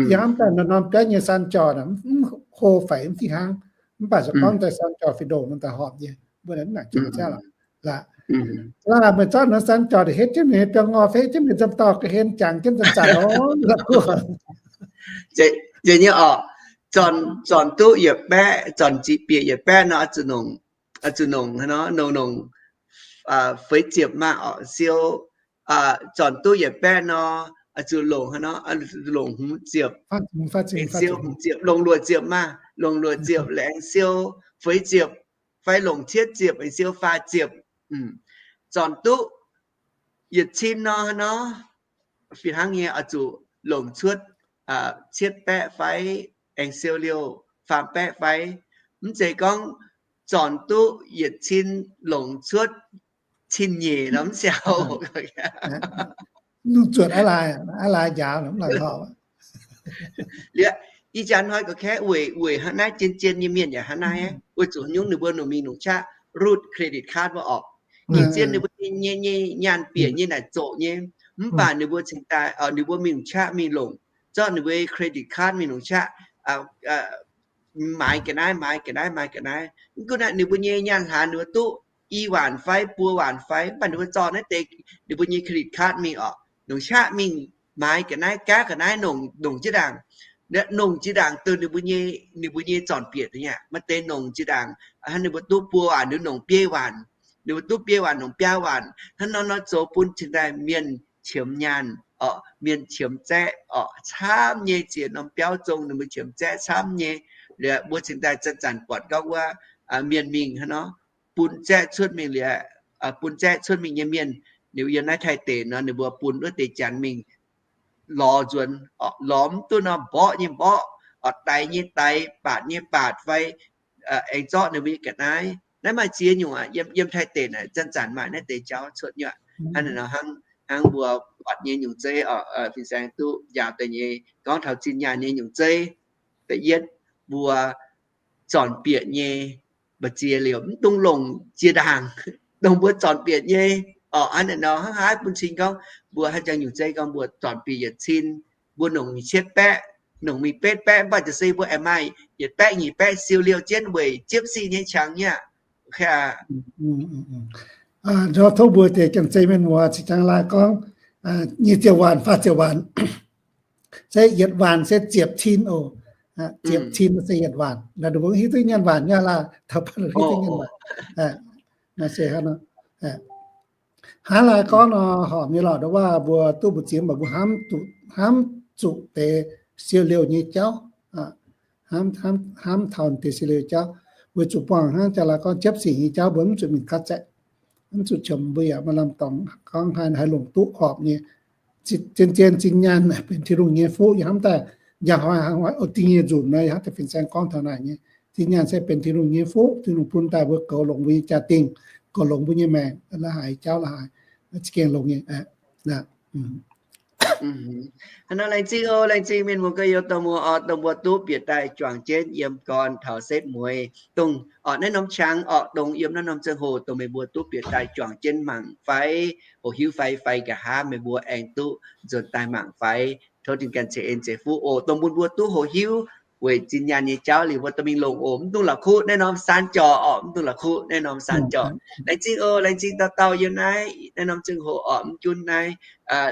Yie hnamv daaih norm biauv nyei saan jorc naaic mv hlo faix mv fih hnangv, mv baac se gorngv daaih saan jorc fih ndongc nor daaih horpc nyei. Mbuo naaic mv nangc jangx ziangv lorqc. Laaix meih zorqv norm saan jorc daaih hetv jienv mingh biauv ngorh fai hetv jienv mingh zomc dorh ga'hlen jangx jienv zanc-zanc oc. Zeiz nyei orqc. Zornc duqv yietc baeqv, zornc ziqc bieqc yietc baeqv nor, oix zuqc nongc, nongc, nongc feix ziepc maah orqc, siou. Zornc duqv yietc baeqv nor, oix zuqc longc, longc hmz ziepc, siou hmz ziepc, longc luoqc ziepc maah, longc luoqc ziepc aengx siou feix ziepc, fai longc cietv ziepc aengx siou faah ziepc. Zornc duqv yietc cin nor, nor, fih hnangv nyei oix zuqc longc cuotv cietv baeqv fai aengx siou liouh faam baeqv fai. Mv zeiz gorngv zornc duqv yietc cin longc cuotv cin nyeic nor mv siou. Lungh zuotc aqv laaix, aqv laaix njaaux mv laengz horpc. Liuz, ih jaax hnoi ga'kaeqv weic, weic hnangv naaiv jien jien nyei mienh yaac hnangv naaiv, weic zuqc nyungc ninh mbuo nungx mingh nungx qaqv rut credit card wuov orqc. Gengh zien ninh mbuo nyei, nyei nyaanh bieqc nyei naaic zoqc nyei. Mv baac ninh mbuo cingx daaih, ninh mbuo mingh nungx qaqv mingh longc, zorqv ninh mbuo credit card mingh nungx qaqv maaiz ga'naaiv, maaiz ga'naaiv, maaiz ga'naaiv. Mv gunv naaic ninh mbuo nyei nyaanh hlaax ninh mbuo duqv i waanc fai buo waanc fai, mv baac ninh mbuo zorqv naaiv deix ninh mbuo nyei credit card mingh orqc, nungx qaqv mingh maaiz ga'naaiv, gaanv ga'naaiv nongc, nongc jiex ndaangc. Nongc jiex ndaangc dongh ninh mbuo nyei, ninh mbuo nyei zornc bieqc nyei aqv. Maaih deix nongc jiex ndaangc hnangv ninh mbuo duqv buo waanc, ninh nongc biei waanc, ninh mbuo duqv biei waanc nongc biaa waanc. Hnangv nor nor zoux bun cingx daaih mienh qiemx nyaanh orqc, mienh qiemx zaeqv orqc, camv nyei ziex norm biauv zong ninh mbuo qiemx zaeqv camv nyei. Liuz mbuo cingx daaih zanc-zanc buatc gorngv wuov mienh mingh hnangv nor bun zaeqv cuotv mingh liuz, bun zaeqv cuotv mingh nyei mienh, liuz yiem naaiv Taiv deic nor ninh mbuo bun wuov deix janx mingh lorz nzuonx, lorz mv duqv nor mborqv nyei mborqv, daix nyei daix, baatc nyei baatc fai aengx zorqv ninh mbuo nyei ga'naaiv. Naaiv maaih ziex nyungc aqv. Yiem, yiem Taiv deic naaic zanc-zanc maaih naaiv deix jauv cuotv nyei aqv. Hnangv naaic nor hnangv hnangv mbuo buatc nyei nyungc zeiv oc, fin-saeng duqv njaaux daaih nyei gorngv taux zinh nyaanh nyei nyungc zeiv. Da'yietv, mbuo zornc bieqc nyei mba'ziex liouc, mv dungx longc ziex ndaangc, dongh mbuo zornc bieqc nyei oc. Hnangv naaiv nor hnangv haaix bun cing gorngv mbuo haaix jangx nyungc zeiv gorngv mbuo zornc bieqc yietc cin, mbuo longc nyic cietv baeqv, longc mingh betv baeqv, mv baac jiez se mbuo aengx maaih yietc baeqv nyic baeqv siou liouh jienv weic jiepv sic nyei qangx nyei aqv. Tov mbuo deix janx-zei mienh muoz cingx jangx laaix gorngv nyic ziepc waanc, faah ziepc waanc, se yietc waanc se ziepc cin oc. Ziepc cin se yietc waanc. Naaiv mbuo hiuv duqv nyanc waanc nyei laac, taux baac hiuv duqv nyanc waanc. Naaiv se hnangv nor. Hnangv naaiv gorngv nor, horpc nyei lorqc, ndo waac mbuo duqv mbu'ziex mbuo hnamv zuqc deix siou liouh nyei jauv, hnamv taux deix siou liouh jauv, weic zuqc buangh hnangv jaax laaix gorngv jiepv sic nyei jauv mbuo mv zuqc mingh gatv zaeqc, mv zuqc qiemx mbuo yaac maaih lamh dorngx gorngv haih longc duqv horpc nyei. Zien-zien zinh nyaanh benx Tin-Hungh nyei fuqv, yie hnamv daaih njang hnoi hnangv hnoi oix dingh nyei nzunc nor, yie hnamv daaih fin-saeng gorngv taux naaic nyei. Zinh nyaanh se benx Tin-Hungh nyei fuqv, Tin-Hungh bun daaih mbuo goux longx mbuo nyei jaa-dingh, goux longx mbuo nyei maengc, la'haaix jauv la'haaix, za'gengh longx nyei. Hnangv nor laengz zingh oc, laengz zingh mienh muoz gorx-youz dorh muoz oc, dongh mbuo duqv bieqc daaih juangc jienv yiem gorn taux setv mueiz dongh orqc naaiv norm qangx orqc, dongh yiem naaiv norm ziangh hoc dongh meih mbuo duqv bieqc daaih juangc jienv mangc fai hoqc hiuv fai, fai nqa'haav meih mbuo aengx duqv nzuonx daaih mangc fai. Tov Tin-Hungh ganh ceix en ceix fuqv oc, dongh bun mbuo duqv hoqc hiuv weic zinh nyaanh nyei jauv liuz mbuo dorh mingh longc oc. Mv dungx la'kuqv naaiv norm saan jorc orqc, mv dungx la'kuqv naaiv norm saan jorc. Laengz zingh oc, laengz zingh dauh dauh yiem naaiv, naaiv norm ziangh hoc orqc, mv gunv naaiv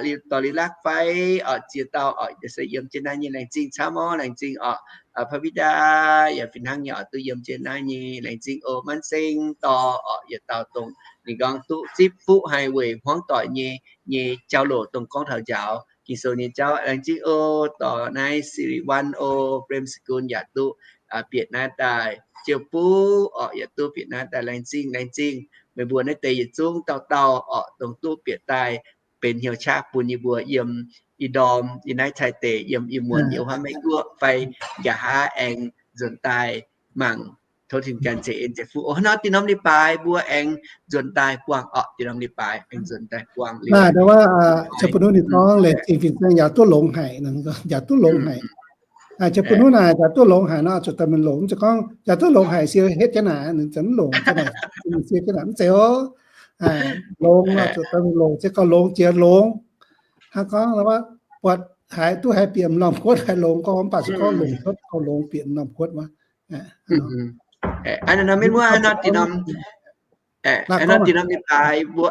liuz dorh liuz lakv fai orqc, ziex dauh orqc, se yiem jienv naaiv nyei laengz zingh camv orqc, laengz zingh orqc. Paa Wi Daa yaac fih hnangv nyei orqc, duqv yiem jienv naaiv nyei laengz zingh oc. Manv Seng dorh orqc, yietc dauh dongh ninh gorngv duqv zipv fuqv haic weic hmuangv doic nyei, nyei jauv-louc dongh gorngv taux njaaux Ging-Sou nyei jauv. Laengz zingh oc. Dorh naaiv Siri Wan oc, Brem Sekun yaac duqv bieqc naaiv daaih, Ziouv Buv orqc yaac duqv bieqc naaiv daaih. Laengz zingh, laengz zingh meih mbuo naaiv deix yietc zungv dauh dauh orqc, dongh duqv bieqc daaih benx hnyouv qaqv bun yie mbuo yiem ih ndorm, yiem naaiv Taiv deic, yiem ih muonz, yiem wuov Meiv-Guoqv fai nqa'haav aengx nzuonx daaih mangc. Tov Tin-Hungh ganh ceix en ceix fuqv oc. Hnangv nor dinh norm leiz-baaix mbuo aengx nzuonx daaih buangh orqc, dinh norm leiz-baaix aengx nzuonc daaih buangh liuz. Naaic ndo wuov, ziouc bun wuov ninh gorngv laengz zingh fin-saeng yaac duqv longx haic, yaac duqv longx haic. Ziouc bun wuov naaic yaac duqv longx haic nor, zuqc daaih mingh longc, zuqc gorngv yaac duqv longx haic, siou hietv jienv naaic, ninh ziouc mv longc, siou jienv naaic mv zeiz oc. Longx nor, zuqc daaih mingh longc, se gorngv longx jiex longx. Hnangv gorngv buatc haiz duqv haiz bieqc norm kuotv haiz longx gorngv, mv baac se gorngv longc cuotv gorngv longx bieqc norm kuotv wuov. Hnangv nor mienh muoz, hnangv nor dinh norm, hnangv nor dinh norm leiz-baaix mbuo,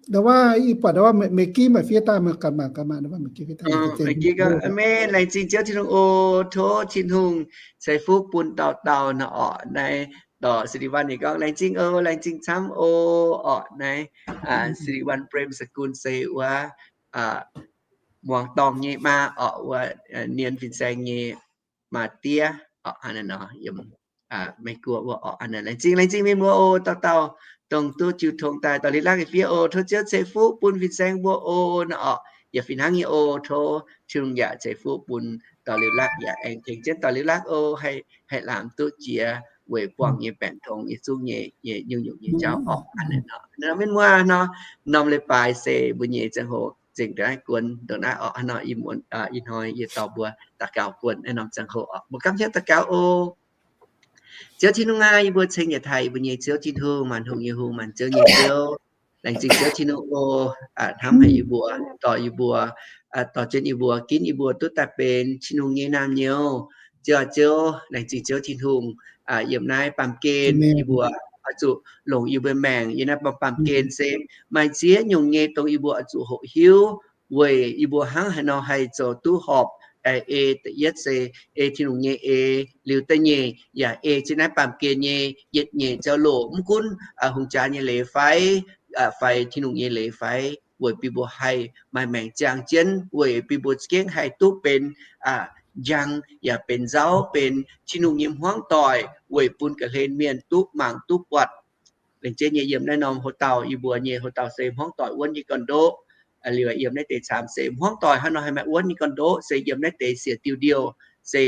ndo wuov, yie buatc ndo wuov, Meiv Gitv maaih fiev daaih, meih ganh mangc, ganh mangc, ndo wuov Meiv Gitv fiev daaih. Meiv Gitv gorngv, Aamen, laengz zingh Ziouv Tin-Hungh oc. Tov Tin-Hungh ceix fuqv bun dauh dauh nor orqc. Naaiv dorh Siri Wan ninh gorngv, laengz zingh oc, laengz zingh camv oc orqc. Naaiv Siri Wan Brem Sekun se wuov muangx dorngh nyei maa orqc, wuov Nien fin-saeng nyei maa diev orqc, hnangv naaiv nor yiem Meiv-Guoqv wuov orqc. Hnangv naaiv laengz zingh, laengz zingh mienh muoz oc, dauh dauh dongh duqv jiu tong daaih dorh liuz lakv nyei fiev oc. Tov Ziouv ceix fuqv bun fin-saeng mbuo oc nor orqc. Yaac fih hnangv nyei oc, tov Tin-Hungh yaac ceix fuqv bun dorh liuz lakv, yaac aengx tengx jienv dorh liuz lakv oc, haih lamz duqv jiex weic buangh nyei baengc tong yietc zungv nyei, nyei nyungc-nyungc nyei jauv orqc. Hnangv naaiv nor mienh muoz nor, norm leiz-baaix se mbuo nyei ziangh hoc zengc daaih naaiv guon ndongc naaiv orqc. Hnangv nor ih hnoi yie dorh mbuo daux gaux guon naaiv norm ziangh hoc orqc. Mbuo gapv hnyouv daux gaux oc. Ziouv Tin-Hungh aac, yie mbuo ceng yietc taaih yie mbuo nyei Ziouv Tin-Hungh, maanc hungh nyei hungh, maanc zouv nyei Ziouv. Laengz zingh Ziouv Tin-Hungh oc, hnamv haic yie mbuo, dorh yie mbuo, dorh jienv yie mbuo, ginv yie mbuo duqv daaih benx Tin-Hungh nyei naamh nyouz. Ziouv, Ziouv, laengz zingh Ziouv Tin-Hungh, yiem naaiv baamh gen yie mbuo oix zuqc longc yie mbuo maengc yiem naaiv baamh, baamh gen se maaih ziex nyungc nyei dongh yie mbuo oix zuqc hoqc hiuv, weic yie mbuo hnangv haaix nor haih zoux duqv horpc. Ei da'yietv se ei Tin-Hungh nyei eix, liuz da'nyeic yaac ei jienv naaiv baamh gen nyei yietc nyeic jauv-louc, mv gunv hungh jaa nyei leiz fai, fai Tin-Hungh nyei leiz fai, weic bun mbuo haih maaih maengc ziangh jienv, weic bun mbuo za'gengh haih duqv benx njang yaac benx nzauh, benx Tin-Hungh nyei hmuangv doic, weic bun ga'hlen mienh duqv mangc duqv buatc. Laengz jienv nyei yiem naaiv norm houx-dauh yie mbuo nyei houx-dauh se hmuangv doic wuonv nyei gorn-ndoqv. Liuz yiem naaiv deix caamx se hmuangv doic hnangv nor haih maaih wuonv nyei gorn-ndoqv, se yiem naaiv deix siec diuh ndiouh, se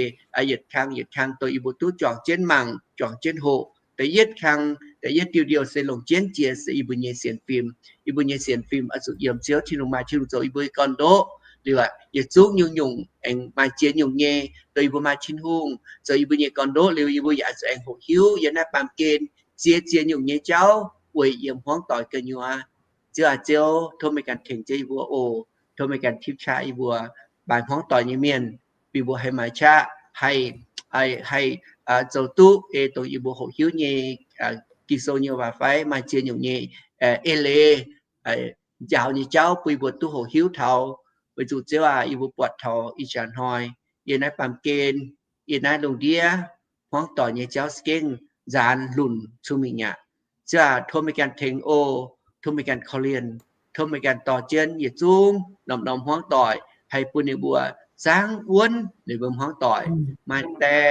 yietc kang yietc kang dongh yie mbuo duqv juangc jienv mangc, juangc jienv hoqc. Da'yietv kang Da'yietv diuh ndiouh se longc jienv jiex se yie mbuo nyei sienx fim. Yie mbuo nyei sienx fim oix zuqc yiem Ziouv Tin-Hungh, maaih Tin-Hungh zoux yie mbuo nyei gorn-ndoqv liuz aqv, yietc zungv nyungc-nyungc aengx maaih ziex nyungc nyei dongh yie mbuo maaih Tin-Hungh zoux yie mbuo nyei gorn-ndoqv liuz, yie mbuo yaac oix zuqc aengx hoqc hiuv yiem naaiv baamh gen ziex ziex nyungc nyei jauv weic yiem hmuangv doic gu'nyuoz. Ziouv aac, Ziouv, tov meih ganh tengx jienv yie mbuo oc. Tov meih ganh tipv qaqv yie mbuo maaih hmuangv doic nyei mienh, bun yie mbuo haih maaih qaqv, haih, haih, haih zoux duqv ei dongh yie mbuo hoqc hiuv nyei Ging-Sou nyei waac fai maaih ziex nyungc nyei eix leiz, njaaux nyei jauv bun yie mbuo duqv hoqc hiuv taux. Weic zuqc Ziouv aac, yie mbuo buatc taux ih jaax hnoi yiem naaiv baamh gen, yiem naaiv lungh ndiev, hmuangv doic nyei jauv za'gengh nzaanx lunc cun-mingh aqv. Ziouv aac, tov meih ganh tengx oc. Tov meih ganh korv-lienh. Tov meih ganh dorh jienv yietc zungv norm-norm hmuangv doic, haih bun ninh mbuo zaangv wuonv ninh mbuo hmuangv doic, maaih die,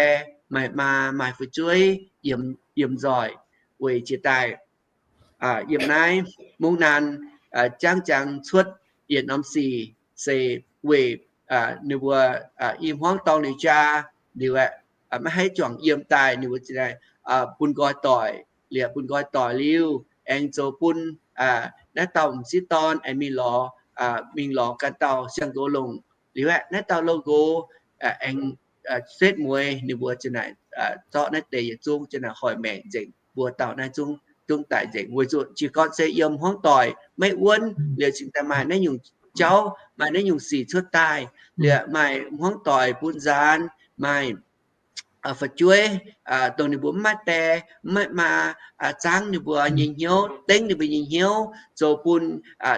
maaih maa, maaih fu'jueiv yiem, yiem nzoih. Weic jiex daaih yiem naaiv mungv naanc jangv jangx cuotv yietc norm sic se weic ninh mbuo i hmuangv dorngx liuz jaa liuz aeqv, maiv haih juangc yiem daaih, ninh mbuo bun nqoi doic liuz, bun nqoi doic liuz aengx zoux bun naaiv dauh m'sieqv dorn aengx mingh lorz, mingh lorz ganh dauh siang-nqox longc liuz aeqv, naaiv dauh loz-nqox aengx setv mueiz ninh mbuo zinh naaic zorqv naaiv deix yietc zungv zinh naaic hoic maengc nzengc, mbuo dauh naaiv zungv, zungv daic nzengc. Weic zuqc jiez gorn se yiem hmuangv doic maiv wuonv liuz cingx daaih maaih naaiv nyungc jauv, maaih naaiv nyungc sic cuotv daaih liuz, maaih hmuangv doic bun nzaanx, maaih fu'jueiv dongh ninh mbuo mv maaih die, mv maaih maa, zaangv ninh mbuo nyei hnyouv, dengv ninh mbuo nyei hnyouv, zoux bun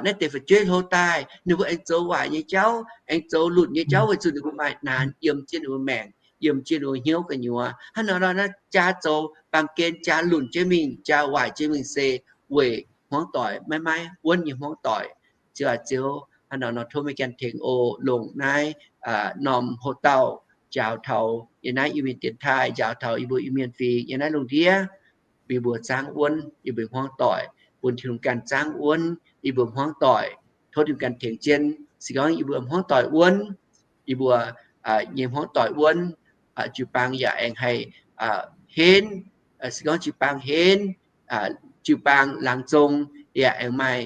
naaiv deix fu'jueiv hlo daaih, ninh mbuo aengx zoux waaic nyei jauv, aengx zoux lunc nyei jauv weic zuqc ninh mbuo maaih naanx yiem jienv ninh mbuo maengc, yiem jienv ninh mbuo hnyouv gu'nyuoz. Hnangv nor nor naaiv jaa zoux baamh gen jaa lunc jienv mingh, jaa waaic jienv mingh se weic hmuangv doic maiv maaih wuonv nyei hmuangv doic. Ziouv aac Ziouv, hnangv nor nor tov meih ganh tengx oc. Longc naaiv norm hoc-dauh njaaux taux yiem naaiv Iu-Mienh dienx taaih, njaaux taux yie mbuo Iu-Mienh fingx yiem naaiv lungh ndiev, bun yie mbuo zaangv wuonv yie mbuo hmuangv doic, bun Tin-Hungh ganh zaangv wuonv yie mbuo hmuangv doic. Tov Tin-Hungh ganh tengx jienv. Se gorngv yie mbuo hmuangv doic wuonv, yie mbuo nyei hmuangv doic wuonv, jiu-baang yaac aengx haih henv. Se gorngv jiu-baang henv, jiu-baang laangz zong yaac aengx maaih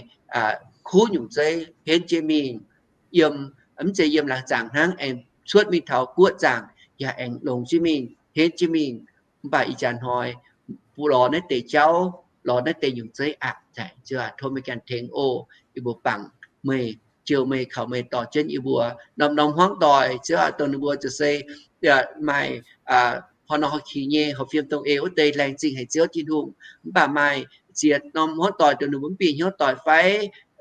kuv nyungc zeiv henv jienv mingh. Yiem, mv zeiz yiem laangz zaangc hnangv, aengx cuotv mingh taux guoqv zaangc yaac aengx longx jienv mingh, henv jienv mingh. Mv baac ih jaax hnoi mbuo lorz naaiv deix jauv, lorz naaiv deix nyungc zeiv aqc nzengc. Ziouv aac, tov meih ganh tengx oc. Yie mbuo bangc meih, jouh meih, kaux meih dorh jienv yie mbuo norm-norm hmuangv doic. Ziouv aac, dongh ninh mbuo ziouc se maaih horh norm horh qix nyei, horpc fiem dongh eix wuov deix, laengz zingh haic Ziouv Tin-Hungh. Mv baac maaih ziex norm hmuangv doic dongh ninh mbuo mv bieqc hnyouv doic fai?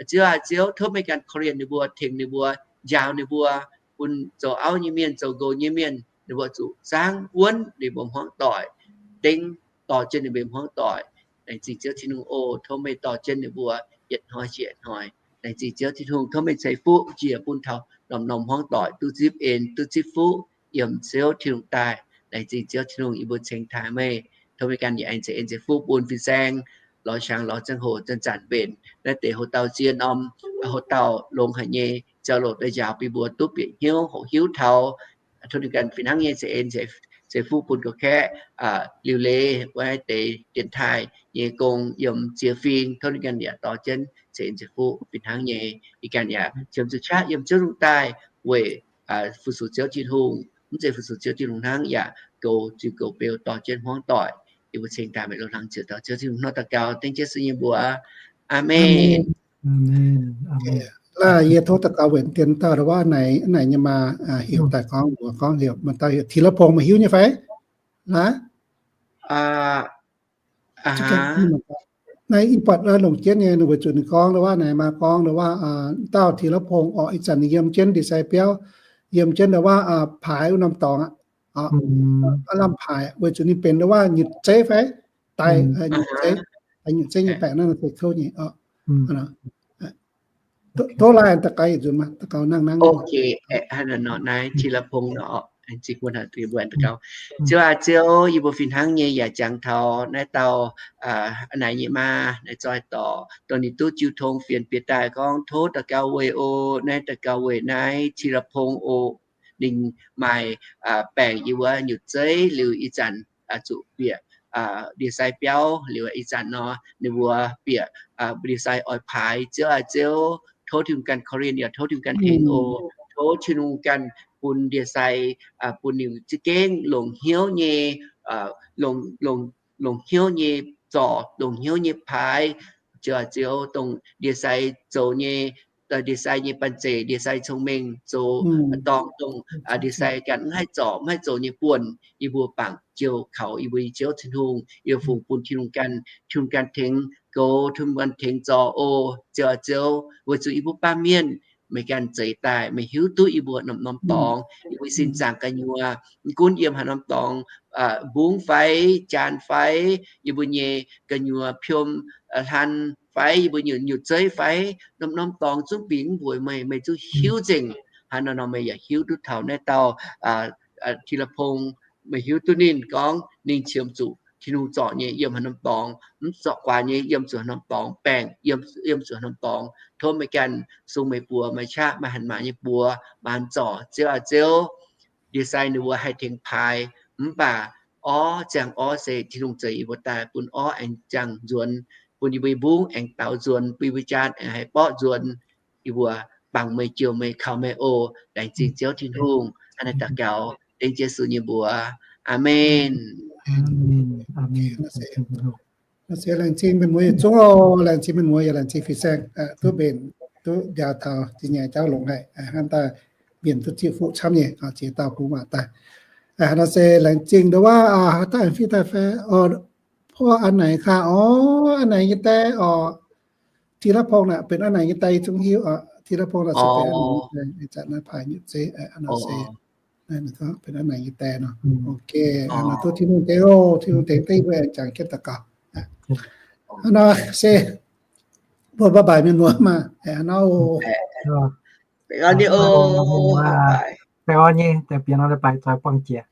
Ziouv aac Ziouv, tov meih ganh korv-lienh ninh mbuo, tengx ninh mbuo, njaaux ninh mbuo, bun zoux auv nyei mienh, zoux nqox nyei mienh, ninh mbuo zuqc zaangv wuonv ninh mbuo hmuangv doic, dengv dorh jienv ninh mbuo hmuangv doic. Laengz zingh Ziouv Tin-Hungh oc. Tov meih dorh jienv ninh mbuo yietc hnoi jiex hnoi. Laengz zingh Ziouv Tin-Hungh, tov meih ceix fuqv njiec bun taux norm-norm hmuangv doic duqv zipv en, duqv zipv fuqv yiem Ziouv Tin-Hungh daaih. Laengz zingh Ziouv Tin-Hungh, yie mbuo ceng taaih meih. Tov meih ganh yaac aengx ceix en ceix fuqv bun fin-saeng lorz qangx lorz ziangh hoc zanc-zanc mbenc naaiv deix hoc-dauh ziex norm hoc-dauh longx haic nyei jauv-louc daaih njaaux bun yie mbuo duqv bieqc hnyouv hoqc hiuv taux. Tov ninh ganh fih hnangv nyei ceix en ceix fuqv bun gorqv-kaeqv liuc leiz wuov deix dienx taaih nyei gong yiem ziex fingx. Tov ninh ganh yaac dorh jienv ceix en ceix fuqv fih hnangv nyei. Yie ganh yaac qiemx zuqc qaqv yiem Ziouv Tin-Hungh daaih weic fu-sux Ziouv Tin-Hungh. Mv zeiz fu-sux Ziouv Tin-Hungh hnangv, yaac goux zuiz goux beu dorh jienv hmuangv doic. Yie mbuo ceng daaih meih lo hlang ziouc dauh Ziouv Tin-Hungh hnangv daux gaux dengv Yesu nyei mbuox. Aamen. Laaih yie tov daux gaux weic dien dauh ndau wuov naaic, naaic nyei maa heuc daaih gorngv, mbuox gorngv heuc, maaih dauh heuc Tix La'pong, meih hiuv nyei fai? Laaih. Naaiv ih buatc longc jienv nyei, ninh weic zuqc ninh gorngv ndau wuov naaic, maa gorngv ndau wuov dauh Tix La'pong orqc, ih zanc ninh yiem jienv ndie-sai biauv, yiem jienv ndau wuov paaix wuov norm dorngx aqv. Lamh paaix weic zuqc ninh benx ndau wuov nyutc zeiv fai? Daaih nyutc zeiv, daaih nyutc zeiv nyei baengc naaiv nor se kouv nyei. Tov laaih daux gaux yietc nzunc maah, daux gaux nangh nangv. Naaiv Tix La'pong nor, Ziouv aac Ziouv, yie mbuo fih hnangv nyei yaac jangx taux naaiv dauh naaic nyei maa naaic zoih dorc, dongh ninh duqv jiu tong fienx bieqc daaih gorngv tov daux gaux weic oc. Naaiv daux gaux weic naaiv Tix La'pong oc. Ninh maaih baengc yiem wuov nyutc zeiv liuz ih zanc zuqc bieqc ndie-sai biauv liuz ih zanc nor, ninh mbuo bieqc ndie-sai oix paaix. Ziouv aac, Ziouv, tov Tin-Hungh ganh korv-lienh yaac tov Tin-Hungh ganh tengx oc. Tov Tin-Hungh ganh bun ndie-sai, bun ninh za'gengh longc hnyouv nyei, longc, longc hnyouv nyei zorc, longc hnyouv nyei paaix. Ziouv aac, Ziouv, dongh ndie-sai zoux nyei, ndie-sai nyei banh zeic, ndie-sai cong-mengh zoux dorngc, dongh ndie-sai ganh mv haih zorc, mv haih zoux nyei buonc, yie mbuo bangc jouh kaux yie mbuo nyei Ziouv Tin-Hungh. Yie mbuo fungx bun Tin-Hungh ganh, Tin-Hungh ganh tengx goux, Tin-Hungh ganh tengx zorc oc. Ziouv aac, Ziouv, weic zuqc yie mbuo baamh mienh, meih ganh zeix daaih, meih hiuv duqv yie mbuo norm, norm dorngx, yie mbuo sin zaangc gu'nyuoz, mv gunv yiem haaix norm dorngx, mbungv fai, jaan fai, yie mbuo nyei gu'nyuoz piom, hlan fai, yie mbuo nyei nyutc zeiv fai, norm, norm dorngx zungv bingx mbuox meih, meih zungv hiuv nzengc. Hnangv naaiv nor meih yaac hiuv duqv taux naaiv dauh Ti^la^pong. Meih hiuv duqv ninh gorngv ninh qiemx zuqc Tin-Hungh zorc nyei yiem haaix norm dorngx, mv zorc guaax nyei yiem zuqc haaix norm dorngx, baengc yiem, yiem zuqc haaix norm dorngx. Tov meih ganh sung meih buoz, meih qaqv maaih hanc maaz nyei buoz, maaih hanc zorc. Ziouv aac, Ziouv, ndie-sai ninh mbuo haih tengx paaix, mv baac orv ziangh orv se Tin-Hungh zeix yie mbuo daaih, bun orv aengx ziangh nzuonx, bun yie mbuo nyei mbungv aengx daaux nzuonx, bun yie mbuo jaan aengx haih borqv nzuonx. Yie mbuo bangc meih, jouh meih, kaux meih oc. Laengz zingh Ziouv Tin-Hungh. Hnangv naaiv daux gaux dengv Yesu nyei mbuox. Aamen. Naaiv se laengz zingh mienh muoz yietc zungv oc. Laengz zingh mienh muoz yaac laengz zingh fin-saeng duqv mbenc, duqv njaaux taux zinh nyaanh jauv longx haic, hnangv daaih mbienc duqv ziqv fuqv camv nyei, ziex dauh bungx waac daaih. Naaiv se laengz zingh ndongc wuov, haaix dauh aengx fiev daaih fai? Porv An Naix Kaa, orv, An Naix nyei die oc. Ti^la^pong naaic benx An Naix nyei die, yie zungv hiuv oc. Ti^la^pong naaic se benx An Naix nyei die, ih zanc naaiv paaix nyutc zeiv, naaiv se, naaiv benx An Naix nyei die nor. Ok, nor tov Tin-Hungh tengx oc, Tin-Hungh tengx dengv mbuo aengx jangx jienv daux gaux. Nor se mbuo bye bye mienh muoz maah. Nor, baengh orn nyei, deix bieqc nor leiz-baaix zoux buangh jiex.